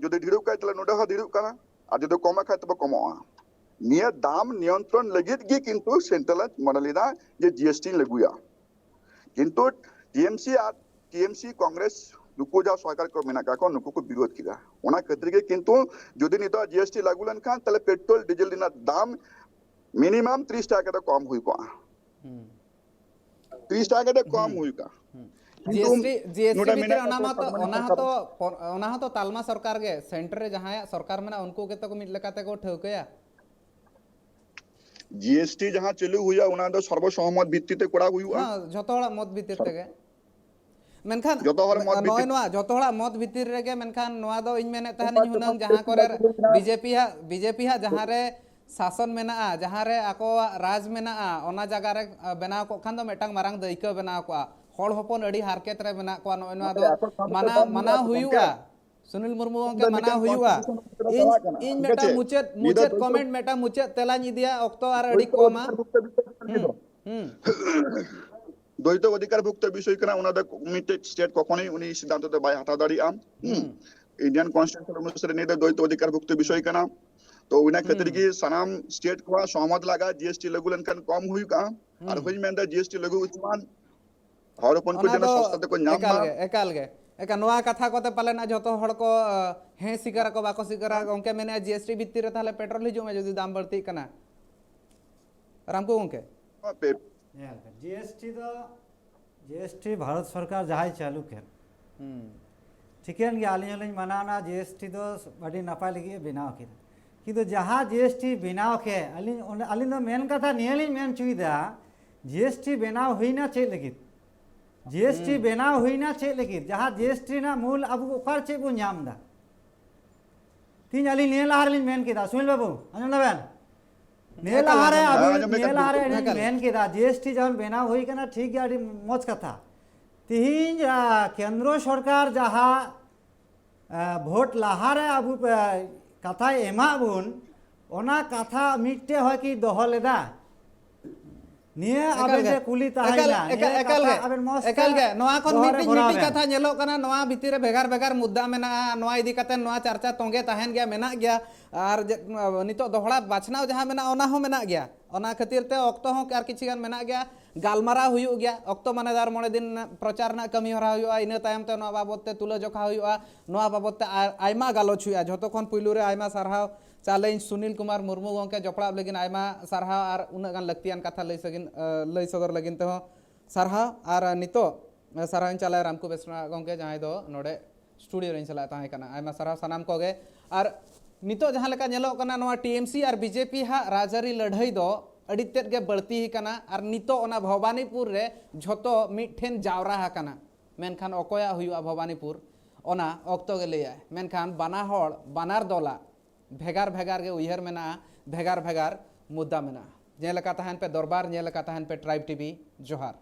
ᱡᱩᱫᱤ ᱰᱷᱮᱨᱚᱜ ᱠᱷᱟᱡ, ᱛᱟᱦᱞᱮ ᱱᱚᱰᱮ ᱦᱚᱸ ᱰᱷᱮᱨᱚᱜ ᱠᱟᱱᱟ, ᱟᱨ ᱡᱩᱫᱤ ᱠᱚᱢᱚᱜ ᱠᱷᱟᱡ, ᱛᱚᱵᱮ ᱠᱚᱢᱚᱜᱼᱟ᱾ ᱱᱤᱭᱟᱹ ᱫᱟᱢ ᱱᱤᱭᱚᱱᱛᱨᱚᱱ ᱞᱟᱹᱜᱤᱫ ᱜᱮ ᱠᱤᱱᱛᱩ ᱥᱮᱱᱴᱨᱟᱞ ᱢᱚᱱᱮ ᱞᱮᱫᱟ ᱡᱮ ᱡᱤ ᱮᱥ ᱴᱤ ᱞᱟᱹᱜᱩᱭᱟ᱾ ᱠᱤᱱᱛᱩ ᱴᱤ ᱮᱢ ᱥᱤ ᱟᱨ ᱴᱤ ᱮᱢ ᱥᱤ ᱠᱚᱝᱜᱨᱮᱥ ᱱᱩᱠᱩ ᱡᱟᱦᱟᱸ ᱥᱚᱨᱠᱟᱨ ᱠᱚ ᱢᱮᱱᱟᱜ ᱠᱟᱜ ᱠᱚ, ᱱᱩᱠᱩ ᱠᱚ ᱵᱤᱨᱳᱫ ᱠᱮᱫᱟ᱾ ᱚᱱᱟ ᱠᱷᱟᱹᱛᱤᱨ ᱜᱮ ᱠᱤᱱᱛᱩ ᱡᱩᱫᱤ ᱱᱤᱛᱚᱜ ᱡᱤ ᱮᱥ ᱴᱤ ᱞᱟᱹᱜᱩ ᱞᱮᱱᱠᱷᱟᱱ, ᱛᱟᱦᱞᱮ ᱯᱮᱴᱨᱳᱞ ᱰᱤᱡᱮᱞ ᱨᱮᱱᱟᱜ ᱫᱟᱢ ᱢᱤᱱᱤᱢᱟᱢ ᱛᱤᱨᱤᱥ ᱴᱟᱠᱟ ᱠᱟᱛᱮ ᱠᱚᱢ ᱦᱩᱭ ᱠᱚᱜᱼᱟ᱾ ᱦᱩᱸ᱾ ᱛᱤᱨᱤᱥ ᱴᱟᱠᱟ ᱠᱟᱛᱮ ᱠᱚᱢ ᱦᱩᱸ᱾ ᱦᱩᱭ ᱠᱚᱜᱼᱟ᱾ ᱦᱩᱸ᱾ ᱠᱤᱱᱛᱩ G S T, G S T ᱱᱚᱰᱮ ᱵᱷᱤᱛᱨᱤ ᱢᱮᱱᱟᱜ ᱨᱮ ᱚᱱᱟ ᱠᱟᱜ ᱢᱟ ᱛᱚ, ᱠᱚᱣᱟ ᱚᱱᱟ ᱦᱚᱸ ᱛᱚ ᱯᱚ-, ᱚᱱᱟ ᱦᱚᱸ ᱛᱚ ᱛᱟᱞᱢᱟ ᱥᱚᱨᱠᱟᱨ ᱜᱮ, ᱥᱮᱱᱴᱟᱨ ᱨᱮ ᱡᱟᱦᱟᱸᱭᱟᱜ ᱥᱚᱨᱠᱟᱨ ᱢᱮᱱᱟᱜᱼᱟ, ᱩᱱᱠᱩ ᱜᱮᱛᱚ ᱠᱚ ᱢᱤᱫ ᱞᱮᱠᱟ ᱛᱮᱠᱚ ᱴᱷᱟᱹᱣᱠᱟᱹᱭᱟ᱾ ᱡᱤ ᱮᱥ ᱴᱤ ᱡᱟᱦᱟᱸ ᱪᱟᱹᱞᱩ ᱦᱩᱭᱩᱜᱼᱟ, ᱚᱱᱟ ᱫᱚ ᱥᱚᱨᱵᱚᱥᱚᱦᱚᱢᱚᱛ ᱵᱷᱤᱛᱛᱤ ᱛᱮ ᱠᱚᱨᱟᱣ ᱦᱩᱭᱩᱜᱼᱟ᱾ ᱦᱮᱸ, ᱡᱷᱚᱛᱚ ᱦᱚᱲᱟᱜ ᱢᱚᱛ ᱵᱷᱤᱛᱤᱨ ᱛᱮᱜᱮ᱾ ᱢᱮᱱᱠᱷᱟᱱ ᱡᱚᱛᱚ ᱦᱚᱲ ᱢᱚᱛ ᱱᱚᱜᱼᱚᱭ ᱵᱷᱤᱛᱤᱨ ᱱᱚᱣᱟ ᱡᱚᱛᱚ ᱦᱚᱲᱟᱜ ᱢᱚᱛ ᱵᱷᱤᱛᱤᱨ ᱨᱮᱜᱮ, ᱢᱮᱱᱠᱷᱟᱱ ᱱᱚᱣᱟ ᱫᱚ ᱤᱧ ᱢᱮᱱᱮᱫ ᱛᱟᱦᱮᱱᱤᱧ ᱦᱩᱱᱟᱹᱝ, ᱡᱟᱦᱟᱸ ᱠᱚᱨᱮ ᱵᱤ ᱡᱮ ᱯᱤ ᱦᱟᱜ, ᱵᱤ ᱡᱮ ᱯᱤ ᱦᱟᱜ ᱡᱟᱦᱟᱸ ᱨᱮ ᱥᱟᱥᱚᱱ ᱢᱮᱱᱟᱜᱼᱟ, ᱡᱟᱦᱟᱸ ᱨᱮ ᱟᱠᱚᱣᱟᱜ ᱨᱟᱡᱽ ᱢᱮᱱᱟᱜᱼᱟ, ᱚᱱᱟ ᱡᱟᱭᱜᱟ ᱨᱮ, ᱟ, ᱵᱮᱱᱟᱣ ᱠᱚᱜ ᱠᱷᱟᱱ ᱫᱚ ᱢᱤᱫᱴᱟᱝ ᱢᱟᱨᱟᱝ ᱫᱟᱹᱭᱠᱟᱹ ᱵᱮᱱᱟᱣ ᱠᱚᱜᱼᱟ᱾ ᱦᱚᱲ ᱦᱚᱯᱚᱱ ᱟᱹᱰᱤ ᱦᱟᱨᱠᱮᱛ ᱨᱮ ᱢᱮᱱᱟᱜ ᱠᱚᱣᱟ, ᱱᱚᱜᱼᱚᱭ ᱱᱚᱣᱟ ᱫᱚ ᱢᱟᱱᱟᱣ, ᱢᱟᱱᱟᱣ ᱦᱩᱭᱩᱜᱼᱟ᱾ ᱥᱩᱱᱤᱞ ᱢᱩᱨᱢᱩ ᱜᱚᱢᱠᱮ, ᱢᱟᱱᱟᱣ ᱦᱩᱭᱩᱜᱼᱟ᱾ ᱤᱧ, ᱤᱧ ᱢᱤᱫᱴᱟᱝ ᱢᱩᱪᱟᱹᱫ, ᱢᱩᱪᱟᱹᱫ ᱠᱚᱢᱮᱱᱴ, ᱢᱤᱫᱴᱟᱝ ᱢᱩᱪᱟᱹᱫ ᱛᱮᱞᱟᱧ ᱤᱫᱤᱭᱟ, ᱚᱠᱛᱚ ᱟᱨ ᱟᱹᱰᱤ ᱠᱚᱢᱟ᱾ ᱦᱩᱸ, ᱦᱩᱸ᱾ ᱫᱚᱭᱤᱛᱚ ᱚᱫᱷᱤᱠᱟᱨ ᱵᱷᱩᱠᱛᱚ ᱵᱤᱥᱚᱭ ᱠᱟᱱᱟ, ᱚᱱᱟ ᱫᱚ ᱢᱤᱫᱴᱮᱡ ᱥᱴᱮᱴ ᱠᱚᱠᱷᱚᱱᱳᱭ ᱩᱱᱤ ᱥᱤᱫᱽᱫᱷᱟᱱᱛᱚ ᱫᱚ ᱵᱟᱭ ᱦᱟᱛᱟᱣ ᱫᱟᱲᱮᱭᱟᱜᱼᱟ᱾ ᱦᱩᱸ᱾ ᱦᱩᱸ᱾ ᱤᱱᱰᱤᱭᱟᱱ ᱠᱚᱱᱥᱴᱤᱴᱩᱥᱚᱱ ᱚᱱᱩᱥᱟᱨᱮ ᱱᱤᱭᱟᱹ ᱫᱚ ᱫᱚᱭᱤᱛᱚ ᱚᱫᱷᱤᱠᱟᱨ ᱵᱷᱩᱠᱛᱚ ᱵᱤᱥᱚᱭ ᱠᱟᱱᱟ᱾ ᱛᱚ ᱚᱱᱟ ᱠᱷᱟᱹᱛᱤᱨ ᱦᱩᱸ᱾ ᱜᱮ ᱥᱟᱱᱟᱢ ᱥᱴᱮᱴ ᱠᱚᱣᱟᱜ ᱥᱚᱦᱚᱢᱚᱛ ᱞᱟᱜᱟᱜᱼᱟ, ᱡᱤ ᱮᱥ ᱴᱤ ᱞᱟᱹᱜᱩ ᱞᱮᱱᱠᱷᱟᱱ ᱠᱚᱢ ᱦᱩᱭᱩᱜᱼᱟ᱾ ᱟᱨ ᱦᱩᱸ᱾ ᱦᱚᱧ ᱢᱮᱱᱫᱟ ᱡᱤ ᱮᱥ ᱴᱤ ᱞᱟᱹᱜᱩ ᱩᱪᱤᱛ ᱚᱱᱟ ᱦᱚᱲ ᱦᱚᱯᱚᱱ ᱠᱚ ᱫᱚ ᱡᱮᱱᱚ ᱥᱚᱥᱛᱟ ᱛᱮᱠᱚ ᱧᱟᱢ ᱮᱠᱟᱞ ᱢᱟ᱾ ᱜᱮ, ᱮᱠᱟᱞ ᱜᱮ᱾ ᱮᱠᱟ ᱱᱚᱣᱟ ᱠᱟᱛᱷᱟ ᱠᱚᱛᱮ ᱯᱟᱞᱮᱱ ᱡᱷᱚᱛᱚ ᱦᱚᱲ ᱠᱚ ᱦᱮᱸ ᱥᱤᱠᱟᱨᱟ ᱠᱚ ᱵᱟᱠᱚ ᱥᱤᱠᱟᱨᱟ᱾ ᱜᱚᱢᱠᱮ ᱢᱮᱱᱮᱫᱼᱟ ᱡᱤ ᱮᱥ ᱴᱤ ᱵᱷᱤᱛᱤᱨ ᱨᱮ ᱛᱟᱦᱚᱞᱮ ᱯᱮᱴᱨᱳᱞ ᱦᱤᱡᱩᱜ ᱢᱮ ᱡᱩᱫᱤ ᱫᱟᱢ ᱵᱟᱹᱲᱛᱤᱜ ᱠᱟᱱᱟ᱾ ᱨᱟᱢᱠᱩ ᱜᱚᱢᱠᱮ᱾ ᱧᱮᱞ ᱯᱮ, ᱡᱤ ᱮᱥ ᱴᱤ ᱫᱚ ᱡᱤ ᱮᱥ ᱴᱤ ᱵᱷᱟᱨᱚᱛ ᱥᱚᱨᱠᱟᱨ ᱡᱟᱦᱟᱸᱭ ᱪᱟᱹᱞᱩ ᱠᱮᱫ, ᱴᱷᱤᱠᱟᱹᱱ ᱜᱮᱭᱟ, ᱟᱹᱞᱤᱧ ᱦᱚᱸᱞᱤᱧ ᱢᱟᱱᱟᱣᱱᱟ, ᱡᱤ ᱮᱥ ᱴᱤ ᱫᱚ ᱟᱹᱰᱤ ᱱᱟᱯᱟᱭ ᱞᱟᱹᱜᱤᱫ ᱮ ᱵᱮᱱᱟᱣ ᱠᱮᱫᱟ᱾ ᱠᱤᱱᱛᱩ ᱡᱟᱦᱟᱸ ᱡᱤ ᱮᱥ ᱴᱤ ᱵᱮᱱᱟᱣ ᱠᱮᱫ, ᱟᱹᱞᱤᱧ ᱚᱸᱰᱮ ᱟᱹᱞᱤᱧ ᱫᱚ ᱢᱮᱱ ᱠᱟᱛᱷᱟ ᱱᱤᱭᱟᱹ ᱞᱤᱧ ᱢᱮᱱ ᱦᱚᱪᱚᱭᱮᱫᱟ, ᱡᱤ ᱮᱥ ᱴᱤ ᱵᱮᱱᱟᱣ ᱦᱩᱭᱱᱟ ᱪᱮᱫ ᱞᱟᱹᱜᱤᱫ? ᱡᱤ ᱮᱥ ᱴᱤ ᱵᱮᱱᱟᱣ ᱦᱩᱭᱱᱟ ᱪᱮᱫ ᱞᱟᱹᱜᱤᱫ? ᱡᱟᱦᱟᱸ ᱡᱤ ᱮᱥ ᱴᱤ ᱨᱮᱱᱟᱜ ᱢᱩᱞ ᱟᱵᱚ ᱚᱠᱟ ᱪᱮᱫ ᱵᱚᱱ ᱧᱟᱢ ᱮᱫᱟ? ᱛᱤᱦᱤᱧ ᱟᱹᱞᱤᱧ ᱱᱤᱭᱟᱹ ᱞᱟᱦᱟ ᱨᱮᱞᱤᱧ ᱢᱮᱱ ᱠᱮᱫᱟ, ᱥᱩᱱᱤᱞ ᱵᱟᱹᱵᱩ, ᱟᱸᱡᱚᱢ ᱫᱟᱵᱮᱱ? ᱱᱤᱭᱟᱹ ᱮᱠᱟᱞ, ᱞᱟᱦᱟᱨᱮ ᱟᱸᱡᱚᱢ ᱟᱹᱵᱤᱱ ᱫᱟᱞᱤᱧ᱾ ᱱᱤᱭᱟᱹ ᱞᱟᱦᱟᱨᱮ ᱟᱹᱞᱤᱧ ᱮᱠᱟᱞ᱾ ᱢᱮᱱ ᱠᱮᱫᱟ, ᱡᱤ ᱮᱥ ᱴᱤ ᱡᱟᱦᱟᱸ ᱵᱮᱱᱟᱣ ᱦᱩᱭ ᱠᱟᱱᱟ, ᱴᱷᱤᱠ ᱜᱮᱭᱟ, ᱟᱹᱰᱤ ᱢᱚᱡᱽ ᱠᱟᱛᱷᱟ᱾ ᱛᱤᱦᱤᱧ ᱟ, ᱠᱮᱱᱫᱨᱚ ᱥᱚᱨᱠᱟᱨ ᱡᱟᱦᱟᱸ ᱟ, ᱵᱷᱳᱴ ᱞᱟᱦᱟᱨᱮ ᱟᱵᱚ ᱟ, ᱠᱟᱛᱷᱟᱭ ᱮᱢᱟᱜ ᱵᱚᱱ, ᱚᱱᱟ ᱠᱟᱛᱷᱟ ᱢᱤᱫᱴᱮᱡ ᱦᱚᱸ ᱠᱤ ᱫᱚᱦᱚ ᱞᱮᱫᱟ? ᱱᱤᱭᱟᱹ ᱮᱠᱟᱞ ᱟᱵᱮᱱ ᱜᱮ᱾ ᱡᱮ ᱠᱩᱞᱤ ᱮᱠᱟᱞ, ᱛᱟᱦᱮᱸᱭᱮᱱᱟ, ᱮᱠᱟᱞ, ᱱᱤᱭᱟᱹ ᱮᱠᱟᱞ ᱠᱟᱛᱷᱟ ᱜᱮ᱾ ᱟᱵᱮᱱ ᱢᱚᱡᱽ ᱮᱠᱟᱞ ᱛᱮ ᱜᱮ᱾ ᱱᱚᱣᱟ ᱠᱷᱚᱱ ᱫᱚᱦᱚ ᱨᱮ ᱢᱤᱫᱴᱤᱡ, ᱵᱷᱚᱨᱟᱣ ᱢᱤᱫᱴᱤᱡ ᱵᱮᱱ᱾ ᱠᱟᱛᱷᱟ ᱧᱮᱞᱚᱜ ᱠᱟᱱᱟ, ᱱᱚᱣᱟ ᱵᱷᱤᱛᱤᱨ ᱨᱮ ᱵᱷᱮᱜᱟᱨ ᱵᱷᱮᱜᱟᱨ ᱢᱩᱫᱽᱫᱟ ᱢᱮᱱᱟᱜᱼᱟ, ᱱᱚᱣᱟ ᱤᱫᱤ ᱠᱟᱛᱮ ᱱᱚᱣᱟ ᱪᱟᱨᱪᱟ ᱛᱚᱸᱜᱮ ᱛᱟᱦᱮᱱ ᱜᱮᱭᱟ, ᱢᱮᱱᱟᱜ ᱜᱮᱭᱟ᱾ ᱟᱨ ᱡᱮ, ᱱᱤᱛᱚᱜ ᱫᱚᱦᱲᱟ ᱵᱟᱪᱷᱱᱟᱣ ᱡᱟᱦᱟᱸ ᱢᱮᱱᱟᱜᱼᱟ, ᱚᱱᱟ ᱦᱚᱸ ᱢᱮᱱᱟᱜ ᱜᱮᱭᱟ᱾ ᱚᱱᱟ ᱠᱷᱟᱹᱛᱤᱨ ᱛᱮ ᱚᱠᱛᱚ ᱦᱚᱸ ᱟᱨ ᱠᱤᱪᱷᱤ ᱜᱟᱱ ᱢᱮᱱᱟᱜ ᱜᱮᱭᱟ, ᱜᱟᱞᱢᱟᱨᱟᱣ ᱦᱩᱭᱩᱜ ᱜᱮᱭᱟ᱾ ᱚᱠᱛᱚ ᱢᱟᱱᱮ ᱫᱟᱨ ᱢᱚᱬᱮ ᱫᱤᱱ ᱯᱨᱚᱪᱟᱨ ᱨᱮᱱᱟᱜ ᱠᱟᱹᱢᱤ ᱦᱚᱨᱟ ᱦᱩᱭᱩᱜᱼᱟ, ᱤᱱᱟᱹ ᱛᱟᱭᱚᱢ ᱛᱮ ᱱᱚᱣᱟ ᱵᱟᱵᱚᱛ ᱛᱮ ᱛᱩᱞᱟᱹ ᱡᱚᱠᱷᱟ ᱦᱩᱭᱩᱜᱼᱟ, ᱱᱚᱣᱟ ᱵᱟᱵᱚᱛ ᱛᱮ ᱟᱨ ᱟᱭᱢᱟ ᱜᱟᱞᱚᱪ ᱦᱩᱭᱩᱜᱼᱟ᱾ ᱡᱷᱚᱛᱚ ᱠᱷᱚᱱ ᱯᱩᱭᱞᱩ ᱨᱮ ᱟᱭᱢᱟ ᱥᱟᱨᱦᱟᱣ ᱪᱟᱞᱟᱹᱧ ᱥᱩᱱᱤᱞ ᱠᱩᱢᱟᱨ ᱢᱩᱨᱢᱩ ᱜᱚᱢᱠᱮ ᱡᱚᱯᱲᱟᱣ ᱞᱟᱹᱜᱤᱫ ᱟᱭᱢᱟ ᱥᱟᱨᱦᱟᱣ ᱟᱨ ᱩᱱᱟᱹᱜ ᱜᱟᱱ ᱞᱟᱹᱠᱛᱤᱭᱟᱱ ᱠᱟᱛᱷᱟ ᱞᱟᱹᱭ ᱥᱟᱹᱜᱤᱱ, ᱞᱟᱹᱭ ᱥᱚᱫᱚᱨ ᱞᱟᱹᱜᱤᱫ ᱛᱮᱦᱚᱸ ᱥᱟᱨᱦᱟᱣ᱾ ᱟᱨ ᱱᱤᱛᱚᱜ ᱥᱟᱨᱦᱟᱣ ᱤᱧ ᱪᱟᱞᱟᱭᱟ ᱨᱟᱢᱠᱩ ᱵᱮᱥᱨᱟ ᱜᱚᱢᱠᱮ, ᱡᱟᱦᱟᱸᱭ ᱫᱚ ᱱᱚᱰᱮ ᱥᱴᱩᱰᱤᱭᱳ ᱨᱮᱧ ᱪᱟᱞᱟᱜ ᱛᱟᱦᱮᱸ ᱠᱟᱱᱟ᱾ ᱟᱭᱢᱟ ᱥᱟᱨᱦᱟᱣ ᱥᱟᱱᱟᱢ ᱠᱚᱜᱮ᱾ ᱟᱨ ᱱᱤᱛᱚᱜ ᱡᱟᱦᱟᱸ ᱞᱮᱠᱟ ᱧᱮᱞᱚᱜ ᱠᱟᱱᱟ, ᱱᱚᱣᱟ ᱴᱤ ᱮᱢ ᱥᱤ ᱟᱨ ᱵᱤ ᱡᱮ ᱯᱤ ᱦᱟᱜ ᱨᱟᱡᱽᱟᱹᱨᱤ ᱞᱟᱹᱲᱦᱟᱹᱭ ᱫᱚ ᱟᱹᱰᱤ ᱛᱮᱫ ᱜᱮ ᱵᱟᱹᱲᱛᱤ ᱟᱠᱟᱱᱟ᱾ ᱟᱨ ᱱᱤᱛᱚᱜ ᱚᱱᱟ ᱵᱷᱚᱵᱟᱱᱤᱯᱩᱨ ᱨᱮ ᱡᱷᱚᱛᱚ ᱢᱤᱫ ᱴᱷᱮᱱ ᱡᱟᱣᱨᱟ ᱟᱠᱟᱱᱟ᱾ ᱢᱮᱱᱠᱷᱟᱱ ᱚᱠᱚᱭᱟᱜ ᱦᱩᱭᱩᱜᱼᱟ ᱵᱷᱚᱵᱟᱱᱤᱯᱩᱨ, ᱚᱱᱟ ᱚᱠᱛᱚ ᱜᱮ ᱞᱟᱹᱭᱟᱭ᱾ ᱢᱮᱱᱠᱷᱟᱱ ᱵᱟᱱᱟ ᱦᱚᱲ, ᱵᱟᱱᱟᱨ ᱫᱚᱞᱟᱜ ᱵᱷᱮᱜᱟᱨ ᱵᱷᱮᱜᱟᱨ ᱜᱮ ᱩᱭᱦᱟᱹᱨ ᱢᱮᱱᱟᱜᱼᱟ, ᱵᱷᱮᱜᱟᱨ ᱵᱷᱮᱜᱟᱨ ᱢᱩᱫᱽᱫᱟ ᱢᱮᱱᱟᱜᱼᱟ᱾ ᱧᱮᱞ ᱟᱠᱟ ᱛᱟᱦᱮᱱ ᱯᱮ ᱫᱚᱨᱵᱟᱨ, ᱧᱮᱞ ᱟᱠᱟ ᱛᱟᱦᱮᱱ ᱯᱮ ᱴᱨᱟᱭᱤᱵᱽ ᱴᱤ ᱵᱷᱤ᱾ ᱡᱚᱦᱟᱨ᱾